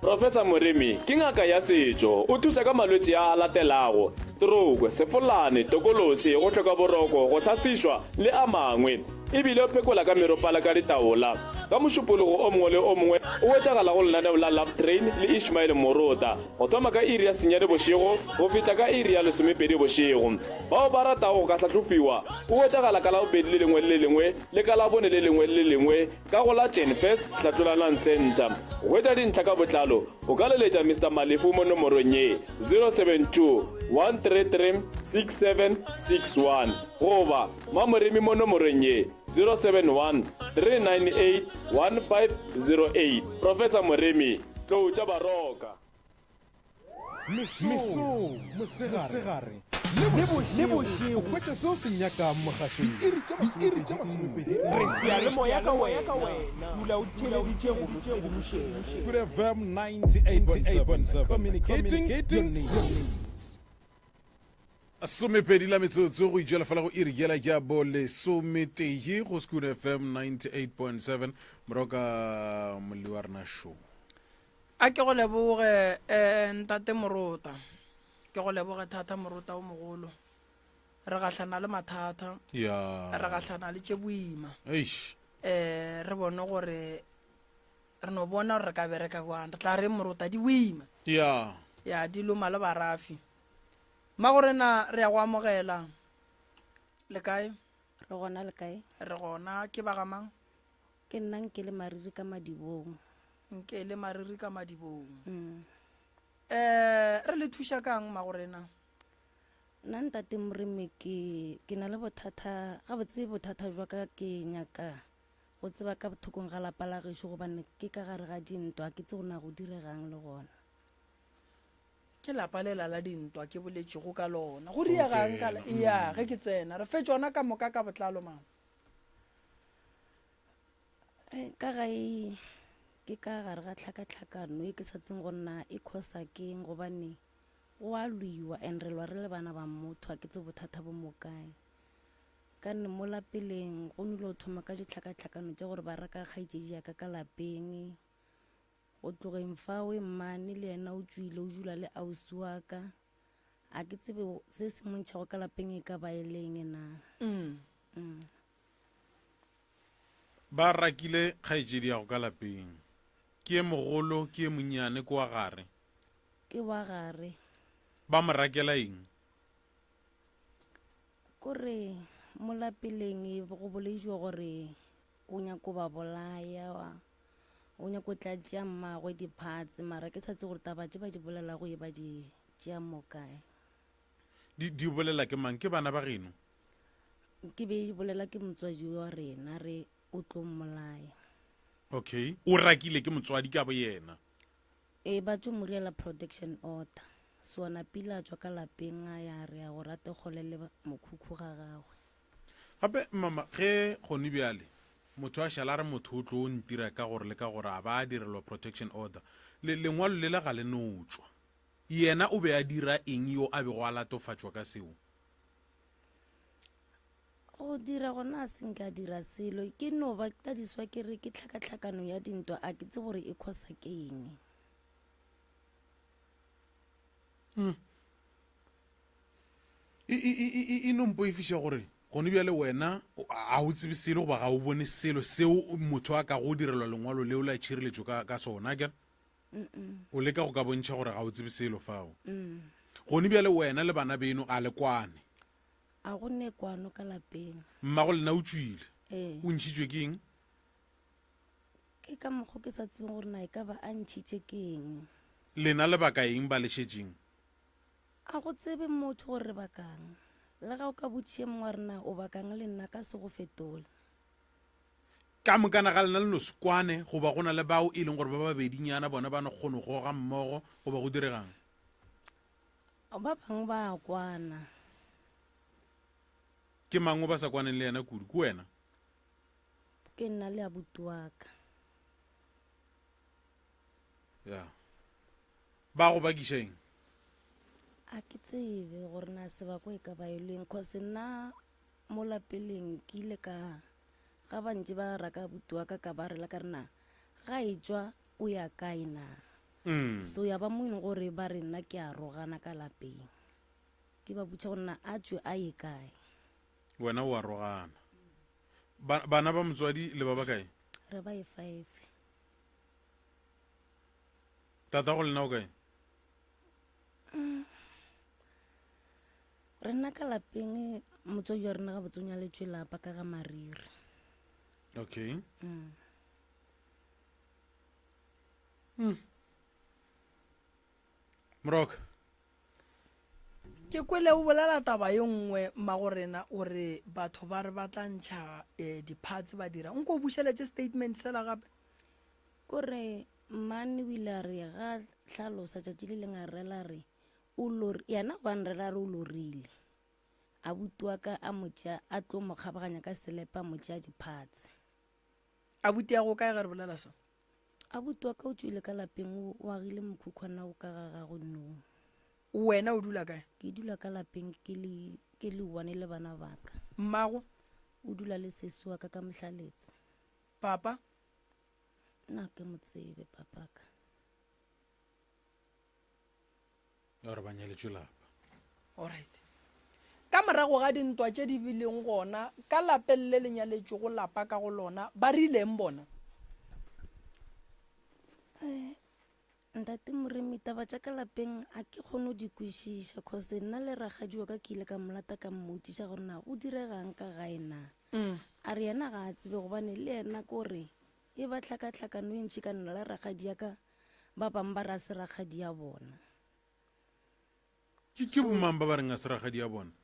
Professor Moremi ke ngaka ya setšo. O thuša ka malwetši a a latelago, stroke, sefolane, tokološi, go hloka boroko, go thasišwa le a mangwe. E bile o phekola ka meropala ka ditaola. Ka Mošupologo o mongwe le o mongwe o hwetšagala go lenaneo la Love Train le Ishmael Morota go thoma ka iri ya senyane bošego go fihla ka iri ya lesomepedi bošego. Bao ba ratago go ka hlahlofiwa o hwetšagala ka Labobedi le lengwe le le lengwe le ka Labone le lengwe le le lengwe Ka go la Genfest Hlatlolanang Centre. Go hwetša dintlha ka botlalo, o ka leletša Mister Malefu mo nomorong ye, 072 133 6761 goba Mamoremi mo nomorong ye, 071 398 1508. Professor Moremi, Tlou tša Baroka. Mesong, mosegare le bošego, o hwetša se o se nyakang mogašong diiri tše masomepedi. Re seyalemoya ka wena, dula o theeleditše go re tshedimošego. Good FM 98.7, communicating your needs. Somepedi la metsotso go itšwela fela go iri yela ya bo lesometee go Skoon FM 98.7 morago ka molli wa rena show. A ke go leboge, eh, Ntate Morota. Ke go leboge thata, Morota o mogolo. Re gahlana le mathata. Ya. Re gahlana le tše boima. Eish. Eh, re bone gore Re no bona gore re ka bereka bjang. Re tla reng morota di boima. Ya. Ya di loma le barafi. Mmagorena re ya go amogela. Le kae? Re gona le kae? Re gona. Ke ba ga mang? Ke nna Nkele Mariri ka Madibong. Nkele Mariri ka Madibong. Mm. Eh, re le thuša kang Mmagorena? Nna ntate Moremi ke ke na le bothata gabotse bothata jwa ka ke nyaka go tseba ka bothokong ga lapa la gešo gobane ke ka gare ga dintwa ke tse go na go diregang le gona. Ke lapa lela la dintwa ke boletšego ka lona. Go riegang ka la Eya, ge ke tsena. Re fe tšona ka moka ka botlalo, mama. Eh, ka gae ke ka gare ga tlhakatlhakano e ke sa tseng go nna e khosa keng gobane go a lwiwa and re lwa re le bana ba motho a ke tse bothata bo mo kae. Ka nne mo lapeleng go nile go thoma ka ditlhakatlhakano tša gore ba raka kgaetšedi ya ka ka lapeng. Go tlogeng fao mmane le yena o tšwile o dula le ausi wa ka. A ke tsebe se se mo ntšhago ka lapeng e ka ba e leng na. Mm. Mm. Ba rakile kgaetšedi ya go ka lapeng. Ke e mogolo, ke e monnyane, ke wa gare. Ke wa gare. Ba mo rakela eng? Kore mo lapeleng go boleišwa gore o nyako ba bolaya o nyako tla tšea mmagwe diphatse mara ke sa tse gore taba tše ba di bolelago e ba di tšea mo kae. Di, di bolela ke mang? Ke bana ba geno? Ke be di bolela ke motswadi wa rena re o tlo mmolaya. Okay. O rakile ke motswadi ka bo yena. E ba tšo mo riela protection order. Sona pila a tšwa ka lapeng a ya re ya go rate kgole le mokhukhu ga gagwe. Gape mama ge gone bjale motho a šala a re motho o tlo ntira ka gore le ka gore a ba a direlwa protection order le lengwalo lela ga le no tšwa. Yena o be a dira eng yo a bego a latofatšwa ka seo? Go dira gona a se nke a dira selo ke no ba tadiswa ke re ke tlhakatlhakano ya dintwa a ke tse gore e khosa ke eng. Hmm. E, e, e, e, e no mpoifiša gore gone bjale wena a o tsebe selo goba ga o bone selo seo motho a ka go direlwa lengwalo leo la tšhireletšo ka, ka sona ke o leka go ka bontšha gore ga o tsebe selo fao mm. gone bjale wena le bana beno a le kwane a go ne kwano ka lapeng mmago lena o tšwile ee o ntšhitšwe ke eng ke ka mokgo ke sa tsebeng gore na e ka ba a ntšhitše ke eng lena lebaka eng ba le šetšeng A go tsebe motho gore re bakang. Le ga o ka botšiše mongwe wa rena o bakang le nna ka se go fetole. Ka mokana ga lena le no se kwane goba go na le bao e leng gore ba babedinyana bona ba no kgono goga mmogo goba go diregang? Ba bangwe ba a kwana. Ke mang o ba sa kwaneng le yena kudu? Ke wena? Ke nna le abuti wa ka. Ya. Ba go bakiša eng? A ke tsebe gore na sebako e ka ba e leng cause nna mo lapeleng ke ile ka ga ba ntše ba raka abuti wa ka ka ba rela ka re na ga e tšwa o ya kae na Mm. so ya ba mo e leng gore ba re nna ke a rogana ka lapeng ke ba botša gore na a tšwe a ye kae Wena o a rogana. Ba, bana ba motswadi le ba bakae? re ba e five Tatago lena o kae? Mm. Rena ka lapeng motswadi wa rena gabotse o nyaletšwe lapa ka ga mariri. Okay. Mm. Mm. Moroka. Ke kwele o bolela taba ye nngwe mmagorena o re batho ba re ba tla ntšha eh, di-parts ba dira nko o bušeletše statement sela gape Kore mmane o ile a re ga hlalosa tšatši le leng a rela re o lori yena o ba nrela a re o lorile abuti wa ka a mo tšea a tlo mo kgabaganya ka selepe a mo tšea diphatse abuti ya go kae ge re bolela so abuti wa ka o tšwile ka lapeng o o agile mokhukhwana o ka ga gago nong wena o dula kae ke dula ka lapeng ke le ke le one le bana ba ka mmago o dula le sesi wa ka ka mohlaletse papa Nna ke mo tsebe papaka. Ya gore ba nyaletšwe lapa. Alright. Ka morago ga dintwa tše di bileng gona ka lapeng le le nyaletšwego lapa ka go lona, ba rileng bona? Ntate Moremi, taba tša ka lapeng a ke kgone go di kwešiša cause nna le rakgadi wa ka ke ile ka molata ka mmotšiša gore na go diregang ka gae na. A re yena ga a tsebe gobane le yena ko re e ba tlhakatlhakano e ntši ka nna le rakgadi ya ka ba bangwe ba re a se rakgadi ya bona. Ke ke bomang ba ba reng a se rakgadi ya bona?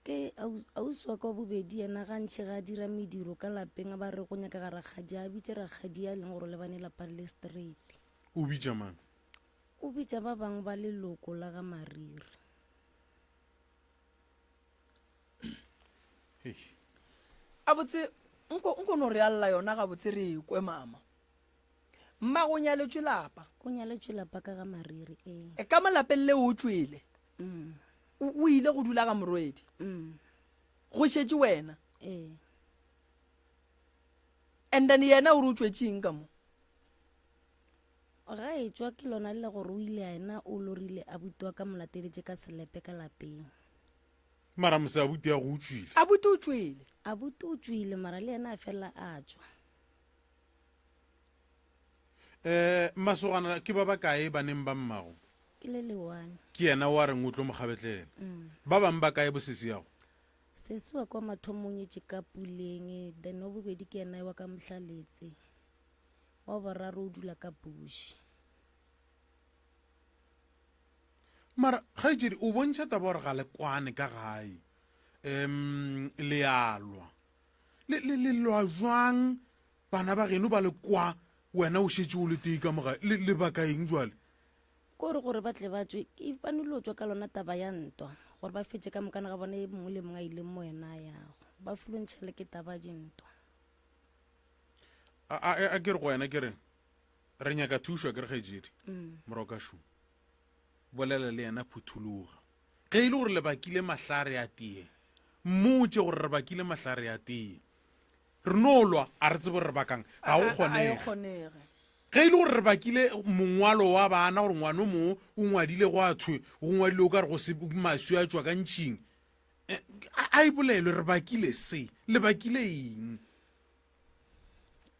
Ke ausi wa ka wa bobedi yena gantši ga a dira mediro ka lapeng ba re go nyakega rakgadi a bitše rakgadi a leng gore o lebane lapa le straight. O bitša mang? O bitša ba bangwe ba leloko la ga Mariri. A botse nko nko no re alla yona gabotse re e kwe mama. Mmago o nyaletšwe lapa. O nyaletšwe lapa ka ga Mariri ee. E ka mo lapeng leo o tšwele. Mm. O ile go dula ga morwedi. Mm. Go šetše wena. Ee. And then yena o re o tšwetše eng ka mo? Ga e tšwa ke lona le gore o ile a ena o lorile abuti wa ka mo lateletše ka selepe ka lapeng. Mara mose abuti ya go o tšwile. Abuti o tšwele. Abuti o tšwile mara le yena a fela a tšwa. Um masogana ke ba bakae baneng ba mmago? Ke le lewane. Ke yena wa reng o tlo mo kgabetlela. Mm. Ba bangwe ba kae bosesi yago? Sesi wa kwa mathomong nyetše ka Puleng, then wa bobedi ke yena wa ka Mohlaletse, wa boraro o dula ka Bush. Mara kgaetšedi o bontšha taba gore ga le kwane ka gae. Um le a lwa. Le, le, le lwa jwang bana ba geno ba le kwa wena o šetše o le tee ka mogae? Le, lebaka eng jwale? Ko re gore ba tle ba tšwe, ke ba nilo tšwa ka lona taba ya ntwa, gore ba fetše ka mokana ga bona e mongwe le mongwe a ile mo yena a yago. Ba filwe ntšhele ke taba ya dintwa. A, a, a ke re go wena ke re, re nyaka thušo ke re kgaetšedi, morokašo, bolela le yena phuthologa. Ge e le gore le bakile mahlare a tee, mmotše gore re bakile mahlare a tee. Re no lwa, a re tsebe gore re bakang, ga go kgonege. Ge e le gore re bakile mongwalo wa bana, gore ngwana o mongwe o ngwadile gwa thwe o ngwadile o ka re go se maswi a tšwa ka ntšhing, eh, a e bolelwe re bakile se, le bakile eng?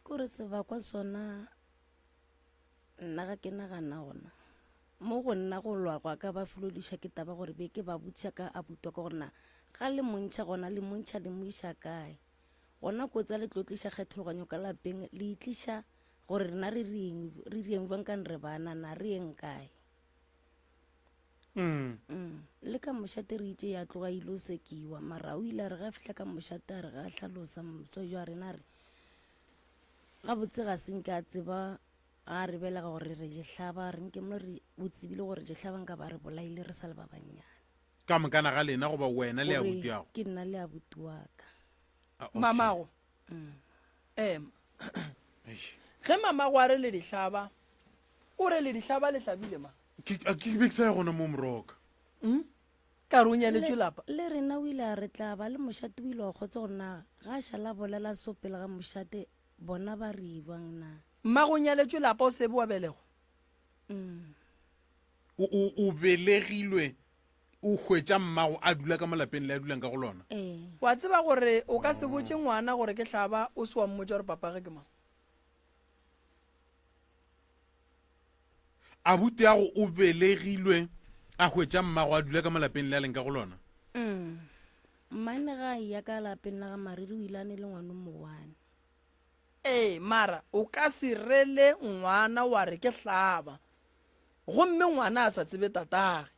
Kore sebakwa sona nna ga ke nagana gona mo go nna go lwa gwa ka ba folodiša ke taba gore be ke ba botšiša ka abuti wa ka gore na ga le montšha gona le montšha le mo iša kae gona kotsi ya le tlo tliša kgethologanyo ka lapeng le itliša gore rena re rieng re rieng jwang kane re bana na re yeng kae mm. Mm. le ka mošate re itše ya tloga ile o sekiwa mara o ile a re ga fihla ka mošate a re ga hlalosa motswadi wa rena a re gabotse ga se nke a tseba ga re belega gore re je hlaba re nke mo re o tsebile gore je hlaba nka ba re bolaile re sa le ba bannyane ka mokana ga lena goba wena le Gore abuti yago ke nna le abuti wa ka Ah, okay. Mamago. Ema. Ge mamago a re le dihlaba, o re le dihlaba le hlabile ma? Ke a ke be ke sa ya gona mo moroka. Mm? Ka re o nyaletšwe lapa. Le rena o ile a re tla ba le mošate o ile wa kgotsa gore na ga a šala bolela so pele ga mošate Bona ba re bjang na? Mmago o nyaletšwe lapa o sebe wa belegwa. Mm. O, o, o belegilwe o hwetša mmago a dula ka mo lapeng le a dulang ka go lona. Ee. Wa tseba gore o ka se botše ngwana gore ke hlaba o se wa mmotša gore papage ke mang. Abuti yago o belegilwe a hwetša mmago a dula ka mo lapeng le a leng ka go lona. Mm. Mmane ga a eya ka lapeng la ga Mariri o ile a ne le ngwano mowane. Ee, mara o ka se rele ngwana wa re ke hlaba gomme ngwana a sa tsebe tatage.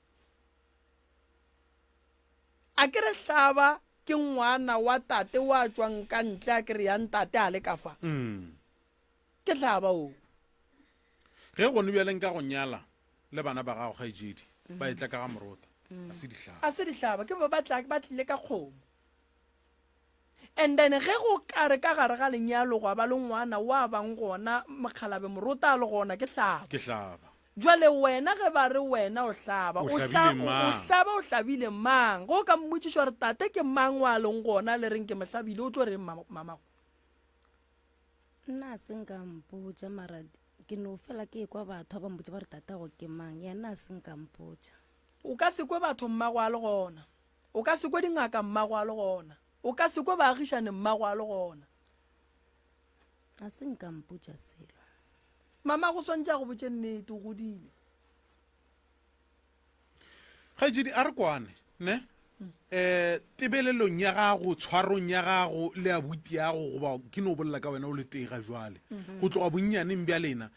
A ke re hlaba ke ngwana wa tate wa tšwang ka ntle a ke re yang tate a le ka fa. Mm. Ke hlaba o. Ge gone bjale nka go nyala le bana ba gago kgaetšedi ba etla ka ga morota a se dihlaba. A se dihlaba ke ba ba tla ba tlile ka kgomo. And then ge go ka re ka gare ga lenyalo gwa ba le ngwana wa bang gona mokgalabe morota a le gona ke hlaba. Ke hlaba. Jwale wena ge ba re wena o hlaba O o hlabile hla, o mang? hlaba o hlabile mang? Ge o ka mmotšiša gore tate ke mang wa leng gona le reng ke mo hlabile o tlo reng mamago? Nna a se nka mpotša mara ke no fela ke ekwa batho ba mpotša ba re tatago ke mang yena a se nka mpotša. O ka se kwe batho mmago a le gona. O ka se kwe dingaka mmago a le gona. O ka se kwe baagišane mmago a le gona. A se nka mpotša selo. Mama go swantše a go botše nnete, o godile. Kgaetšedi, a re kwane, ne? Um tebelelong ya gago, tshwarong ya gago le abuti yago, goba ke no bolela ka wena o le tee ga jwale, go tloga bonnyaneng bja lena,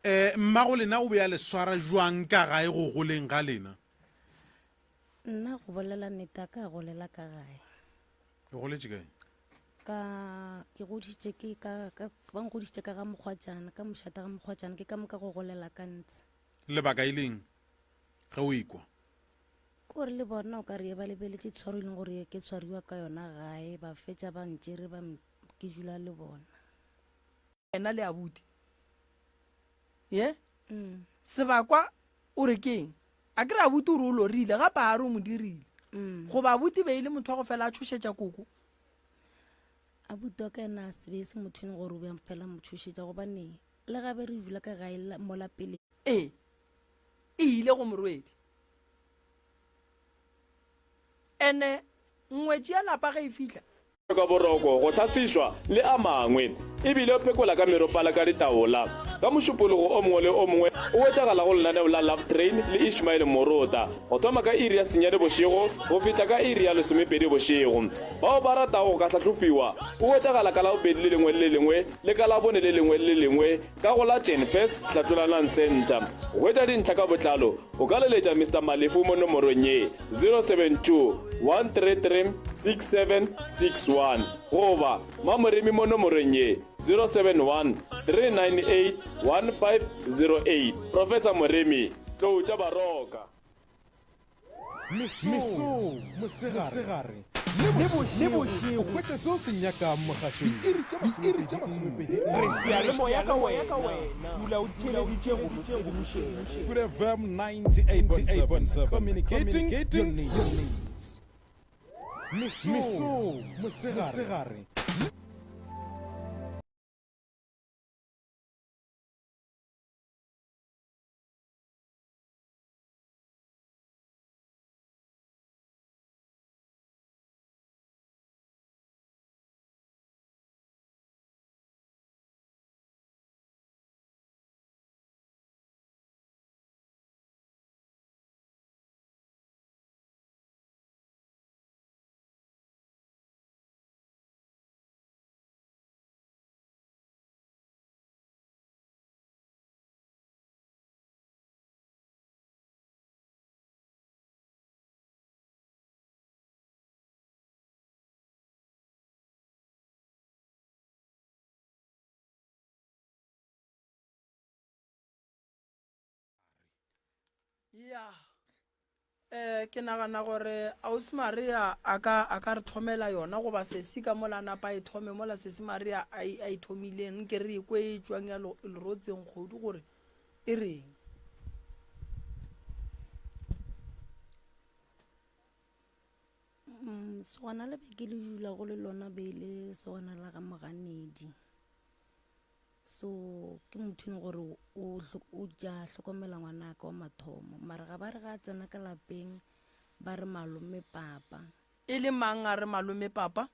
um mmago lena o be a le swara jwang ka gae go goleng ga lena? Nna go bolela nnete a ka golela ka gae. O goletše kae? Ka ke godišitše ke ka ka ba nkgodišitše ka ga mokgwatšana ka mošata ga mokgwatšana ke ka moka go golela ka ntshe. Lebaka e leng ge o ikwa? Ke gore le bona o ka re ba lebeletše tshwaro e leng gore ke tshwariwa ka yona gae ba fetša ba ntšere ba ke dula le bona. Wena le abuti ye mm. Sebakwa o re keng a ke re abuti o re o lorile gape a re o mo dirile mm. goba abuti be e le motho wa go fela a tšhošetša koko abuti wa ka ena a se be e se motho e leng gore o be fela mo tšhošetša gobane le gabe re dula ka gae mola pele ee e ile go morwedi ene ngwetši ya lapa ge e fihla Ka boroko, go hlatsišwa le a mangwe. E bile o phekola ka meropala ka ditaola. Ka Mošupologo o mongwe le o mongwe o hwetšagala go lenaneo la Love Train le Ishmael Morota go thoma ka iri ya senyane bošego go fihla ka iri ya lesomepedi bošego. Bao ba ratago go ka hlahlofiwa o hwetšagala ka Labobedi le lengwe le le lengwe le ka Labone le lengwe le le lengwe ka go la Jenfes Hlatlolanang Centre. Go hwetša dintlha ka botlalo o ka leletša Mister Malefu mo nomorong ye 072 133 6761 goba Mamoremi mo nomorong ye 071 398 1508. Professor Moremi, Tlou tša Baroka. Mesong, mosegare le bošego, o hwetša se o se nyakang mogašong diiri tše masomepedi. Re seyalemoya ka wena, dula o theeleditše go re tshedimošego. Good FM 98.7, communicating your needs. Mesong, mosegare le. Ya um ke nagana gore ausi Maria a ka a ka re thomela yona goba sesi ka mola napa e thome mola sesi Maria a e, a e thomileng nke re ekwe e tšwang ya lerotseng kgodu gore e reng. Mm, segwana le be ke le dula go le lona be e le segwana la ga moganedi so ke motho e leng gore o ja hlokomela ngwanaka wa mathomo mara ga ba re ga a tsena ka lapeng ba re malome papa e le mang a re malome papa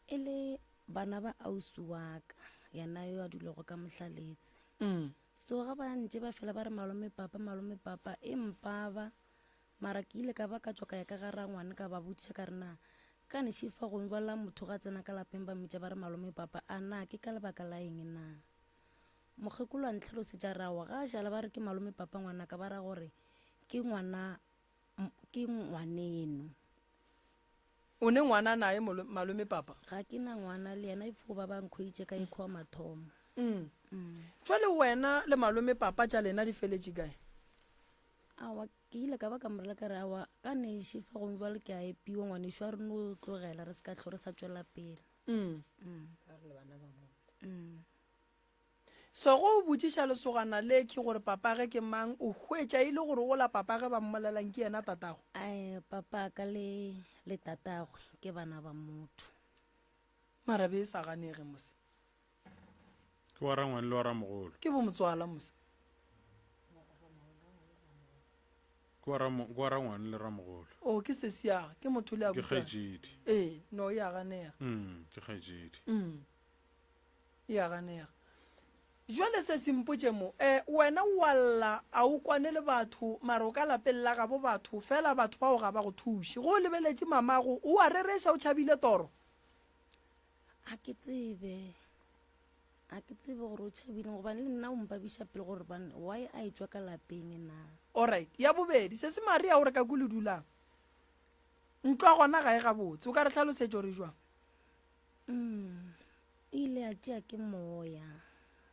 e le bana ba ausi wa ka yena yo a dulago ka mohlaletse mm. So ga ba ntše ba fela ba re malome papa, malome papa, empa ba mara ke ile ka ba ka tšwa ka ya ka ga rangwane ka ba botšiša ka re na ka ne šifa go jwala motho ga tsena ka lapeng ba mmitša ba re malome papa a na ke ka lebaka la eng na mokgekolo a ntlhalosetša ra wa ga a šala ba re ke malome papa ngwanaka ba ra gore ke ngwana ke ngwaneno O ne ngwana naye malome papa? Ga ke na ngwana le yena ifo ba ba nkhweditše ka ekhwa mathomo. Mm. Mm. Jwale wena le malome papa tša lena di feletše kae? Awa ke ile ka ba ka morela ka re awa ka ne šifa gong jwale ke a epiwa ngwanešu a re no tlogela re se ka tlho re sa tšwela pele. Mm. Mm. Mm. So go o botšiša lesogana le ke gore papage ke mang, o hwetša e le gore gola papage ba mmolelang ke yena tatago? Ae, papaka le, le tatagwe ke bana ba motho. Mara be e sa ganege mose. Ke wa rangwane le wa ramogolo. Ke bo motswala mose. Ke wa ramo, ke wa rangwane le ramogolo. O ke sesiaga, ke motho le a Ke kgaetšedi. Ee, no e a ganega. Mm, ke kgaetšedi. Mm. E a ganega. Jwale se se mpotše mo, e, wena o a lla, a o kwane le batho, mara o ka lapeng la gabo batho, fela batho bao ga ba go thuše. Ge o lebeletše mamago, o a rereša o tšhabile toro? A ke tsebe. A ke tsebe gore o tšhabileng, gobane le nna o mpabiša pele gore bane why a etšwa ka lapeng na. Alright, ya bobedi, sesi Maria o re ka ko le dulang, ntlo ya gona ga e gabotse, o ka re hlalosetša gore e jwang? Mm, e ile ya tšea ke moya,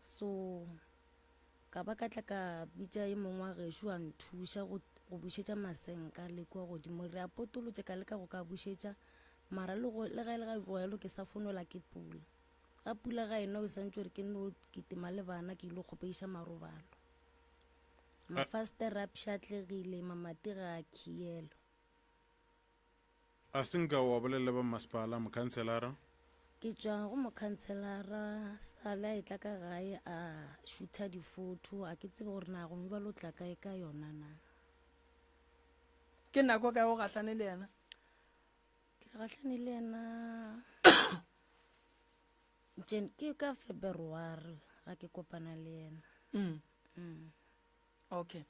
so ka ba ka tla ka bitša e mongwe wa gešo a nthuša go, go bušetša masenka le kua godimo. Re a potolotše ka leka go ka bušetša, mara le go, le ga e le ga jwalo ke sa fonola ke pula. Ga pula ga ena o santše gore ke no kitima le bana ke ile kgopediša marobalo. Mafastere a pšhatlegile, mamati ga a khielwa. A se nka wa bolela le ba mmasepala, mokhanselara? Ke tšwa go mokhanselara, sale a etla ka gae a šutha difotho, a ke tsebe gore na gongwe jwale o tla kae ka yona na. Ke nako kae o gahlane le yena? Ke gahlane le yena ke ka February ga ke kopana le yena. Mm. Mm. Okay.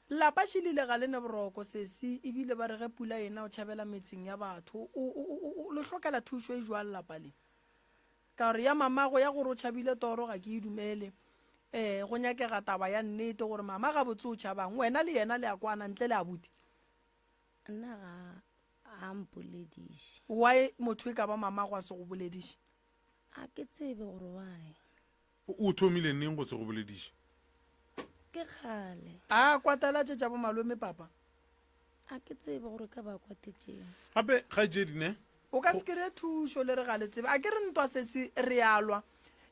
Lapa šilile ga le ne boroko sesi ebile ba re ge pula ena o tšhabela metseng ya batho. O o o o le hlokela thušo e jwang lapa le? Ka gore ya mamago ya gore o tšhabile toro ga ke e dumele. Eh go nyakega taba ya nnete gore mama gabotse o tšhabang. Wena le yena le a kwana ntle le abuti. Nna ga a mpolediše. Why motho e ka ba mamago a se go bolediše? A ke tsebe gore why. O thomile neng go se go bolediše? Ke kgale. A kwatela tše tša bo malome papa? A ke tsebe gore ka ba kwatetšeng. Gape kgaetšedi ne? O ka se kry-e thušo le re ga le tsebe. A ke re ntwa sesi re a lwa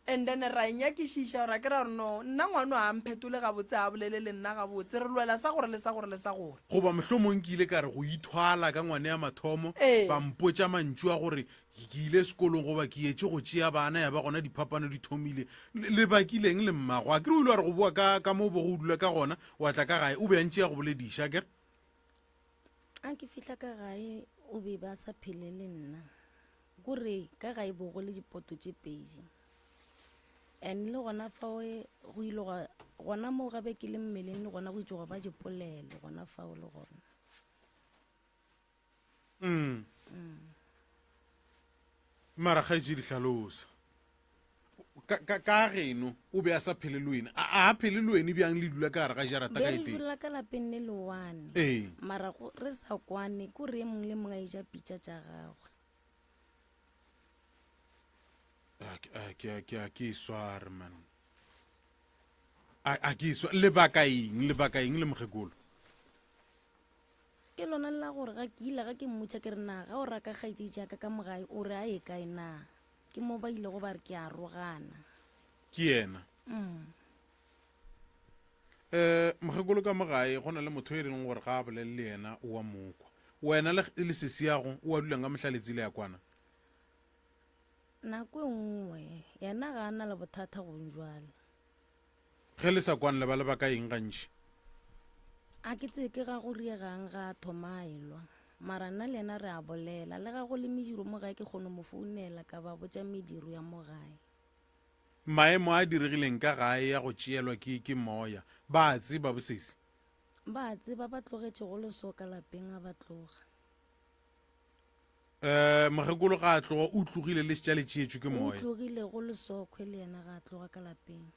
and then ra e nyakišiša ra ke ra re no nna ngwano a mphetole gabotse a bolele le nna gabotse re lwela sa gore le sa gore le sa gore. Goba mohlomong ke ile ka re go ithwala ka ngwane ya mathomo Ee. ba mpotša mantšu a gore ke ile sekolong goba ke yetše go tšea bana ya ba gona diphapano di thomile. Le le bakileng le mmago? Akere o ile wa re go boa ka ka mo o bego o dula ka gona wa tla ka gae o be a ntše a go bolediša akere? A ke fihla ka gae o be ba sa phele le nna kore ka gae bo go le dipoto tše pedi and le gona fao e, go ile gwa gona moo gabe ke le mmeleng le gona go itse go ba dipolelo gona fao le gona mm. Mara kgaetšedi hlalosa ka, ka, ka geno o be a sa phele le wena a a phele le wene bjang le dula ka gare ga jarata be ka re eteng dula ka lapeng le lewane ee mara go- re sa kwane ko re e mongwe le mongwe a eja pitša tša gagwe A ke- a ke a ke a ke e sware man a a ke e sware lebaka eng lebaka eng le mokgekolo Ke lona la gore ga ke ile ga ke mmotša ke re na ga o raka kgaetšedi jaaka ka mogae o re a ye kae na? Ke mo ba ilego ba re ke a rogana. Ke yena. Mm. Eh, mokgekolo ka mogae go na le motho e leng gore ga a bolele le yena o wa mokwa. Wena le, le sesiago o a dulang ka mohlaletsi le ya kwana. Nako e nngwe yena ga a na le bothata gong jwale. Ge le sa kwane le ba le ba ka eng gantši? A ke tsebe ke ga go riegang ga a thoma a elwa. Mara nna le yena re a bolela. Le ga go le mediro mo gae ke kgono mo founela ka ba botša mediro ya mo gae. Maemo a diregileng ka gae ya go tšeelwa ke ke moya ba a tseba bosesi? Ba a tseba ba tlogetše go le so ka lapeng a ba tloga. Eh, mokgekolo ga a tloga o tlogile le šetša le tšeetšwe ke O moya. tlogile go le sokhwe le yena ga a tloga ka lapeng.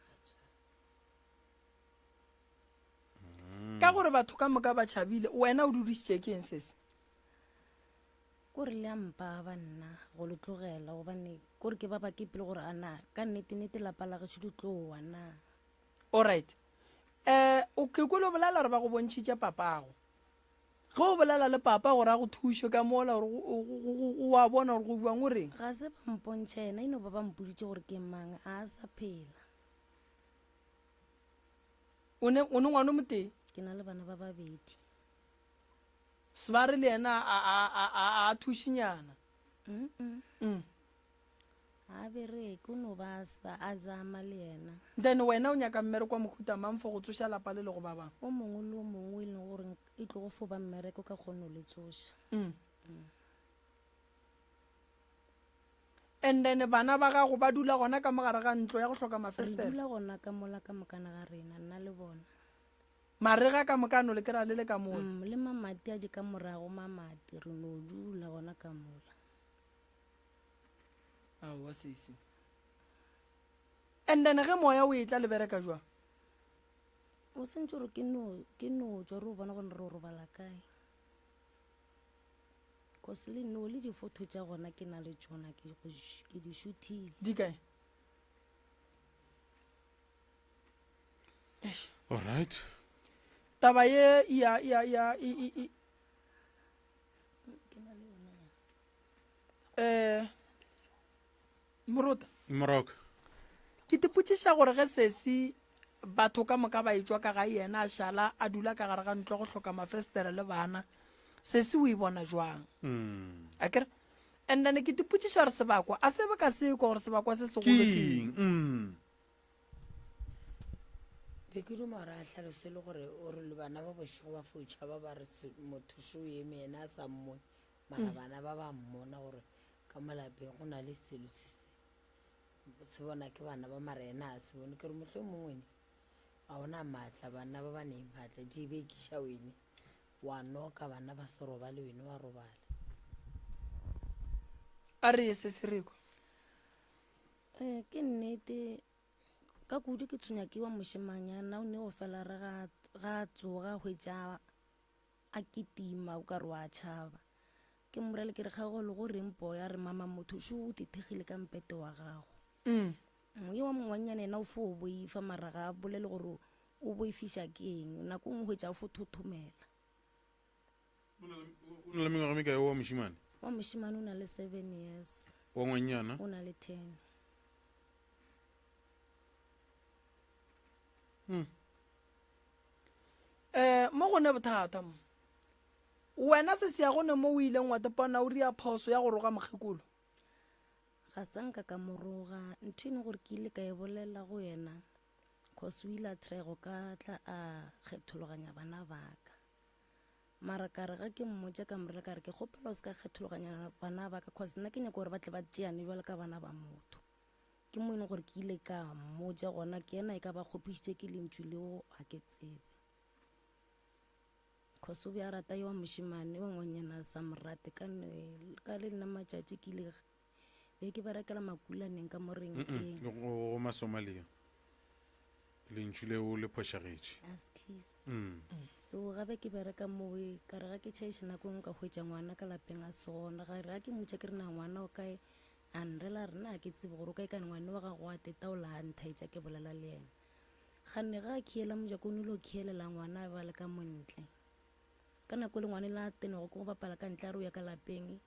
Ka gore batho ka moka ba tšhabile, wena o dudišitše ke eng sesi? Kore le a mpaba nna go le tlogela gobane kore ke ba bake pele gore a na ka nnete-nnete lapa la gešo le tlo wa na. Alright. Eh, o ke kwele o bolela gore ba go bontšhitše papago. Ge o bolela le papa gore a go thuše ka mola gore o a bona gore go jwang o reng? Ga se ba mpontšha yena, e no ba ba mpoditše gore ke mang, a a sa phela. O ne o ne ngwana o motee? Ke na le bana ba babedi. Sebare le yena a a a a a thušinyana. Mm -mm. Mm. Ga a bereke, o no ba a sa a zama le yena. Then wena o nyaka mmereko wa mohuta mang for go tsoša lapa le le go ba bang? O mongwe le o mongwe e leng gore e tlo go fo ba mmereko ka kgono le tsoša. Mm. And then bana ba gago ba dula gona ka mogare ga ntlo ya go hloka Re mafestere? dula gona ka mola ka mokana ga rena, nna le bona. Marega ka moka no le kry-a le le ka mola? Le mamati a di ka morago mamati, re no dula gona ka mola. Aowa sesi. And then ge moya o etla le bereka jwang? O sentse gore ke no ke no tšwa re o bona gore re robala kae. Cause le no le difotho tša gona ke na le tšona ke go ke di shuthile. Di kae? All right. Taba ye ya ya ya e e e eh Morota. Morok. Ke tipotšiša gore ge sesi batho ka moka ba etšwa ka gae yena a šala a dula ka gare ga ntlo go hloka mafestere le bana, sesi o e bona jwang? Mm. A kere? And then ke tipotšiša gore sebakwa a se be ka se kwa gore sebakwa se segolo ke eng. Mm. Be ke duma gore a hlalose le gore o re le bana ba bošego ba fo tšhaba ba re motho šo o eme yena a sa mmone mara bana ba ba mmona gore ka mo lapeng go na le selo se se se bona ke bana ba mara yena a se bone. Ke re mohlho mongwe wene ga ona maatla, bana ba ba ne maatla di bekiša wene wa noka bana ba se robale wene wa robala. A re ye se se re kwa. Eh, ke nnete ka kudu ke tshwenya ke wa mošemanyana o ne go fela re ga ga tsoga hwetša a kitima o ka re wa tšhaba. Ke mmorele ke re kgaogelo go reng poo ya re mama motho šo o tethegile ka mpete wa gago. Mm. Ye wa mongwannyana yena o fo o boifa mara ga a bolele gore o boifiša ke eng. Nako nngwe hwetša o fo thothomela. O na le mengwaga mekae wa mošemane? Wa mošemane o na le 7 years. Wa ngwannyana? O na le 10. Hmm. Eh, mo go ne bothata mo. Wena se se ya go ne mo o ileng wa tepona o ria phoso ya go roga mokgekolo? Ga sa nka ka mo roga. Ntho e leng gore ke ile ka e bolela go yena, cause o ile a try go ka tla a kgethologanya bana ba ka. Mara ka re ga ke mmotša ka morela ka re ke kgopela o se ka kgethologanya bana ba ka, cause nna ke nyaka gore ba tle ba tšeane jwalo ka bana ba motho. Ke mo e leng gore ke ile ka mmotša gona, ke yena e ka ba kgopišitše ke lentšu leo ga ke tsebe. Cause o be a rata yo wa mošemane, wa ngwanyana a sa mo rate. Ka ne, ka le nna matšatši ke ile be ke berekela makulaneng ka mo renkeng. Go Masomalia. Lentšu leo le phošagetše. Askies. So gabe ke bereka mowe, ka re ga ke tšhaiša nako nngwe ka hwetša ngwana ka lapeng a se gona. Ga re ga ke mmotša ke re na ngwana o kae, a nrela re na ke tsebe gore o kae kane ngwane wa gago wa teta o la nthaetša ke bolela le yena. Ganne ga a khiela mojako o nile o khielela ngwana ba le ka montle. Ka nako le ngwane la tenego ke go bapala ka ntle a re o ya ka lapeng,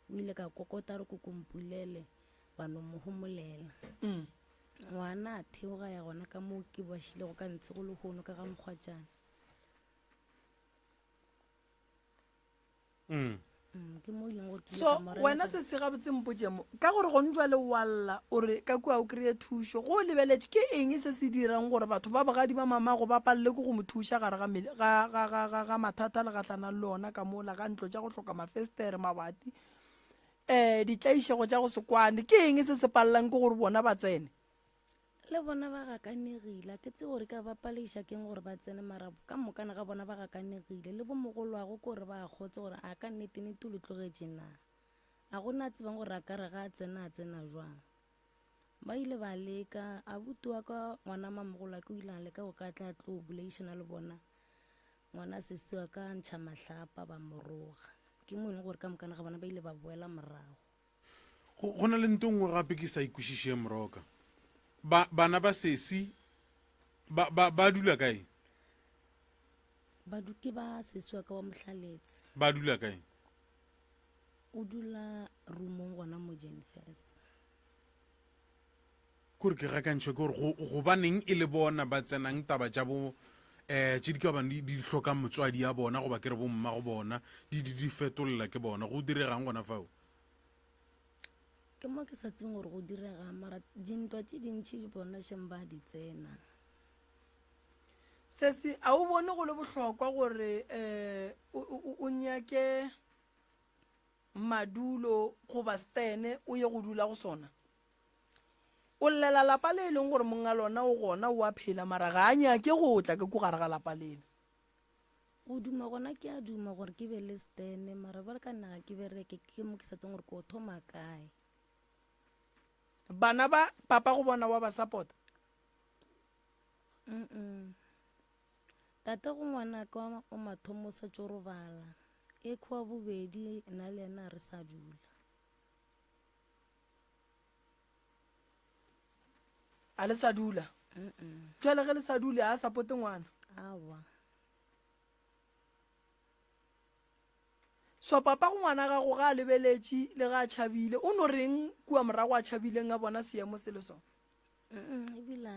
o ile ka kokota re koko mpulele ba no mo homolela. Mm. Ngwana a theoga ya gona ka moo ke bašilego ka ntshe go lehono ka ga mokgwatšana. Mm. Mm, ke mo e leng gore ke ile So ka mo rela wena ka- se se gabotse mpotše mo, ka gore gone jwale o a lla o re ka kua o kry-e thušo, go o lebeletše ke eng se se dirang gore batho ba bogadi ba mamago ba palele ke go mo thuša gare ga mele- ga, ga, ga, ga, ga mathata le gahlanang le ona ka mola ga ntlo tša go hloka mafestere, mabati, um ditlaišego tša go se kwane, ke eng se se palelang ke gore bona ba tsene? Le bona ba gakanegile, a ke tsebe gore ka ba paleiša keng gore ba tsene, mara ka mokana ga bona ba gakanegile. Le bomogolwago ke gore ba kgotse gore a ka nnete-nnete o le tlogetše na. A go na tsebang gore a ka re ga a tsena a tsena jwang. Ba ile ba leka, abuti wa ka ngwana mamogolwake o ile a leka go ka tla a tlo boledišana le bona. Ngwana sesi wa ka a ntšha mahlapa ba mo roga. Ke mo e leng gore ka mokana ga bona ba ile ba boela morago. Go, go na le nto nngwe gape ke sa ikwešišeng moroka. Ba, bana ba sesi ba, ba, ba dula kae? Ba du, ke ba sesi wa ka wa mohlaletse. Ba dula kae? O dula roomong gona mo Jenfers. Kore ke gakantšhwa ke gore go, gobaneng e le bona ba tsenang taba tša bo eh tše di ka bang di, di hlokang motswadi ya bona goba ke re bomma go bona di, di, di fetolela ke bona. Go diregang gona fao? Ke mo ke sa tsebeng gore go diregang, mara dintwa tše dintši bona šeng ba di tsena. Sesi, a o bone go le bohlokwa gore um o nyake madulo goba stene o ye go dula go sona? O llela lapa le e leng gore monga lona o gona o a phela mara ga a nyake go tla ke ko gare ga lapa lela. Go duma gona ke a duma gore ke be le stene mara bjale ka nna ga ke bereke ke mo ke sa tseng gore ke o thoma kae. Bana ba papa go bona wa ba support? Mm. Tate go ngwanaka wa wa mathomo o sa tšo robala. Ekhwa wa bobedi nna le yena re sa dula. A le sa dula? Jwale ge le sa dule a supporte ngwana? Awa. So papa go ngwana gago ga a lebeletše le ga a tšhabile o no reng kua morago a tšhabileng a bona seemo se le sona? Ebile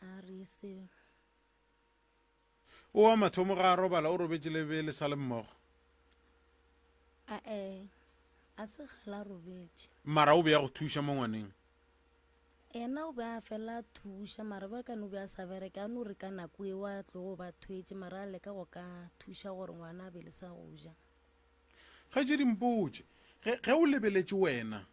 a re selo. O wa mathomo ga a robala o robetše le be le sa le mmogo. Ae, a se kgale a robetše. Mara o be a go thuša mo ngwaneng? Yena o be a fela a thuša mara bjale ka no be a sa bereke a no re ka nako eo a tlogo ba thwetše mara a leka go ka thuša gore ngwana a be le sa go ja. Kgaetšedi mpotše, ge, ge o lebeletše wena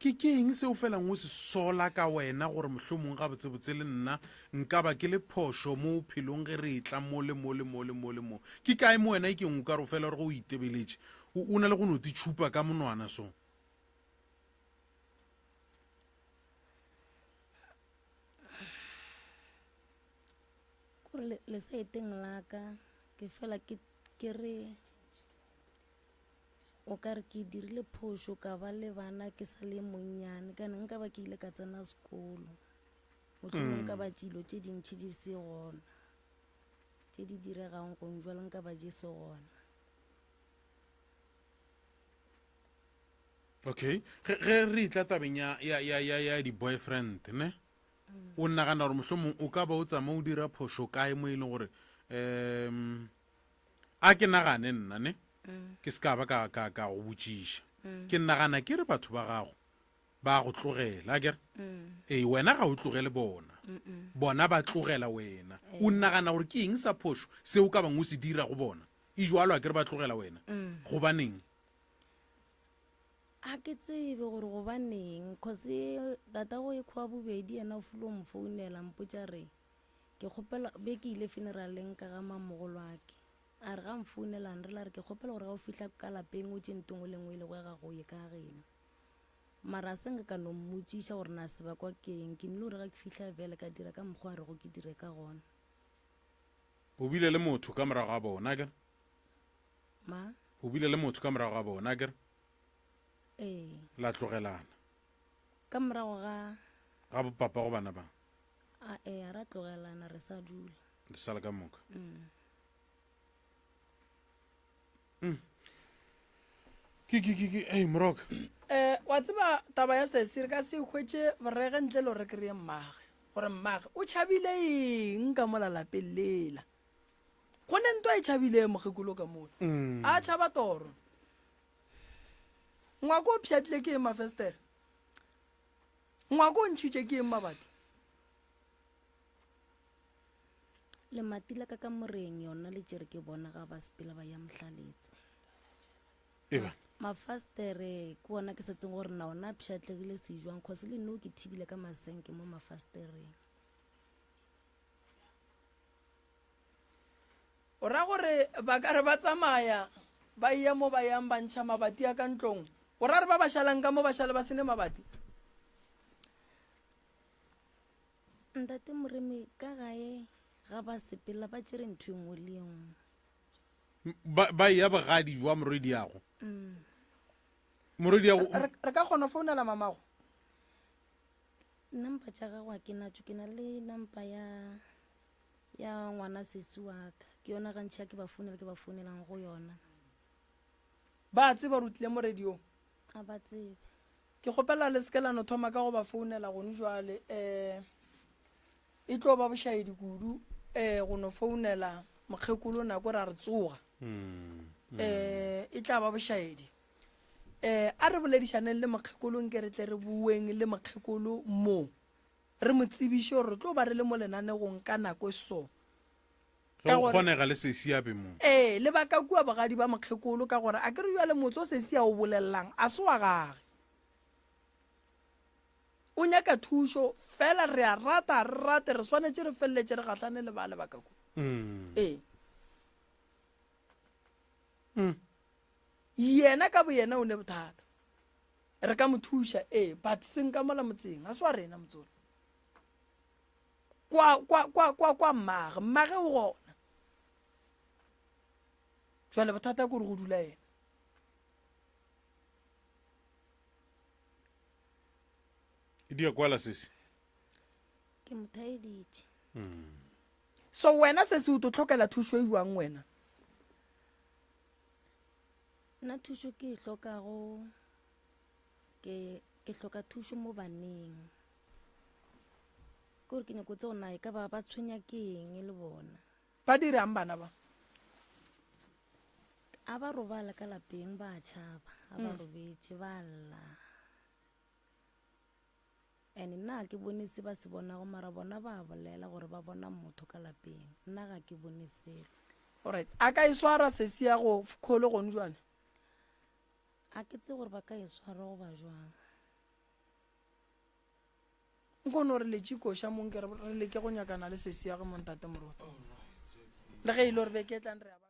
Ke ke eng se o felang o se sola ka wena gore mohlomong gabotsebotse le nna nka ba ke le phošo mo bophelong ge re etla mo le mo le mo le mo le mo? Ke kae mo wena e keng o ka re o fela o re ge o itebeletše o, o na le go no titšhupa ka monwana so? Kore le, lesaeteng la ka ke fela ke, ke re O ka re ke dirile phošo ka ba le bana ke sa le monnyane kana nka ba ke ile ka tsena sekolo mohlomong nka ba dilo tše dintšhi di se gona tše di diregang gong jalo nka ba di se gona. Okay, ge ge re tla tabeng ya ya ya ya ya di-boyfriend ne o nagana gore mohlomong o ka ba o tsama o dira phošo kae mo e leng gore um A ke nagane nna ne ke se ka ba ka ka ka go botšiša. Ke nagana ke re batho ba gago ba go tlogela akere? Ee, wena ga o tlogele bona. Bona ba tlogela wena. O nagana gore ke eng sa phošo se o ka bang o se dira go bona? E jwalo akere ba tlogela wena. Gobaneng? A ke tsebe gore gobaneng cause tatago e khoa bobedi yena o fulo mfounela mpotša re Ke kgopela, be ke ile funeraleng ka ga mamogolwake. A re ga mfounela a nrela a re ke kgopela gore ga o fihla ka lapeng o tše nto ngwe le ngwe e lego ya gago o ye ka geno. Mara a se nka ka no mmotšiša gore na sebakwa ke eng. Ke nile gore ga ke fihla bjale ka dira ka mokgwa a rego ke dire ka gona. O bile le motho ka morago ga bona, akere? Ma? O bile le motho ka morago ga bona, akere? Ee. La tlogelana. Ka morago ga? Ga bopapa go bana ba. A ee, a ra tlogelana, re sa dula. Le sa le ka moka. Mm. Mm. Ke ke ke ke hey moroka. Eh wa tseba taba ya sesi re ka se hwetše borege ntle le gore kry-e mmage gore mmage o tšhabile eng ka mola lapeng lela go ne ntwa e tšhabile mokgekolo ka mola mm. a tšhaba toro ngwako o pšhatlile ke eng mafestere Ngwako o ntšhitše ke eng mabati? Lemati la ka kamoreng yona le tšere ke bona ga ba sepela ba ya mohlaletse. Eba. Mafastere ke ona ke setseng gore na ona a pšhatlegile sejwang cause le nno ke thibile ka masenke mo mafastereng. O ra gore ba ka re ba tsamaya ba eya mo ba yang ba ntšha mabati a ka ntlong? O ra re ba ba šalang ka mo ba šale ba sene mabati? Ntate Moremi, ka gae ga ba sepela ba tšere ntho e nngwe le e nngwe. Ba, ba eya bogadi jwa morwediago. Mm. Morwediago. Re, re ka kgona founela mamago? Nampa tša gago a ke natšo, ke na le nampa ya ya ngwana sesi wa ka ke yona gantši a ke ba founela ke ba founelang go yona. Ba tseba gore o tlile mo radiong? A ba tsebe. Ke kgopela le seke la no thoma ka go ba founela gone jwale. Um e tlo ba bošaedi kudu um go no founela mokgekolo nako ra re tsoga. Um e tla ba bošaedi. Um a re boledišaneng le mokgekolo nke re tle re boeng le mokgekolo mo. Re mo tsebiše gore re tlo ba re le mo lenanegong ka nako e so. Ge go kgonega le sesi a be mo. Ee, le ba ka kua bogadi ba mokgekolo ka gore a ke re bjale motse o sesi a o bolelelang a se wa gage. O nyaka thušo fela re a rata re rate re swanetše re feleletše re gahlane le bale ba ka kua. Mm. Ee. Mm. Yena ka boyena o ne bothata. Re ka mo thuša ee, but seng ka mola motseng, ga se wa rena motse ola. Kwa kwa kwa kwa kwa mmage, mmage o gona. Jwale bothata ke gore go dula yena. Di a kwala sesi. Ke mo thaeditše. Mm. So wena sesi o tlo tlhokela thušo e jwang wena? Nna thušo ke e hlokago ke ke hloka thušo mo baneng. Ke gore ke nyako tseo na e ka ba ba tshwenya ke eng le bona. Ba dirang bana ba? A ba robala ka lapeng ba tšhaba, a ba robetše ba lla. And nna ga ke bone se ba se bonago mara bona ba bolela gore ba bona motho ka lapeng. Nna ga ke bone selo. Alright, a ka e swara sesi ya go kholo gone jwale? A ke tsebe gore ba ka e swara goba jwang. Nkono re letše koša mo nke re leke go nyakana le sesi ya ge mo ntate Moruti. Le ge e le gore beke e tlang re ya ba.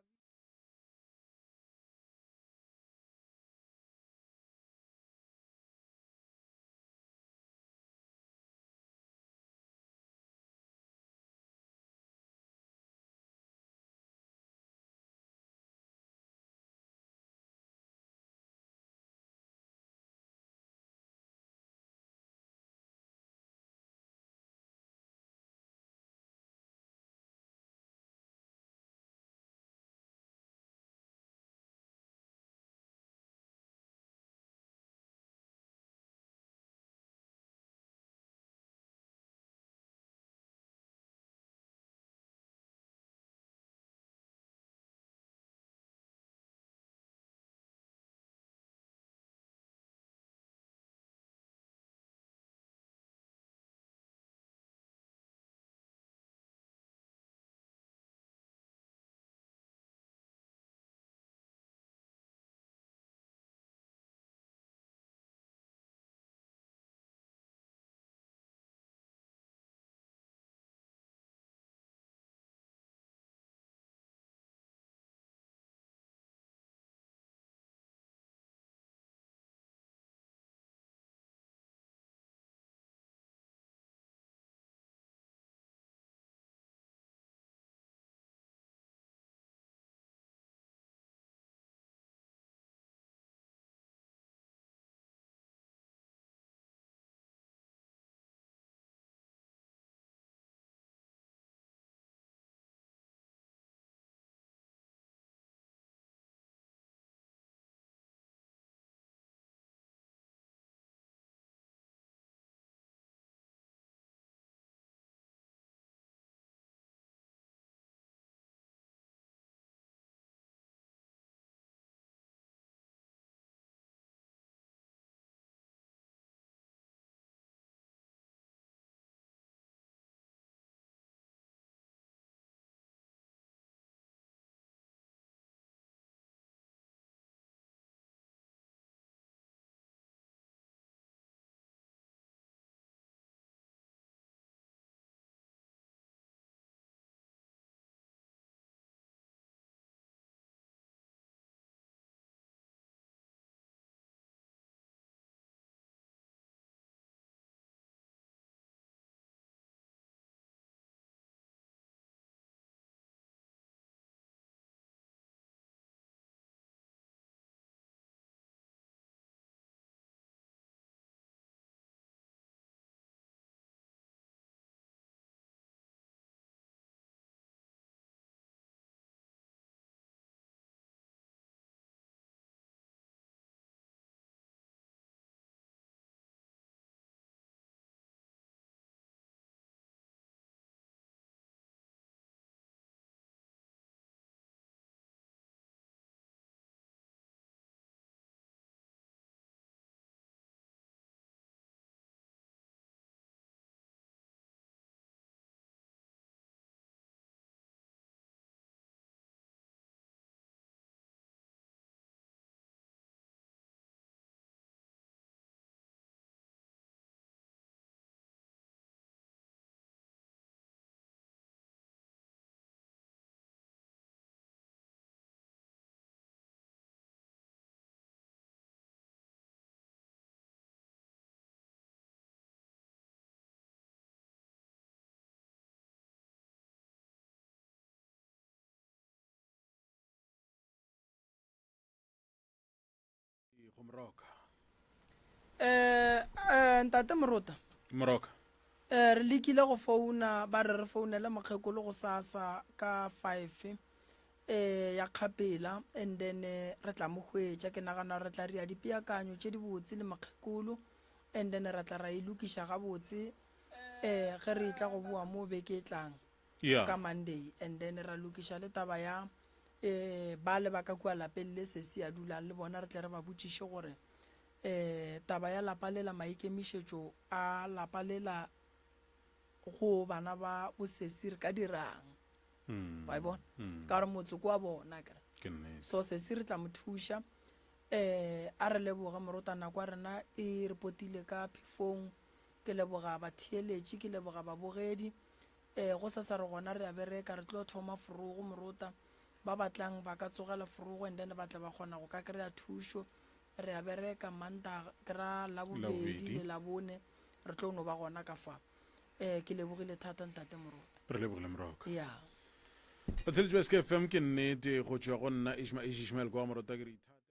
go Moroka. Eh, eh, ntate Morota. Moroka. Eh, re lekile go founa ba re re founele mokgekolo go sasa ka 5 eh ya kgapela and then eh, re tla mo hwetša ke nagana re tla ria dipeakanyo tše dibotse le mokgekolo and then ra tla ra e lokiša gabotse eh ge re tla go boa mo beke e tlang Yeah. ka Monday and then ra lokiša le taba ya eh ba le ba ka kua lapeng le sesi a dulang le bona re tle re ba botšiše gore eh taba ya lapa lela maikemišetšo a lapa lela go bana ba bosesi re ka dirang Mm. wa e bona Mm. ka gore motse ko wa bona kere Ke nnete. so sesi re tla mo thuša eh a re leboge morota nako ya rena e re potile ka phefong ke leboga batheeletši ke leboga babogedi um go sasa re gona re a bereka re tlo thoma forogo morota ba batlang ba ka tsogela forogo and then ba tla ba kgona go ka kry-a thušo re a bereka mantaga ke ra labobedi le labone re tlo no ba gona ka fa um ke lebogile thata ntate morota re lebogile moroka ya batsheletši ba sk fm ke nnete go tšwa go nna ishmael kwa morota ke re ithata.